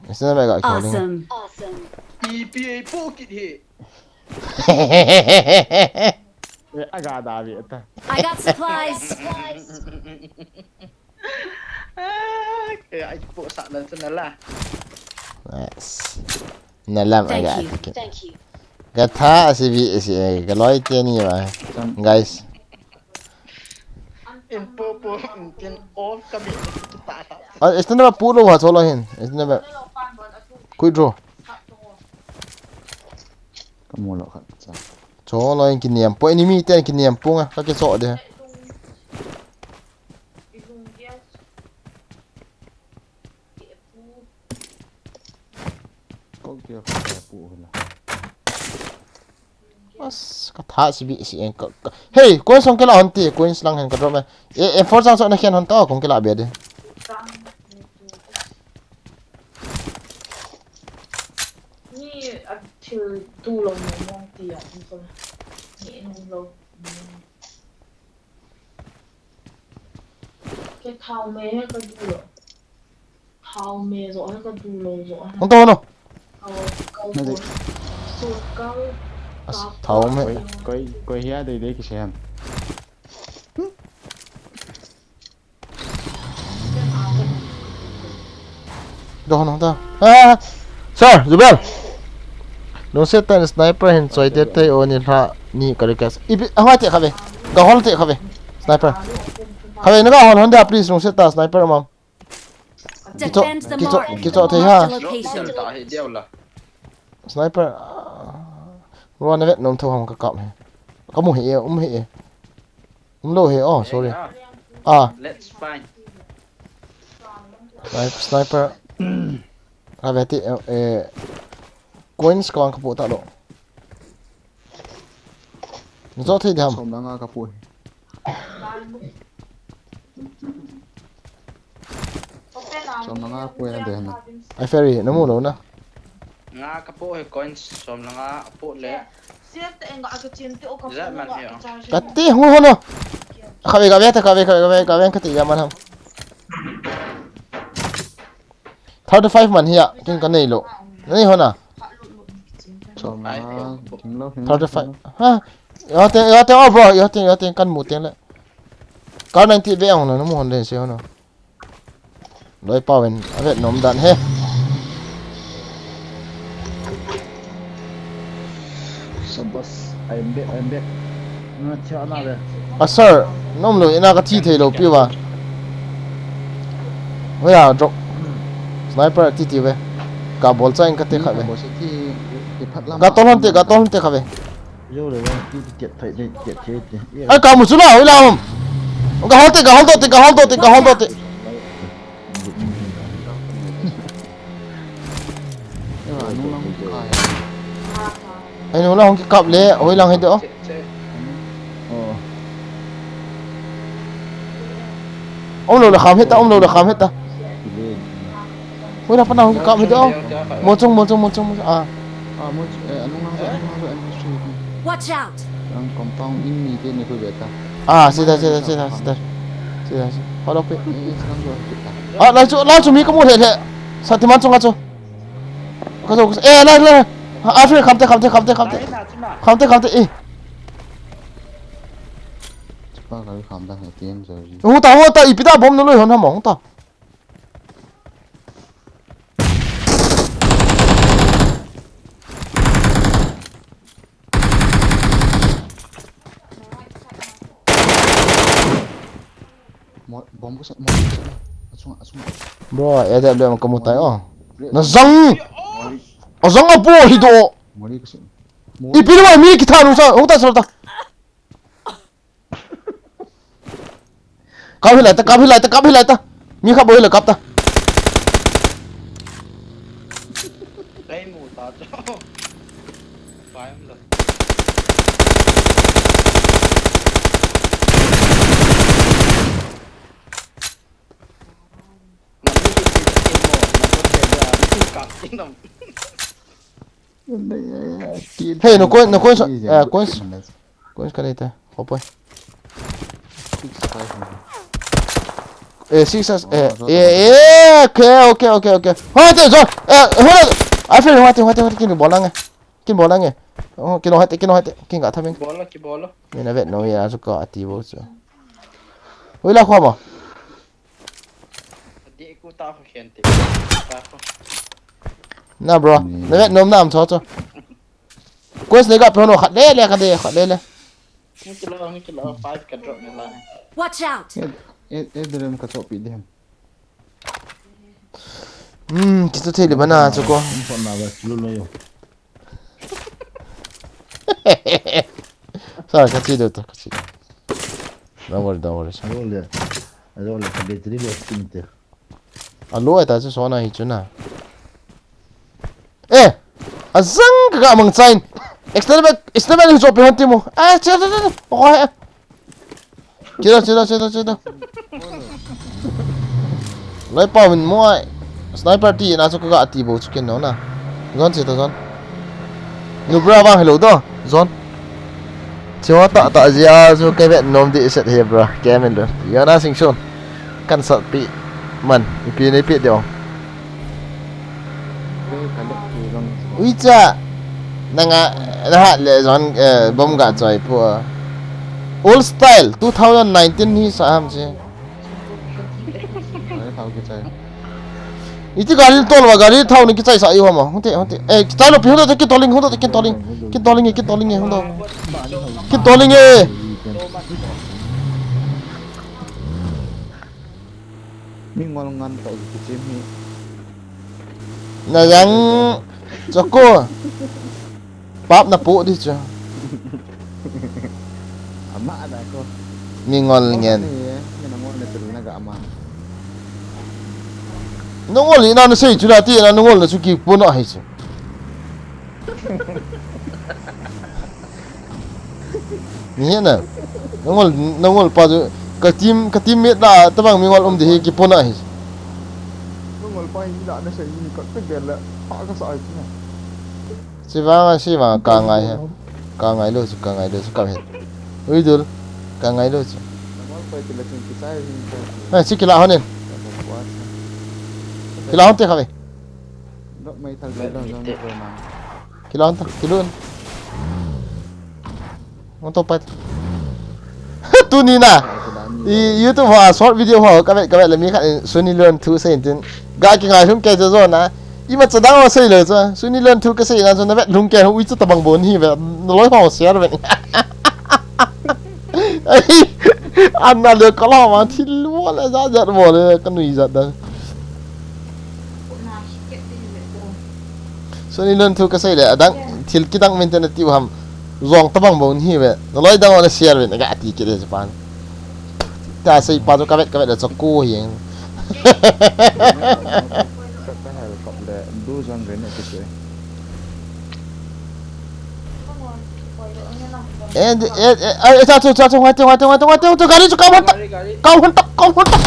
Isna mega killing. Awesome. Awesome. Ipi ei po kit he. Eh, aga da bi ta. I got supplies. Ah, kaya ay po sa lang sa nala. Nice. Nalam aga. Thank you. Thank you. Gatha si bi si, eh, galoi te ni ba. Guys. In po po, in tin off kami. Ah, isna ba pulo ha cholo hin. Isna ba. Kuidro. Kamu lo khat cha. Cholo in kiniam po, enemy te kiniam po nga, ka ke cho de. Kau ke ka pu la. Bas, ka tha si bi si en ka, ka. Hey, coins hong kila hon ti, coins lang hen ka drop me. E, e four chang so na khen hon to, kong kila be de. Ni a thil tu lo mo mo ti a, ni ko. Ni en lo. Ke thau me he ka du lo. Thau me zo he ka du lo zo he. Hong to no. Thau, thau, Nadi. Thau, thau me. Koi, koi, koi hia dei dei ki se han. Doh, doh, doh. Ah, sir, Zubel. Lungset tah in sniper hin choi te te o ni hla ni ka request. Ipi, ahoi te kha ve. Ga hol te kha ve. Sniper. Kha ve, na ga hol hon da, please, lungset tah sniper, mam. Kicho, Defend the kicho, mark. Kicho thei ha. Mark the location. Sniper. Ah, run vet nom tho ham ka kap he. Ka mu he, um he. Um lo he, oh, sorry. Ah. Let's find. Sniper, sniper. Ka ve ti, eh, eh, coins ka vang ka pu ta lo. Zo thei diam. Som langa ka pu. Som langa pu ya de na. Ai ferry, na mu lo na. Nga ka po he coins som langa po le. Zat man he. Kati hu hono. Kave, kave, ta kave, kave, kave, kave, kati ya man ham. Thirty-five man hi a, kin ka nei lo. Nei hona. Som langa, kim lo, kim lo. Thirty-five. Ha. Yo te, yo te, oh bro, yo te, yo te, kan mu te le. Kar ninety be ang na mu hon de se hono. Loi pau in, a vet nom dan he. Sabas, I'm back, I'm back. Na chia na le. A sir, nom lo, ina ka thi thei lo pi wa. Hoya, drop. Sniper ti ti ve. Ka bol cha in ka te kha ve. Ka tol hon te, ka tol hon te kha ve. Yo le, ti ti ti ti ti ti. Ai, ka mu chu la, oi la, um. Ka hol te, ka hol to te, ka hol to te, ka hol to te. Ai, nu la hong kikap le, oi lang he de o. Om lo le kham heta, om lo le kham heta. Ui, na pana hung kap hita. Mo chung, mo chung, mo chung, mo chung. Ah. Ah, mo chung, eh, anung lang, anung lang, anung lang. Watch out! Ang compound in mi te ni ku beta. Ah, sida, sida, sida, sida. Sida, sida. Follow pe. Eh, sekarang dua kita. Ah, la chu, la chu mi ka mu le le. Sa ti man chung a chu. Ka chu, eh, la, la. Ah, Alfred, khamte, khamte, khamte, khamte. Khamte, khamte, eh. Chupa ka kham da he ti em jari. Hu ta, hu ta, ipi da bom no loi hon ham ong ta. Mo-, bomb ko sa, mo-, asunga, asunga. Bro, A W M kamu tai o. Na zang! Mori. A zang a bo hi do. Mori ko sa. Ipi ni wa mi kitha nu sa, ong ta sa ta. Kap hi lai ta, kap hi lai ta, kap hi lai ta. Mi khat bou hi lai kap ta. Kei mu ta cho. Pai um lo. Hey, no coin, no coins, eh, coins. Coins ka nei te. Hopoi. Eh, six as, eh, eh, eh, okay, okay, okay, okay. Hoi te, John. Eh, hoi. Ai, friend, hoi te, hoi te, hoi te, kin bol lang e. Kin bol lang e. Oh, kin hoi te, kin hoi te, kin ka thamin. Bol lo, ki bol lo. Ni na vet nom ya, chu ka ati bou chu. Hoi la khwa mo. Adi ku ta kho khen te. Ta kho. Na, bro. Ni. Na vet nom nam cho cho. Quest le ga pe no khat le le ka de khat le le. Ni kilo, ni kilo, five ka drop ni la. Watch out! Eh, eh, eh, drem ka cho pi de. Hmm, kitu thei le bana cho ko. Ni phone na ba lu lo yo. Sa, ka chi do to, ka chi. Don't worry, don't worry. Alo le. Alo le, ka battery lo sting te. Alo ai ta chu sona hi chu na. Eh! Azang ka ga mang chain. Extended, extended hi cho pe hon ti mo. Ah, che, che, che, che. Ko he. Chida, chida, chida, chida. Lai pa min mo ai. Sniper ti na chu ka ga ti bou chu ken no na. Zon chida zon. Nu bra vang hello do. Zon. Chiwa ta ta zia chu ke vet nom di set he bra. Ke men do. Yana sing chun. Kan sat pi. Man. Ipi nei pi de. Uicha, nanga, nahat le zon, eh, bom ga choi po. Old style, two thousand nineteen hi sa ham che. Iti gari tol wa gari thau ni kichai sa i homa. Hunte, hunte. Eh, kichai lo pi hunte, kin toling, hunte, kin toling. Kin toling, kin toling, hunte. Kin toling e. Mi ngol ngan tau hi kichim hi. Na yang choko. Pap na pu di chu. Ama da ko. Mi ngol ngen. Ni, ni na ngol na tu na ga ama. Na ngol ni na na sei chu la ti na na ngol na chu ki pu na hai chu. Ni he na. Nangol, nangol pa chu ka team, ka team mate la tabang mi ngol um di hi kipona hi. Nangol pa hi la na sei ni ka pe bel la pa ka sa ai na. Si vang, si vang ka ngai he. Ka ngai lo chu, ka ngai lo chu ka he. Ui dul. Ka ngai lo chu. Nangol pa ti la kin ki sai hi ka. Ha, si kila honin. Kila hon te kha ve. Dok mai thal mai dok dok mai na. Kilon ta, kilon. Ngon to pat. Tuni na. I YouTube ho short video ho ka vet ka vet le mi khat in Suni Leon thu sei tin. Ga ki ngai lhung ke jo jo na. Ima cha dang ho sei le cha. Suni Leon thu ka sei na cha na vet lhung ke ui cha tabang bon hi ve. Na loi ho share ve. Ai. An na le ka la ma thil mo le ja ja mo le ka nui ja da. Suni Leon thu ka sei le, adang thil kidang mente na tiu ham. Zong tabang bou hi ve. Na loi dang na share ve, na ga ti kit le chu pan. Ta sei pa chu ka vet, ka vet le chu ko hi. Ka hel kop le, du zong ve na ti che. Eh, eh, eh, eh, cha chu, cha chu, ngai teu, ngai teu, ngai teu, ngai teu, gari chu kam hon ta. Gari, gari. Kam hon ta, kam hon ta.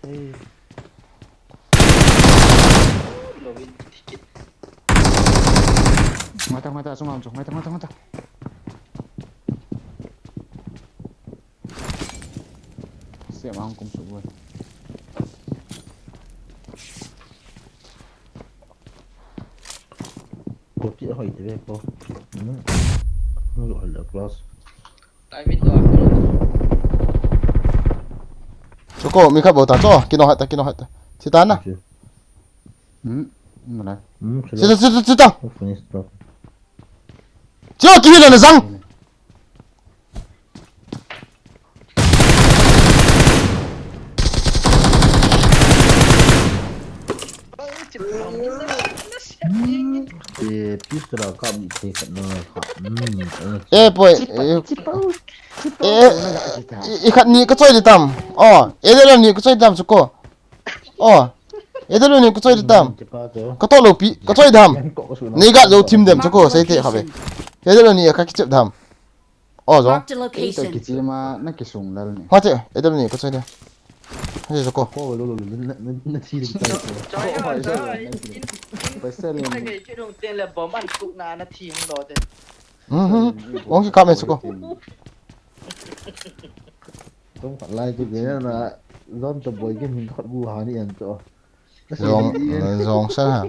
Hey. Ngai ta, ngai ta, sung am chu, ngai ta, ngai ta, ngai ta. Siam ang kum su boi. Ko ti hoi te ve ko. Hmm. Lo hal class. Chu ko mi kha bou ta cho, kino hai ta, kino hai ta. Sita na. Hmm, mana. Hmm, sita, sita, sita. Finish to. Cho ki hila na zang. Te pistol a kap ni thei khat na kha. Hmm, eh. Eh, poi. Eh, eh, i, i khat ni ka choi di tam. Oh, eh, de ni ka choi di tam chu ko. Oh, eh, de ni ka choi di tam. Ka to lo pi, ka choi dam. Ni ga lo thim dem chu ko, sei te kha ve. Eh, de ni ka kichep dam. Oh, zo. Marked a Ei to location. kichima na kisung lal ni. Hati, eh, de ni ka choi di. Hati chu ko. Ko lo lo lo na na na thi di tai ko. Choi ma choi. Paisa le. Ina kei kidong ten le bom an kuk na na thi hong do te. Mhm. Wong ki kame chu ko. Tum khat lai ti ge na zon to boy ke min khat bu ha ni an to. Zong, zong sa ha.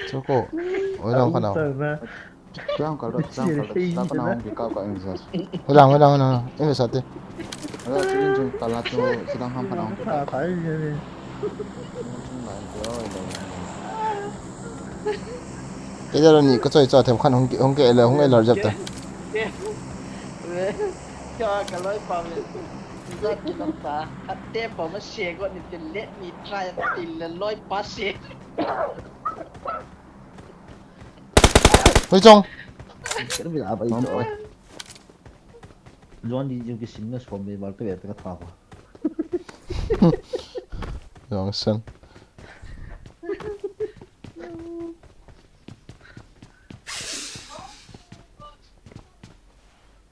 Chu ko. Oi, zong ka na. Sa na. Kiang kal rot, kiang kal rot. Ta pa na hong ki kap ka in sa. Oi, lang, oi, lang, oi, lang. Oi, sa te. Ala tu in jung kal la tu sidang ham pa na hong ki kap. Sa ni. Jung lai jo lai. Ida lo ni ka choi cha them khan hung ki, hung ke le, hung e lar jap ta. Cho ka loi pa me. Zat ki tam ta. Khat te pa ma se ko ni te let me try until le loi pa se. Hoi chong. Kero bi a bai to. Zon di jung ki sim na som be bal to be ta ka tha ko. Zong sen.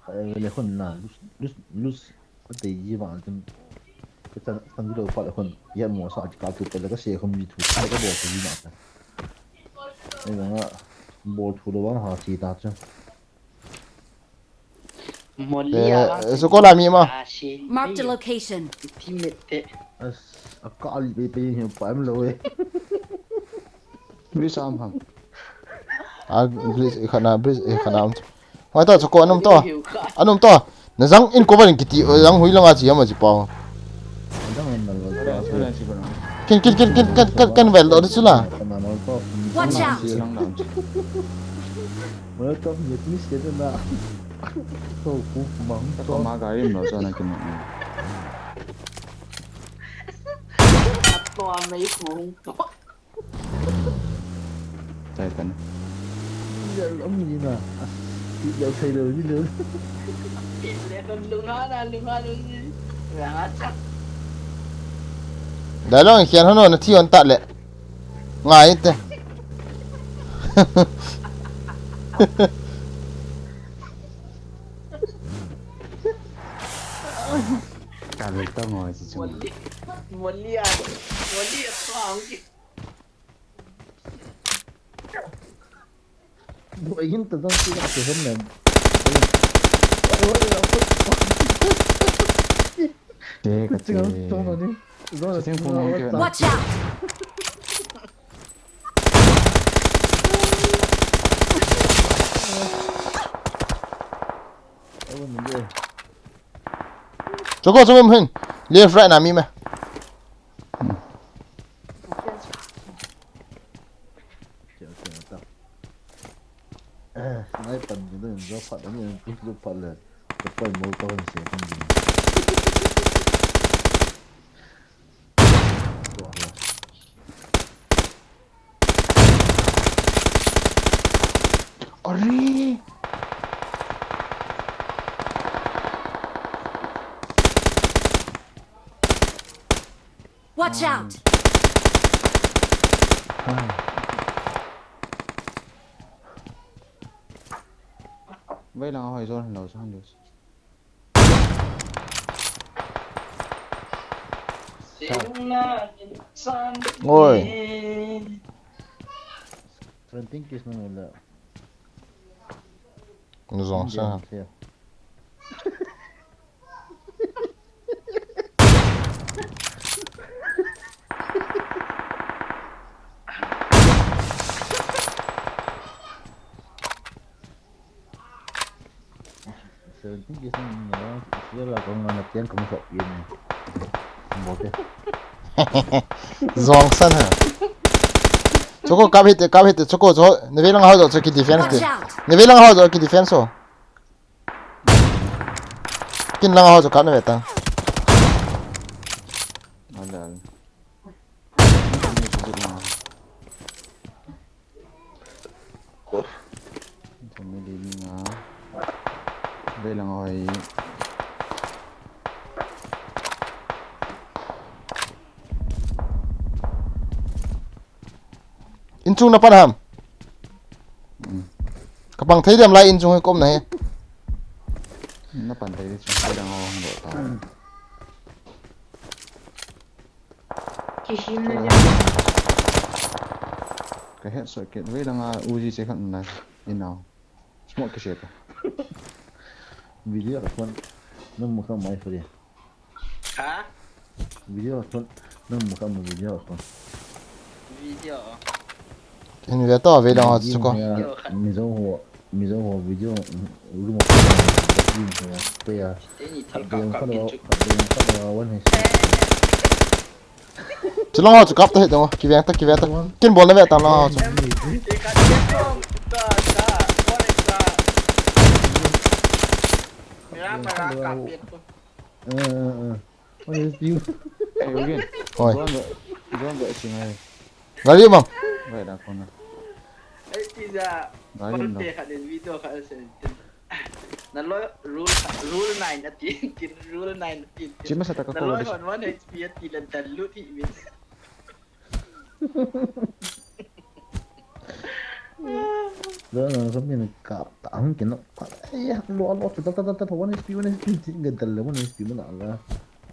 Hai le khun na lus lus lus. Ka te ji ba tum. Ka tan tan lo pa le khun. Ya mo sa ka tu pe le ka se khun ji tu. Ka bo ka ji na. Ai na. Bo tu lo wa ha si ta chu. Molia. Eh, su ko la mi ma. Marked a location. Teammate te. As a ka ali pe pe hi pa em lo e. Bi sam ham. A, please, i khana, please, i khana. Hoi to, chu ko anum to. Anum to. Na zang in ko ban kiti, zang hui langa chi ama chi pa. Dang en lo. Kin, kin, kin, kin, kin, kin, kin vel do chu la. Watch out! Mo to ni ti se na. To ku mang to. Ko ma ga rim lo sa na kin. To a mei ku. Tai tan. Ya lo mi na. As ti lo sai lo ni lo. Le ko lu ha na lu ha lu ni. Ra cha. Da lo khian hano na thi on ta le. Ngai te. Ka le to mo si chu. Molia. Molia. Molia to ang ki. Bo yin ta dang ti la ke hen na. Te ka Ti ga to na te. Ni. Zo na. Sitting phone on ke. Watch out! Ai wo ni de. Chu ko chu hin. Left right na mi ma. Tia tia ta. Eh, nai pan ni de zo phat ni tu zo phat le. Ka pai mo ka han se kan ni. Are. Watch out! Vai lang hoi zon lo san dus. Oi. Seventeen kills na la. Zong sa. Seventeen kills na la, sila la kong na tiang kong sok yin. Bote. Zong san ha. Chu ko kap hite, kap hite, chu ko chu. Neve lang hao chu ki defense te. Watch out! Neve lang hao chu ki defense ho. Kin lang hao chu kap neve ta. Ala ala. Vei lang hoi. Inchung na pan ham? Hmm. Kapang thei diam lai inchung hi kom na hi. Na pan thei di chung, vei lang hoi hung do ta. Kihin na dia. Ka headshot kit, vei lang a Uzi che khat na inao. Smoke kise ta. Video ka phone. Nang mu kha mai phone. Ha? Video ka phone. Nang mu kha mu video ka phone. Video. Kin ve to ve dang chu ko. Video kha. Mizo ho, Mizo ho video. Room of pe ya. Te ni thei ka ka kin chu. One. Chulong ho chu kap ta hi dong, kiveng ta, kiveng ta. Kin bol na ve ta long ho chu. Mira, mira, kap pet ko. Eh, eh, eh. What is you? Hey, Ugin. Oi. Juan ga, Juan ga chingai. Gari ma. Right, da kona. Ai, ti ja. Gari ma. Te kha den video kha sen. Na loi rule, rule nine ati, tin rule nine ati. Chima sa ta ka ko. Na loi hon one H P ati la dan lut hi min. Lo na ko min kap ta hung kin no. Ai, lo lo ta ta ta ta one H P, one H P, tin ga dal le one H P mana la.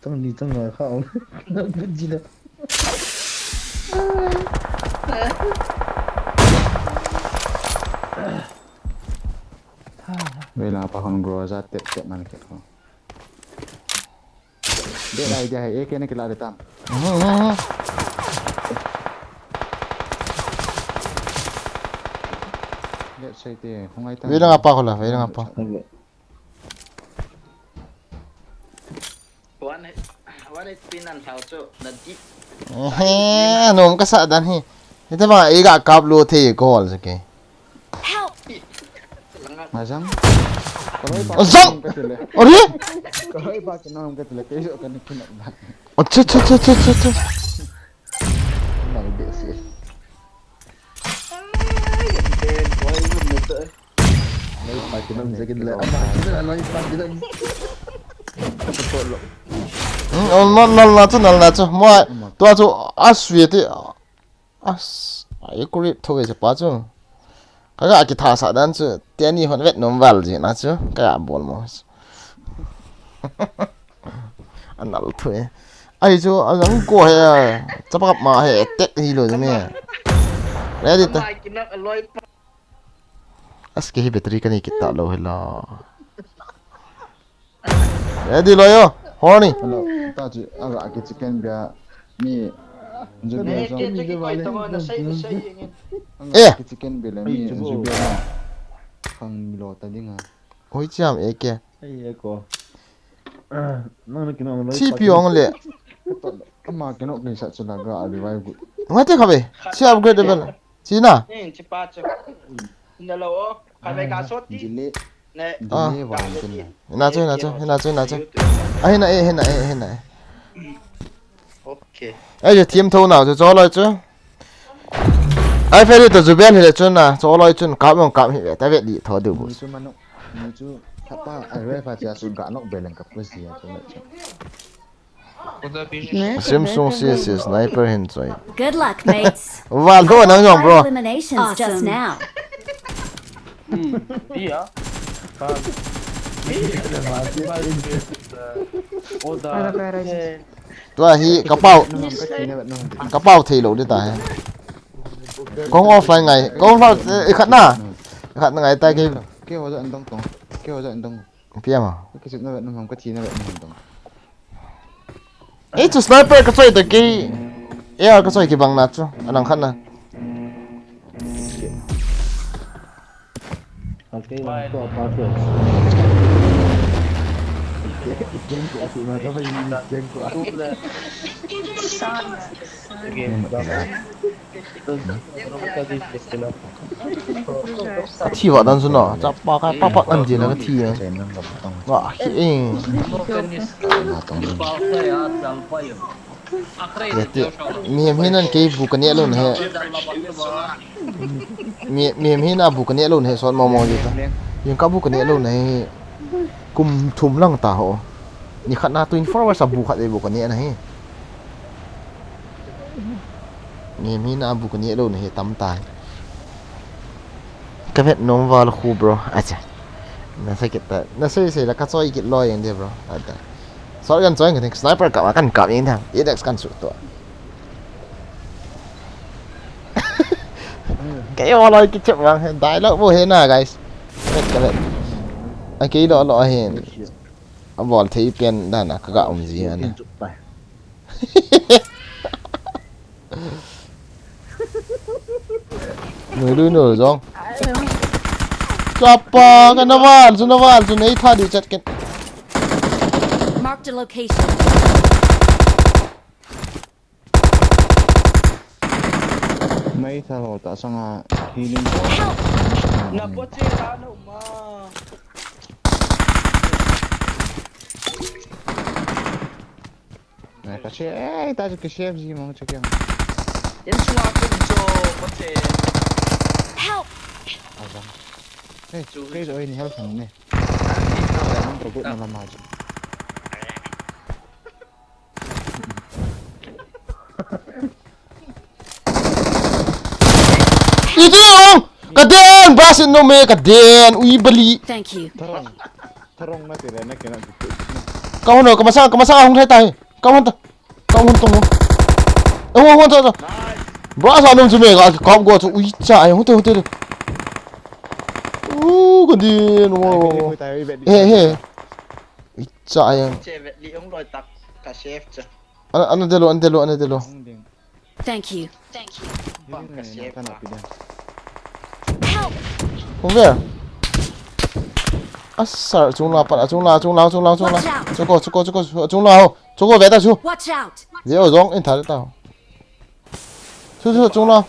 Chang ni chang ngai kha. Na ji da. Vela pa hon grow ja tep tep man ke ko. Bad idea hai, A K na kila de tam. Let's say te, hung ai tam. Vela nga pa ko la, vela nga pa. One, one H P nan thau chu, na di. Eh, nom ka sa dan hi. Ita ba, i ga kap lo the ko wal sake. Help! Mazang. Mazang! Are? Kaloi pa kinam ka tile. Keiso ka ni kinam na. Acha, cha, cha, cha, cha, cha. Nang de si. Kaloi pa kinam sa kin le. Ama kinam, kaloi pa kinam. Hmm, oh, nal, nal na chu, nal na chu. Mo, tua chu, asui te. As, ai, kuri tho ve pa chu. Ka ga kithasa dan chu, tia ni hon vet nom val ji na chu, ka ga bol mo. Anal thu e. Ai chu, a jang ko he, chapa ma he, tek hi lo ji me. Ready ta. As ke hi battery ka ni kit ta lo he la. Ready lo yo, horny. Hello, ta chu, aga ki chicken bia, mi, ju bia jong. Eh. Ki chicken bia le, mi, ju bia. Khang mi lo ta dinga. Oi, chiam A K. Ai, A K. Ah, nang na kinong lo. Chi pi ong le. Ama kinong kin sa chu la ga, a revive gu. Ngai te kha be. Chi upgrade bel. Chi na. Ni chi pa chu. Na lo o. Kha be ka sot ti. Jile. Ne. Ah. Jile wa kin na. Ina chu, ina chu, ina chu, ina chu. Ah, ina e, ina e, ina e. Okay. Ai, je team tho na chu, cho lo chu. Ai, fe to ju bel hi le chu na, cho lo chu, kap mong kap hi ve, ta ve di tho du bu. Ni chu manu, ni chu, thapa, ai, re fa cha su ga nok belen ka pu si ya chu na chu. Sim sung si si sniper hin choi. Good luck, mates. Wa lo nang jong, bro. Eliminations just now. Hmm, iya. Oda. Tua hi ka pau. Ka pau thei lo di ta he. Kong offline ngai. Kong offline, eh, khat na. Khat na ngai ta ke. Ke ho ja an dong tong. Ke ho ja an dong. Pia ma. Ke sit na vet na hom ka thi na vet na hom dong. Eh, chu sniper ka choi ta ke. Eh, ka choi ki bang na chu. Anang khat na. Ka thi va dan su na, chapa ka pa pa an ji na ka thi. Wa, hi, eh. Mihem hi nan kei bu ka neh lou na he. Mi, mihem hi na bu ka neh lou na he, sot mo mo ji ta. Yin ka bu ka neh lou na he. Kum thum lang ta ho. Ni khat na twenty-four hours a bu khat ve bu ka ne na hi. Ni mi na bu ka ne lo na hi tam ta. Ka vet nom val khu, bro. Acha. Na sa kit ta. Na sei sei la ka choi kit lo yang de, bro. Ata. Sorry, kan choi kan sniper ka kan ka yang ta. Index kan su to. Kei o loi ki chep vang he, dialogue bo he na, guys. Ka vet, ka vet. A kei lo lo he. A bol thei pen dan a ka ga um ji ana. Noi lui noi jong. Chapa, ka na val, chu na val, chu nei tha di chat ken. Marked a location. Mai tha lo ta sanga healing. Help! Na po che la no ma. Nai ka che, ei, ta che ke chef ji mong che kyang. Yen sunga kum cho po che. Help! Azam. Hey, chu please oi ni help ne. Ang ko gut na la ma ji. Iti ong! Ka den! Brasin no me ka den! Ui bali! Thank you. Tharong. Tharong na tire na kena. Ka hon ka masang, ka masang hung thai tai. Ka hon ta. Ka hon tong. Eh, hon, hon, ta, ta. Nice. Bras anum chu me ka kap go chu ui cha ai hon te hon te. U ka den wo. Ai, vet li, vet li. Eh, eh. Ui cha ai. Che vet li ong loi tak ka chef cha. Ana, ana delo, ana delo, ana delo. Thank you. Thank you. Help! From where? Asar, chung la, pat, chung la, chung la, chung la, chung la. Watch out! Chuko, chuko, chuko, chung la ho. Chuko, ve ta chu. Watch out! Ve o jong, in tha ta ho. Chu, chu, chung la.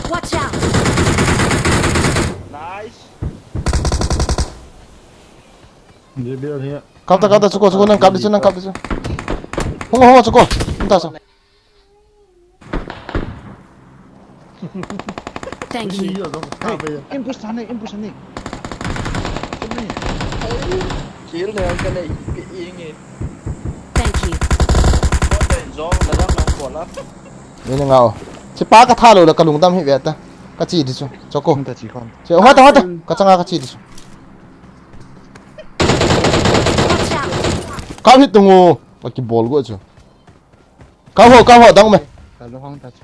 Watch out! Nice. Ye bhi ahi. Kap ta, kap ta, chuko, chuko, nang kap di chu, nang kap di chu. Hung, hung, chuko. Hung ta sa. Thank you. Hey, ambush tha ne, ambush tha ne. Kill ne, ka le, inge. Thank you. Ko te jong, na dang nang ko la. Ni nga o. Chi pa ka tha lo la ka lungdam hi ve ta. Ka chi di chu. Chuko. Hung ta chi kon. Che, hoi ta, hoi ta. Ka changa ka chi di chu. Watch out! Ka hit tung o. Ka ki bol go chu. Ka ho, ka ho, dang me. Ka lo hang ta chu.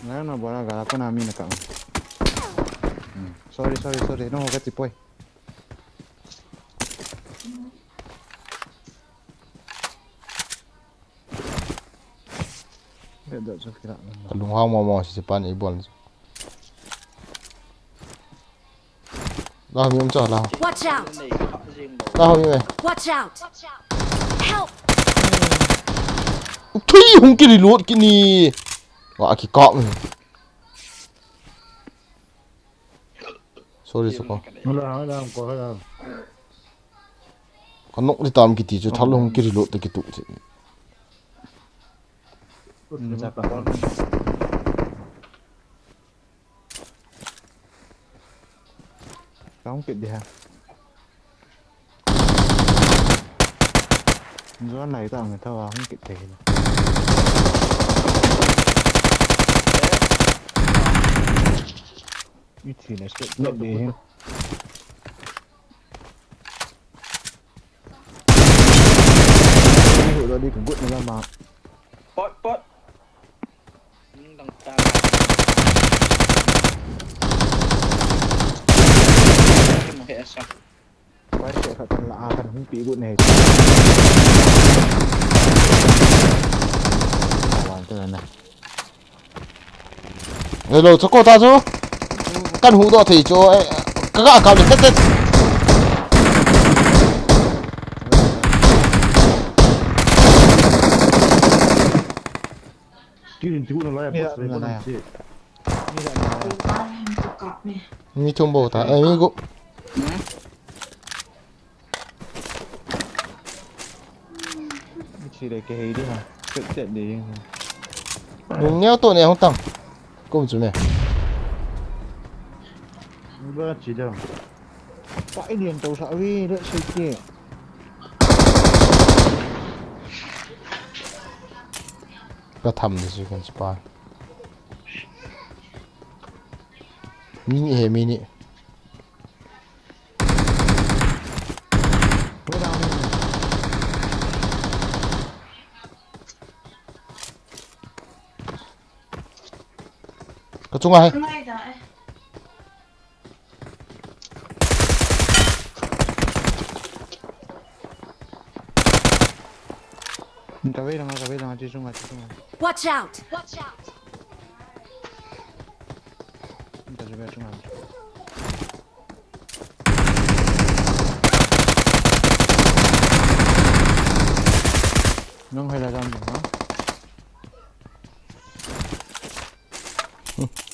Na, na, bora, gara ko na mi na ka. Hmm. Sorry, sorry, sorry. No, ka ti poi. Ka lunghang mo mo si pan i bol. La mi um cha la. Watch out! La ho mi me. Watch out! Help! Thui hung ki reload ki ni. Wa ki kap. Sorry, soko. Hala, hala, ko hala. Ka nok di tam kiti chu thal hung ki reload te kitu che. Ka hung kit di ha. Zuan lai ta nge thawa hung kit thei. Mi thi na step de hi. Ni hu lo di ka gut na la ma. Pot, pot. Dang ta. Mo he asa. Pai se khat kan la a kan hung pi gut nei. Wan te na. Hello, chuko ta chu. Kan hu do thei chu. Eh, ka ga ka le tet tet. Kirin ti ku na la ya. Ni la, ni la ya. Mi thum bou ta. Eh, mi gu. Mi chi le ke hei di ha. Set set de. Nung neo to ne hung tang. Kum chu me. Ba chi da. Pa i lian to sa wi le sei ti. Ka tham ni su kan spa. Mini he mini. Ka chunga hai. Ka vei langa, ka vei langa, chi chunga, chi chunga. Watch out! Watch out! Ka vei chunga. Nang hai la jam ha.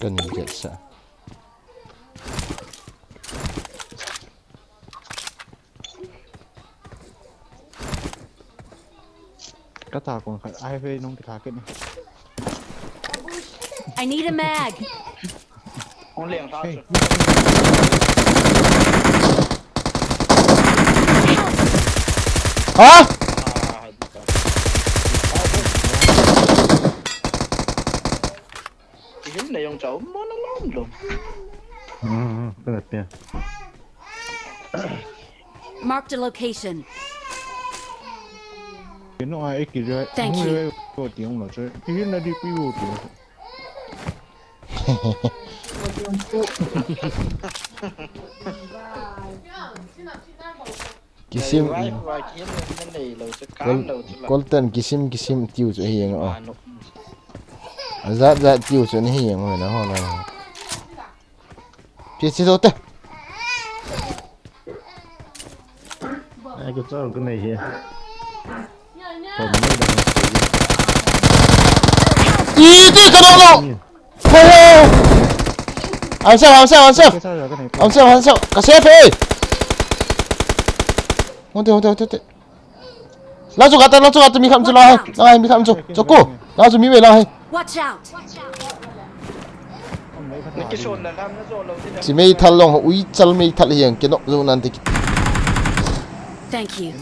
Ka ni get sa. Ka ta kon khat ai fe nong ki ta ke ni. I need a mag. Hong leng sa. Ha? Ihim na yong chau mo na lom lom. Hmm, hmm, ka na pia. Marked a location. Kino a eki re. Thank you. Wo ti hong lo che. Ihim na di pi wo ti. Kisim. Kol-, Colton kisim kisim tiu chu ahi ang o. Ajat jat tiu chu ahi ang o na ho na. Chi chi zo te. Ai, ka chang ka nei hi. Kom nei da. Iti ka dong dong. Ho, ho. Answer, answer, answer. Answer, answer. Ka safe e. Honte, honte, honte, honte. Lang chu gata, lang chu gata, mi kham chu lang hai. Lang hai, mi kham chu. Choku. Lang chu mi ve lang hai. Watch out! Chi meithal long ho, ui chal meithal hiang, kinok zo nan te ki. Thank you.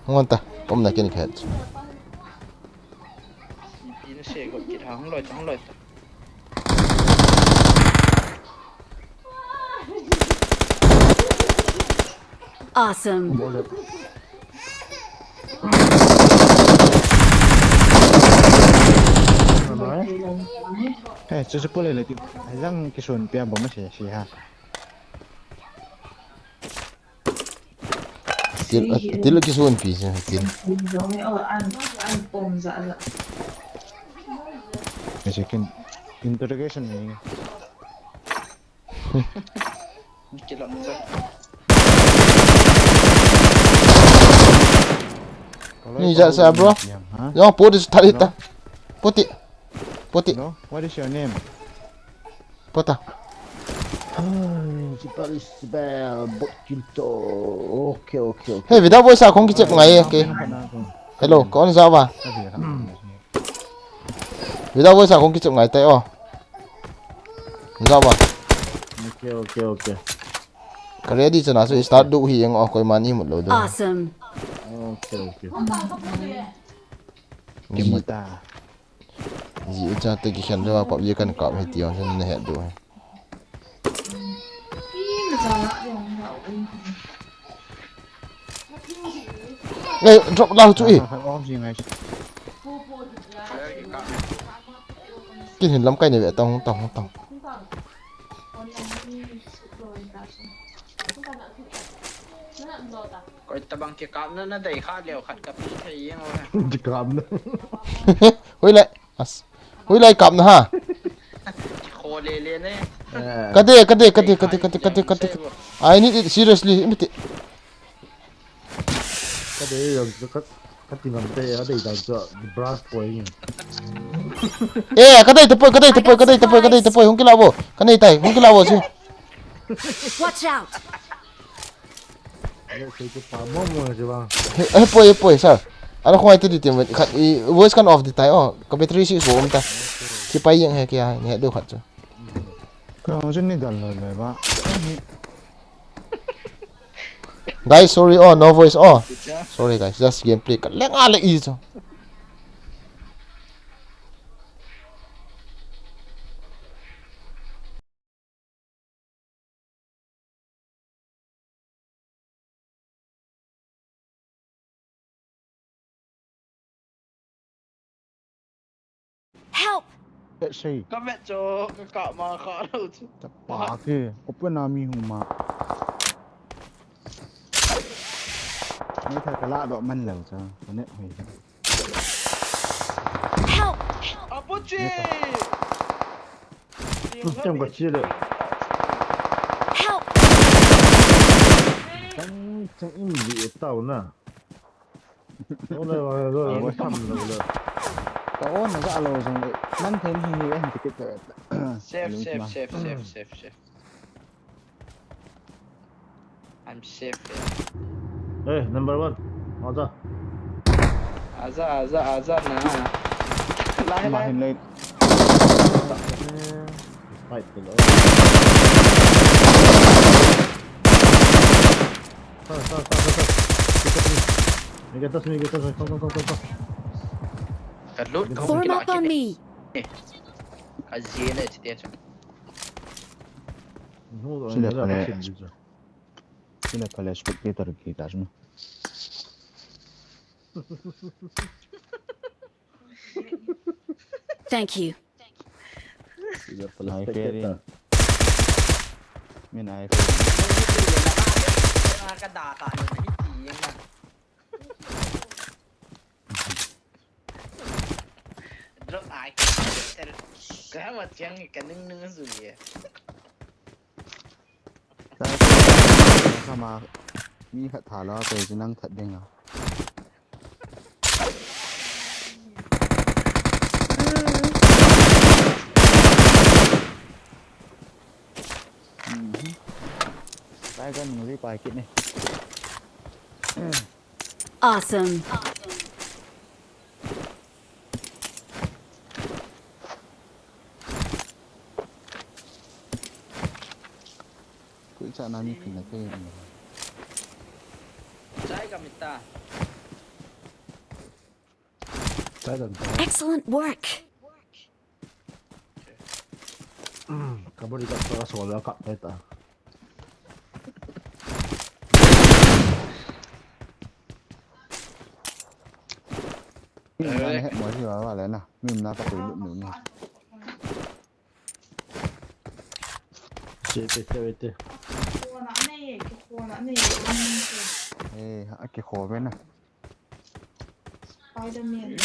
Hung on ta, pom na ken khat. Ina se got kit ha, hung loi ta, hung loi ta. Awesome. Hey, chu chu pole le ti. Jang kisun pia bom se si ha. Til, til kisun pi se til. Second interrogation ni. Kilam sa. Ni ja sa, bro. Yang, ha? Yang put is tali ta. Put it. Put it. No? What is your name? Put ta. Ai, si pali si bel, bot kilto. Okay, okay, okay. Hey, without voice a kong kichep ngai, okay. Hello, kon za ba? Without voice a kong kichep ngai tai o. Za ba? Okay, okay, okay. Ka ready chana chu start du hi eng o, koima ni mut lou du. Awesome. Okay, okay. Ji, Kimata. Ji u cha te kikhen lou a PUBG kan kap hi ti o, na het du hi. Eh, drop la chu e. Kin hin lam kai ne ve tang, tang, tang. Koi tabang kikapna na dei kha leo khat kapi thei jeng o. Kikapna. Hoilai. As. Hoilai kapna ha. Kho le le ne. Kade, kade, kade, kade, kade, kade, kade. I need it seriously. Imiti. Kade, yang ka, ka tingam te, adei dan chu, brass point. Eh, kadei tapoi, kadei tapoi, kadei tapoi, kadei tapoi, hung kila vo. Kanei tai, hung kila vo si. Watch out! Ano, sei ke pa mo mo na si ba. Eh, poi, poi, sir. Ano kung ito dito, khat, i, voice kan off di tayo. Ka battery si vo umta. Kipai yang he kaya, ni do khat so. Kaya mo ni dal lo ba. Guys, sorry, oh, no voice, oh. Sorry, guys, just gameplay. Kaleng ale iso. Help! Let's see. Ka vet cho, ka kap ma kha lo chu. Chapa ki, open a mi hung ma. Ni tha ka la do man lo cha, ka net hoi. Help! Apoche! Tem ka chi le. Help! Chang, chang in li e tau na. Ole wa lo, tham lo le. Ka on na ga lo jong le. Man them hi hi en ticket ka. Safe, safe, safe, safe, safe, safe. I'm safe here. Eh, number one. Aja. Aja, aja, aja na. Lai, lai. Mahin lai. Fight tu lo. Sir, sir, sir, sir, sir. Get us, me get us, me get us, me. Come, come, come, come, come. Ka loot, ka loot. Form up on me. Ka jia le, chite chu. Sila pale, sila pale spectator kita sunu. Thank you. Sila pale spectator. Min ai. Drop ai. Kama tiang ka ning ning zu ye. Kama mi khat tha lo, kei chu nang that ding a. Kai kan nung ri pai kit ni. Awesome. Koi cha na mi pin na kei. Chai ka mita. Chai ka mita. Excellent work. Kabari ka to so la ka ta. Ni na he mo ji wa wa le na. Mi na ka pui lu ni. Che te te te. Eh, a ke kho ve na. Spider-Man.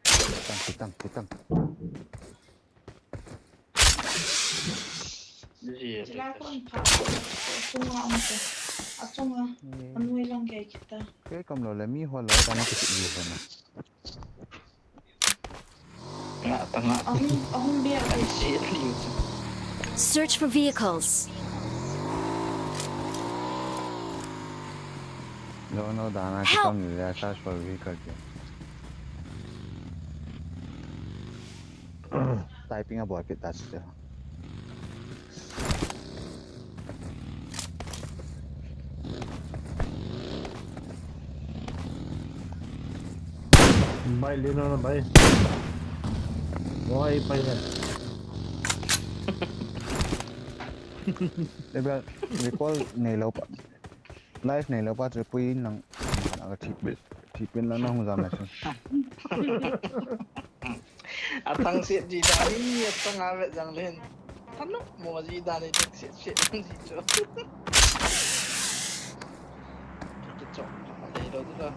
Kitang, kitang, kitang. Chila kon pha. Achunga um te. Achunga. Anui lang kei kita. Kei kam lo le mi ho lo ta na ki ti ho na. Tanga, tanga. Ahung, ahung bia. An si liu chu. Search for vehicles. No, no, dana ki tam le search for vehicle ke. Typing a bol kit ta chu. Bai, le na, na, bai. Bai, bai, bai. Ebe, recall nei lo pa. Live nei lo pa chu pui nang. Aga thipin, thipin la nang jam la chu. Athang set ji dan hi, athang a vet jang len. Thanop mo ji dan hi, thang set set ji chu. Kichok, a le lo tu da.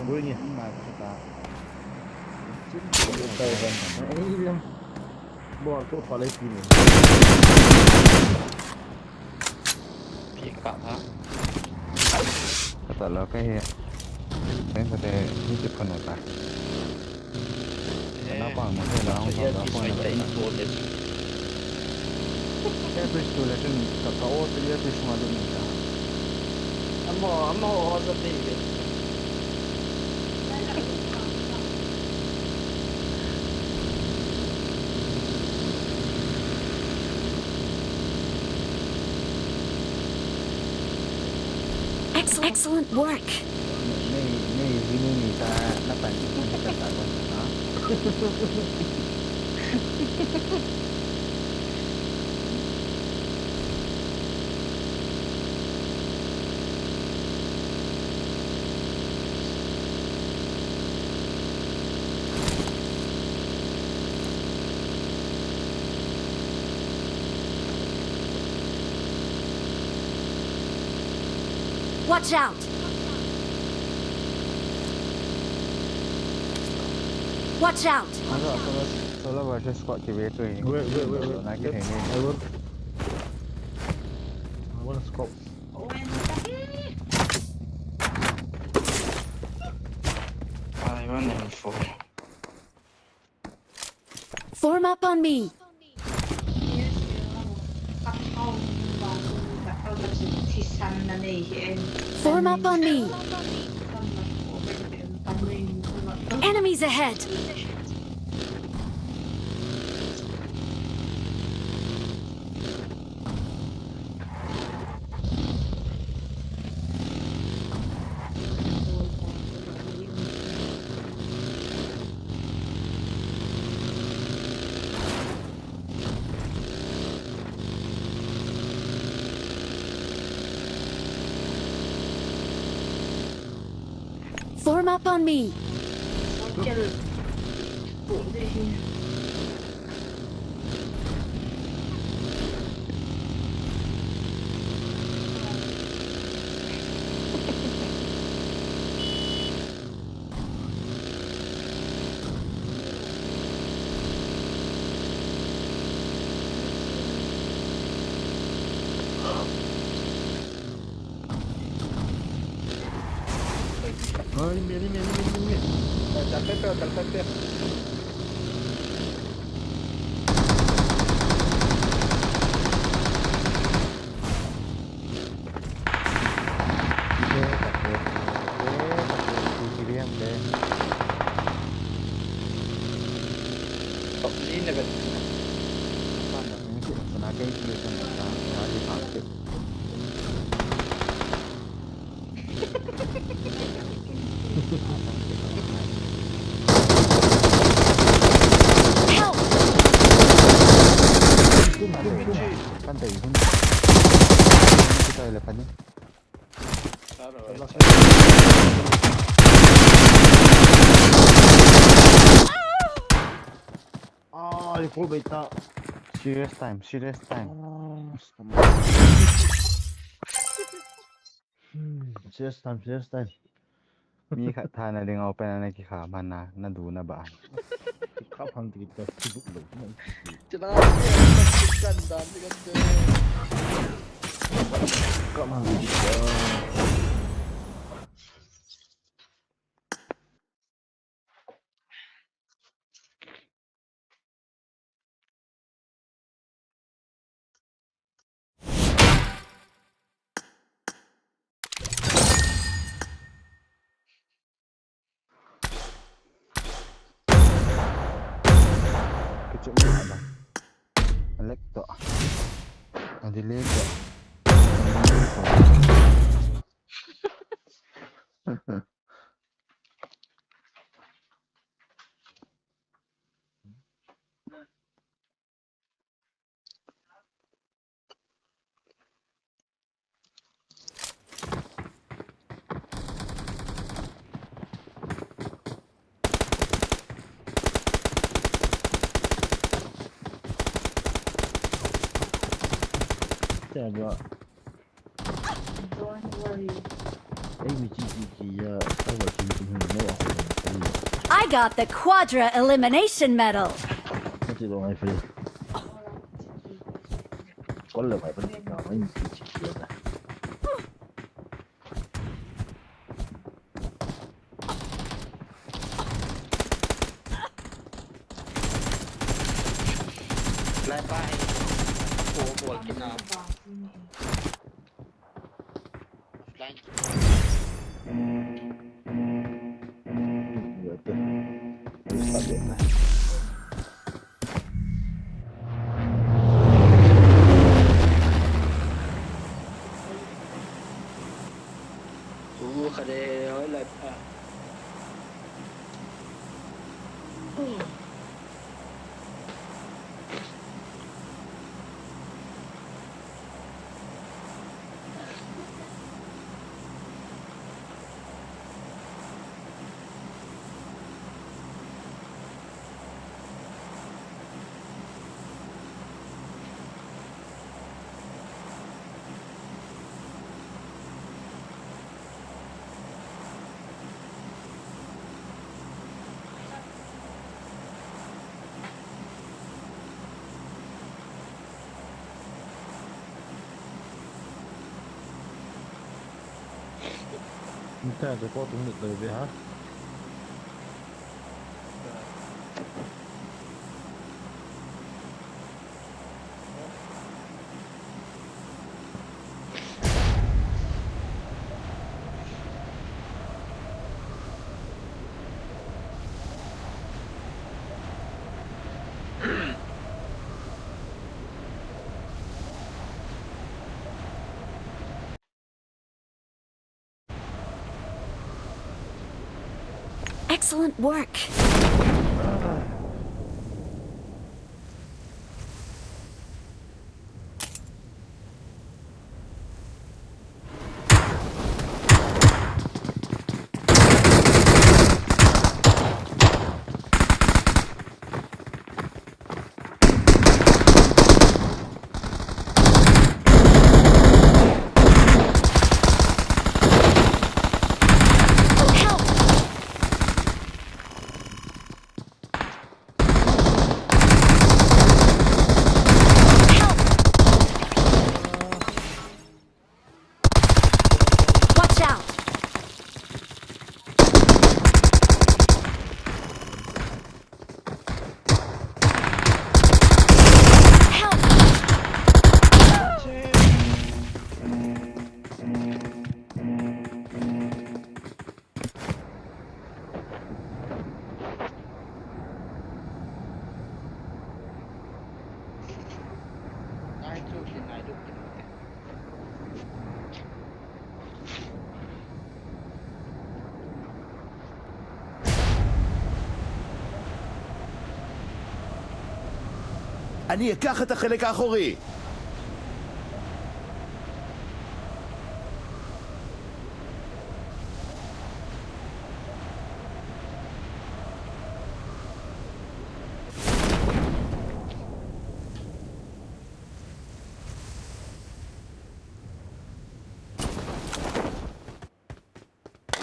Bui ni. Bol tu pa le pi ni. Pi ka ha. Tala ka hi. Teng ka te ni ti phano ta. Na pa mo te la hong ta pa na. Earpiece tu le chun ka, ka o te earpiece ma du ni ta. Amo, amo o sa te. Ex- excellent work. Nei, nei, nei, nei, ta, na pan, na pan, na pan, na. Watch out! Watch out! Solo, solo, solo versus squad ki ve tu hi. Wait, wait, wait, wait. Na ki thei ni. I want, I want a scope. I want M four. Form up on me. Form up on me. Enemies ahead. Form up on me. Oi, meri, meri, meri, meri. Dal pe, dal pe. Help! Ah, you pull beta. Serious time, serious time. Ah, come on. Hmm, serious time, serious time. Mi khat thana ding open na kikha man na, na du na ba. Kikha phang ti kita sibuk lo. Chana, kan dan ti kan. Kikha phang ti kita. Kichun na ba. Alek to. Adile to. Don't worry. I got the quadra elimination medal. What is on my face? Call my friend. I need to check here. Bye bye. Ako bol kit na. Offline kit. Hu kha de, hoi lai pa. Nta te ko tung de de ha. Excellent work. Watch out! Help! אני אקח את החלק האחורי!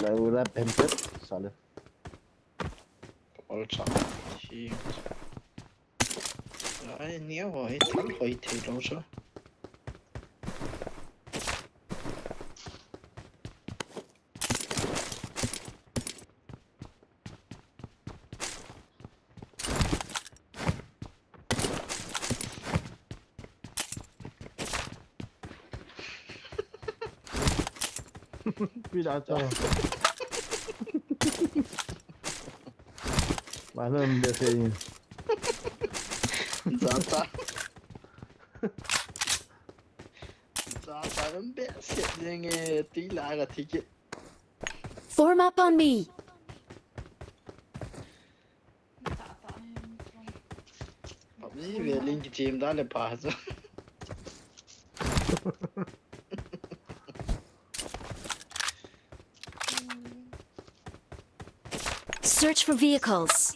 Laura Pempet, sale. All chance. Ai, nia ho hi thal hoi thei lou chu. Pila to. Malam biasa ni. Za ta. Za ta ram behseh jenge, tui la ka thi kit. Form up on me. PUBG ve ling kichem da le pa chu. Search for vehicles.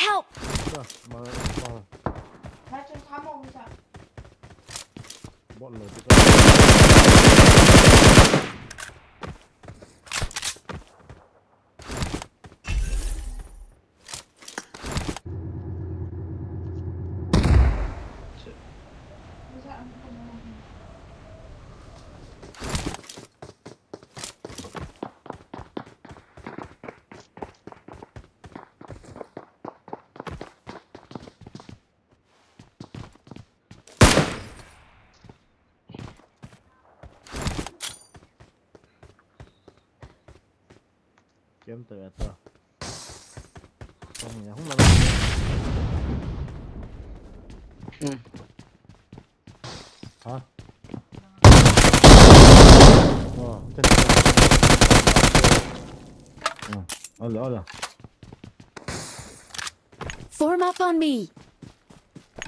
Help! Ita, ma, ma. Bot lo, ita. Em ta ya ta. Hung ya, hung la. Hmm. Ha? Oh, ten. Oh, hola, hola. Form up on me.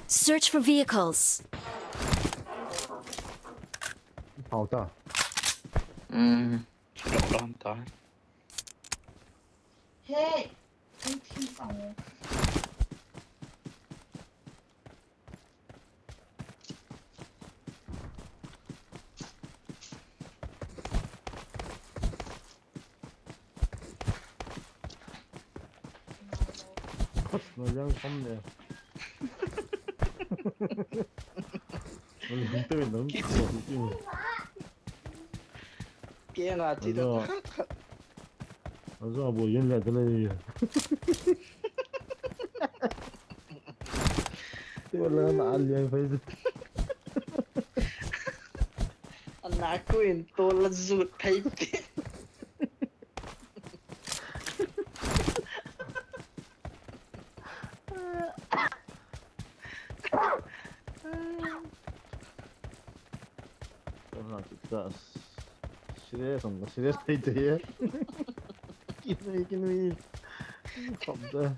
Search for vehicles. Hao ta. Hmm. Silo lang ta. Hey. Nang jang kam le. Nang jang te nang ko ti. Kei nga ti da. Ajo. Ajo bo yin le te le. Ti wala na alian phai. Ana kuin tola jut phai ti. Kona kita serious, ang serious tayo tayo. Kinui, kinui. Pabda.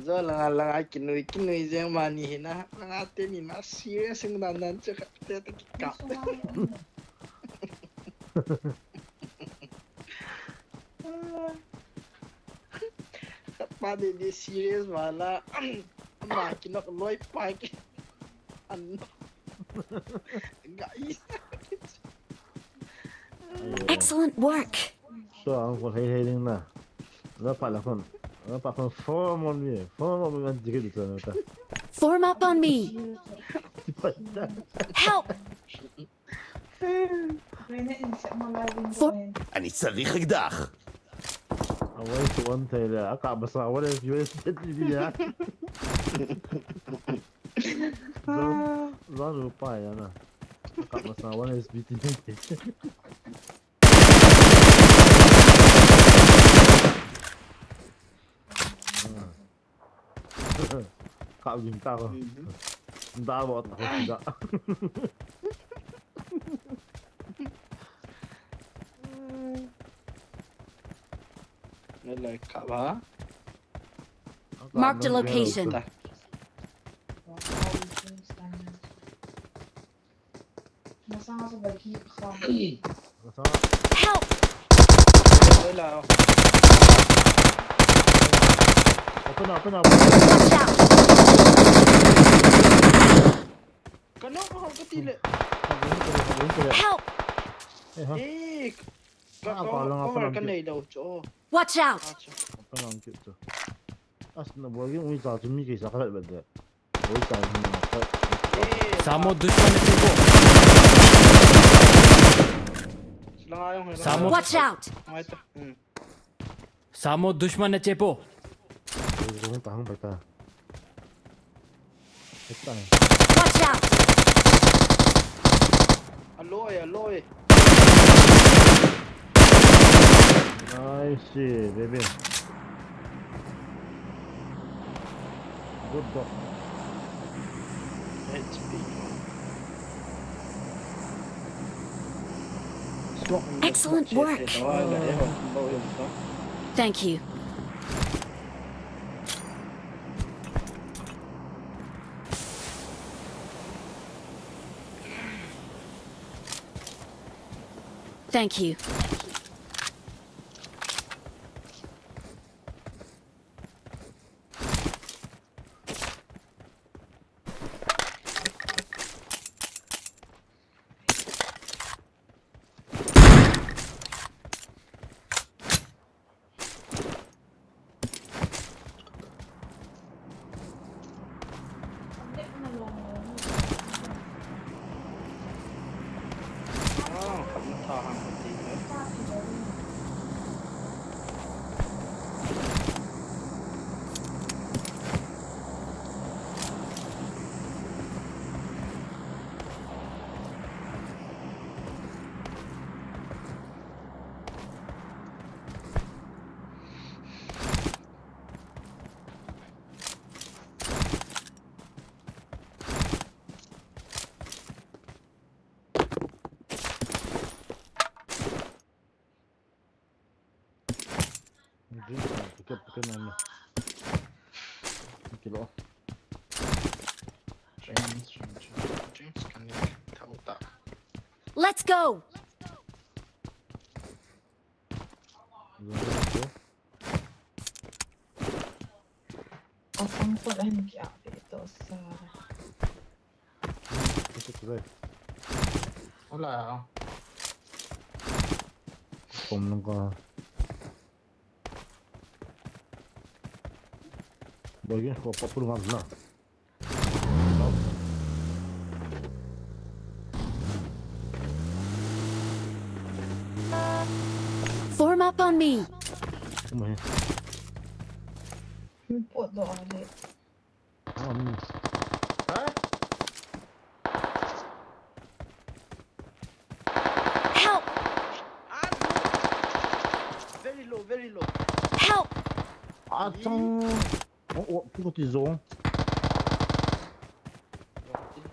Zo langa, langa kinui, kinui jeng mani hina. Langa teni ma serious ng dan dan chaka te ta kika. Khat pa de de serious wala. Ama kinok loi pa ki. An. Guys. Excellent work. So, ang ko hei hei ding na. Wala pa la kon. Wala pa kon form on me. Form on me, ang dikit dito na ta. Form up on me. Help! For אני צריך אקדח. Away to one tail. Aka basa one S B T V ya. Zan, zan rupa ya na. Aka basa one S B T V. Kau jing ta ko. Mhm. Da bo ta ko da. Ngai lai kha ba. Mark the location. Ta. Help! Open up, open up. Watch out! Help! Eh, ka, ka, ka, ka nei dau cho. Watch out! Open up cho. As na bo gi ui ta chu mi ki sa kha ba de. Samo दुश्मन ने चेपो। Samo Watch out! Samo दुश्मन ने चेपो। Watch out! Aloi, aloi. Nice, baby. Good dog. H P. Excellent work. Thank you. Thank you. Ticket, ticket na na. Kilo. Dreams, dreams, dreams, dreams, kan ni thau ta. Let's go! Lo, lo. Asam ko lahin ki api to sa. Ticket, ticket. Hola. Kom nang ka. Bagi ko papul ngam na. Form up on me! Kuma he. Pot do ale. Ngam. Hah? Help! Very low, very low. Help! Achang. Oh, oh, pu ti zong.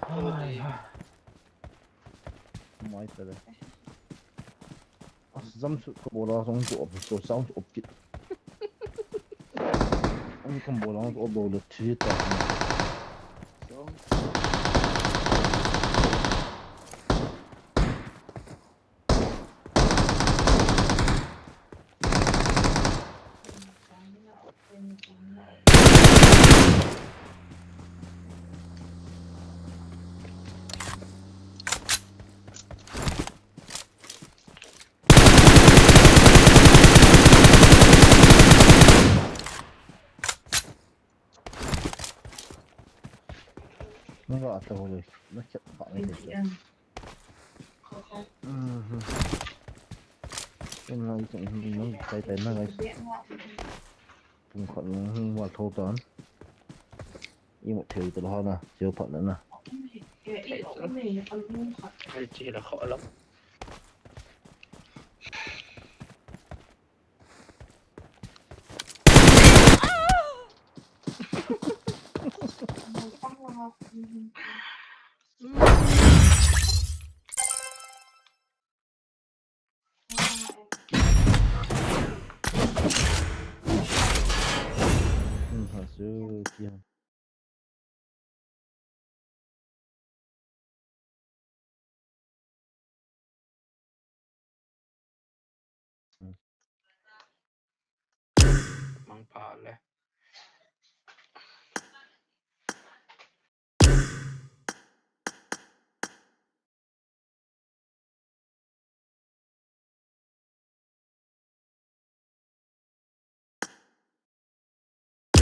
Ai, ha. Mai ta le. As jam su ko bola zong ko op ko sound op kit. Ang ko bola zong op do le thi ta. Nang ka ata hole. Na chat pa ni. Mhm. Ken ngai ken nang kai tai na ngai. Pung khat nang hung wa tho tan. Imu thei ta la na, sio phat na na. Ai chi la kho lo. Hmm, ha su ti ha. Mang pha le.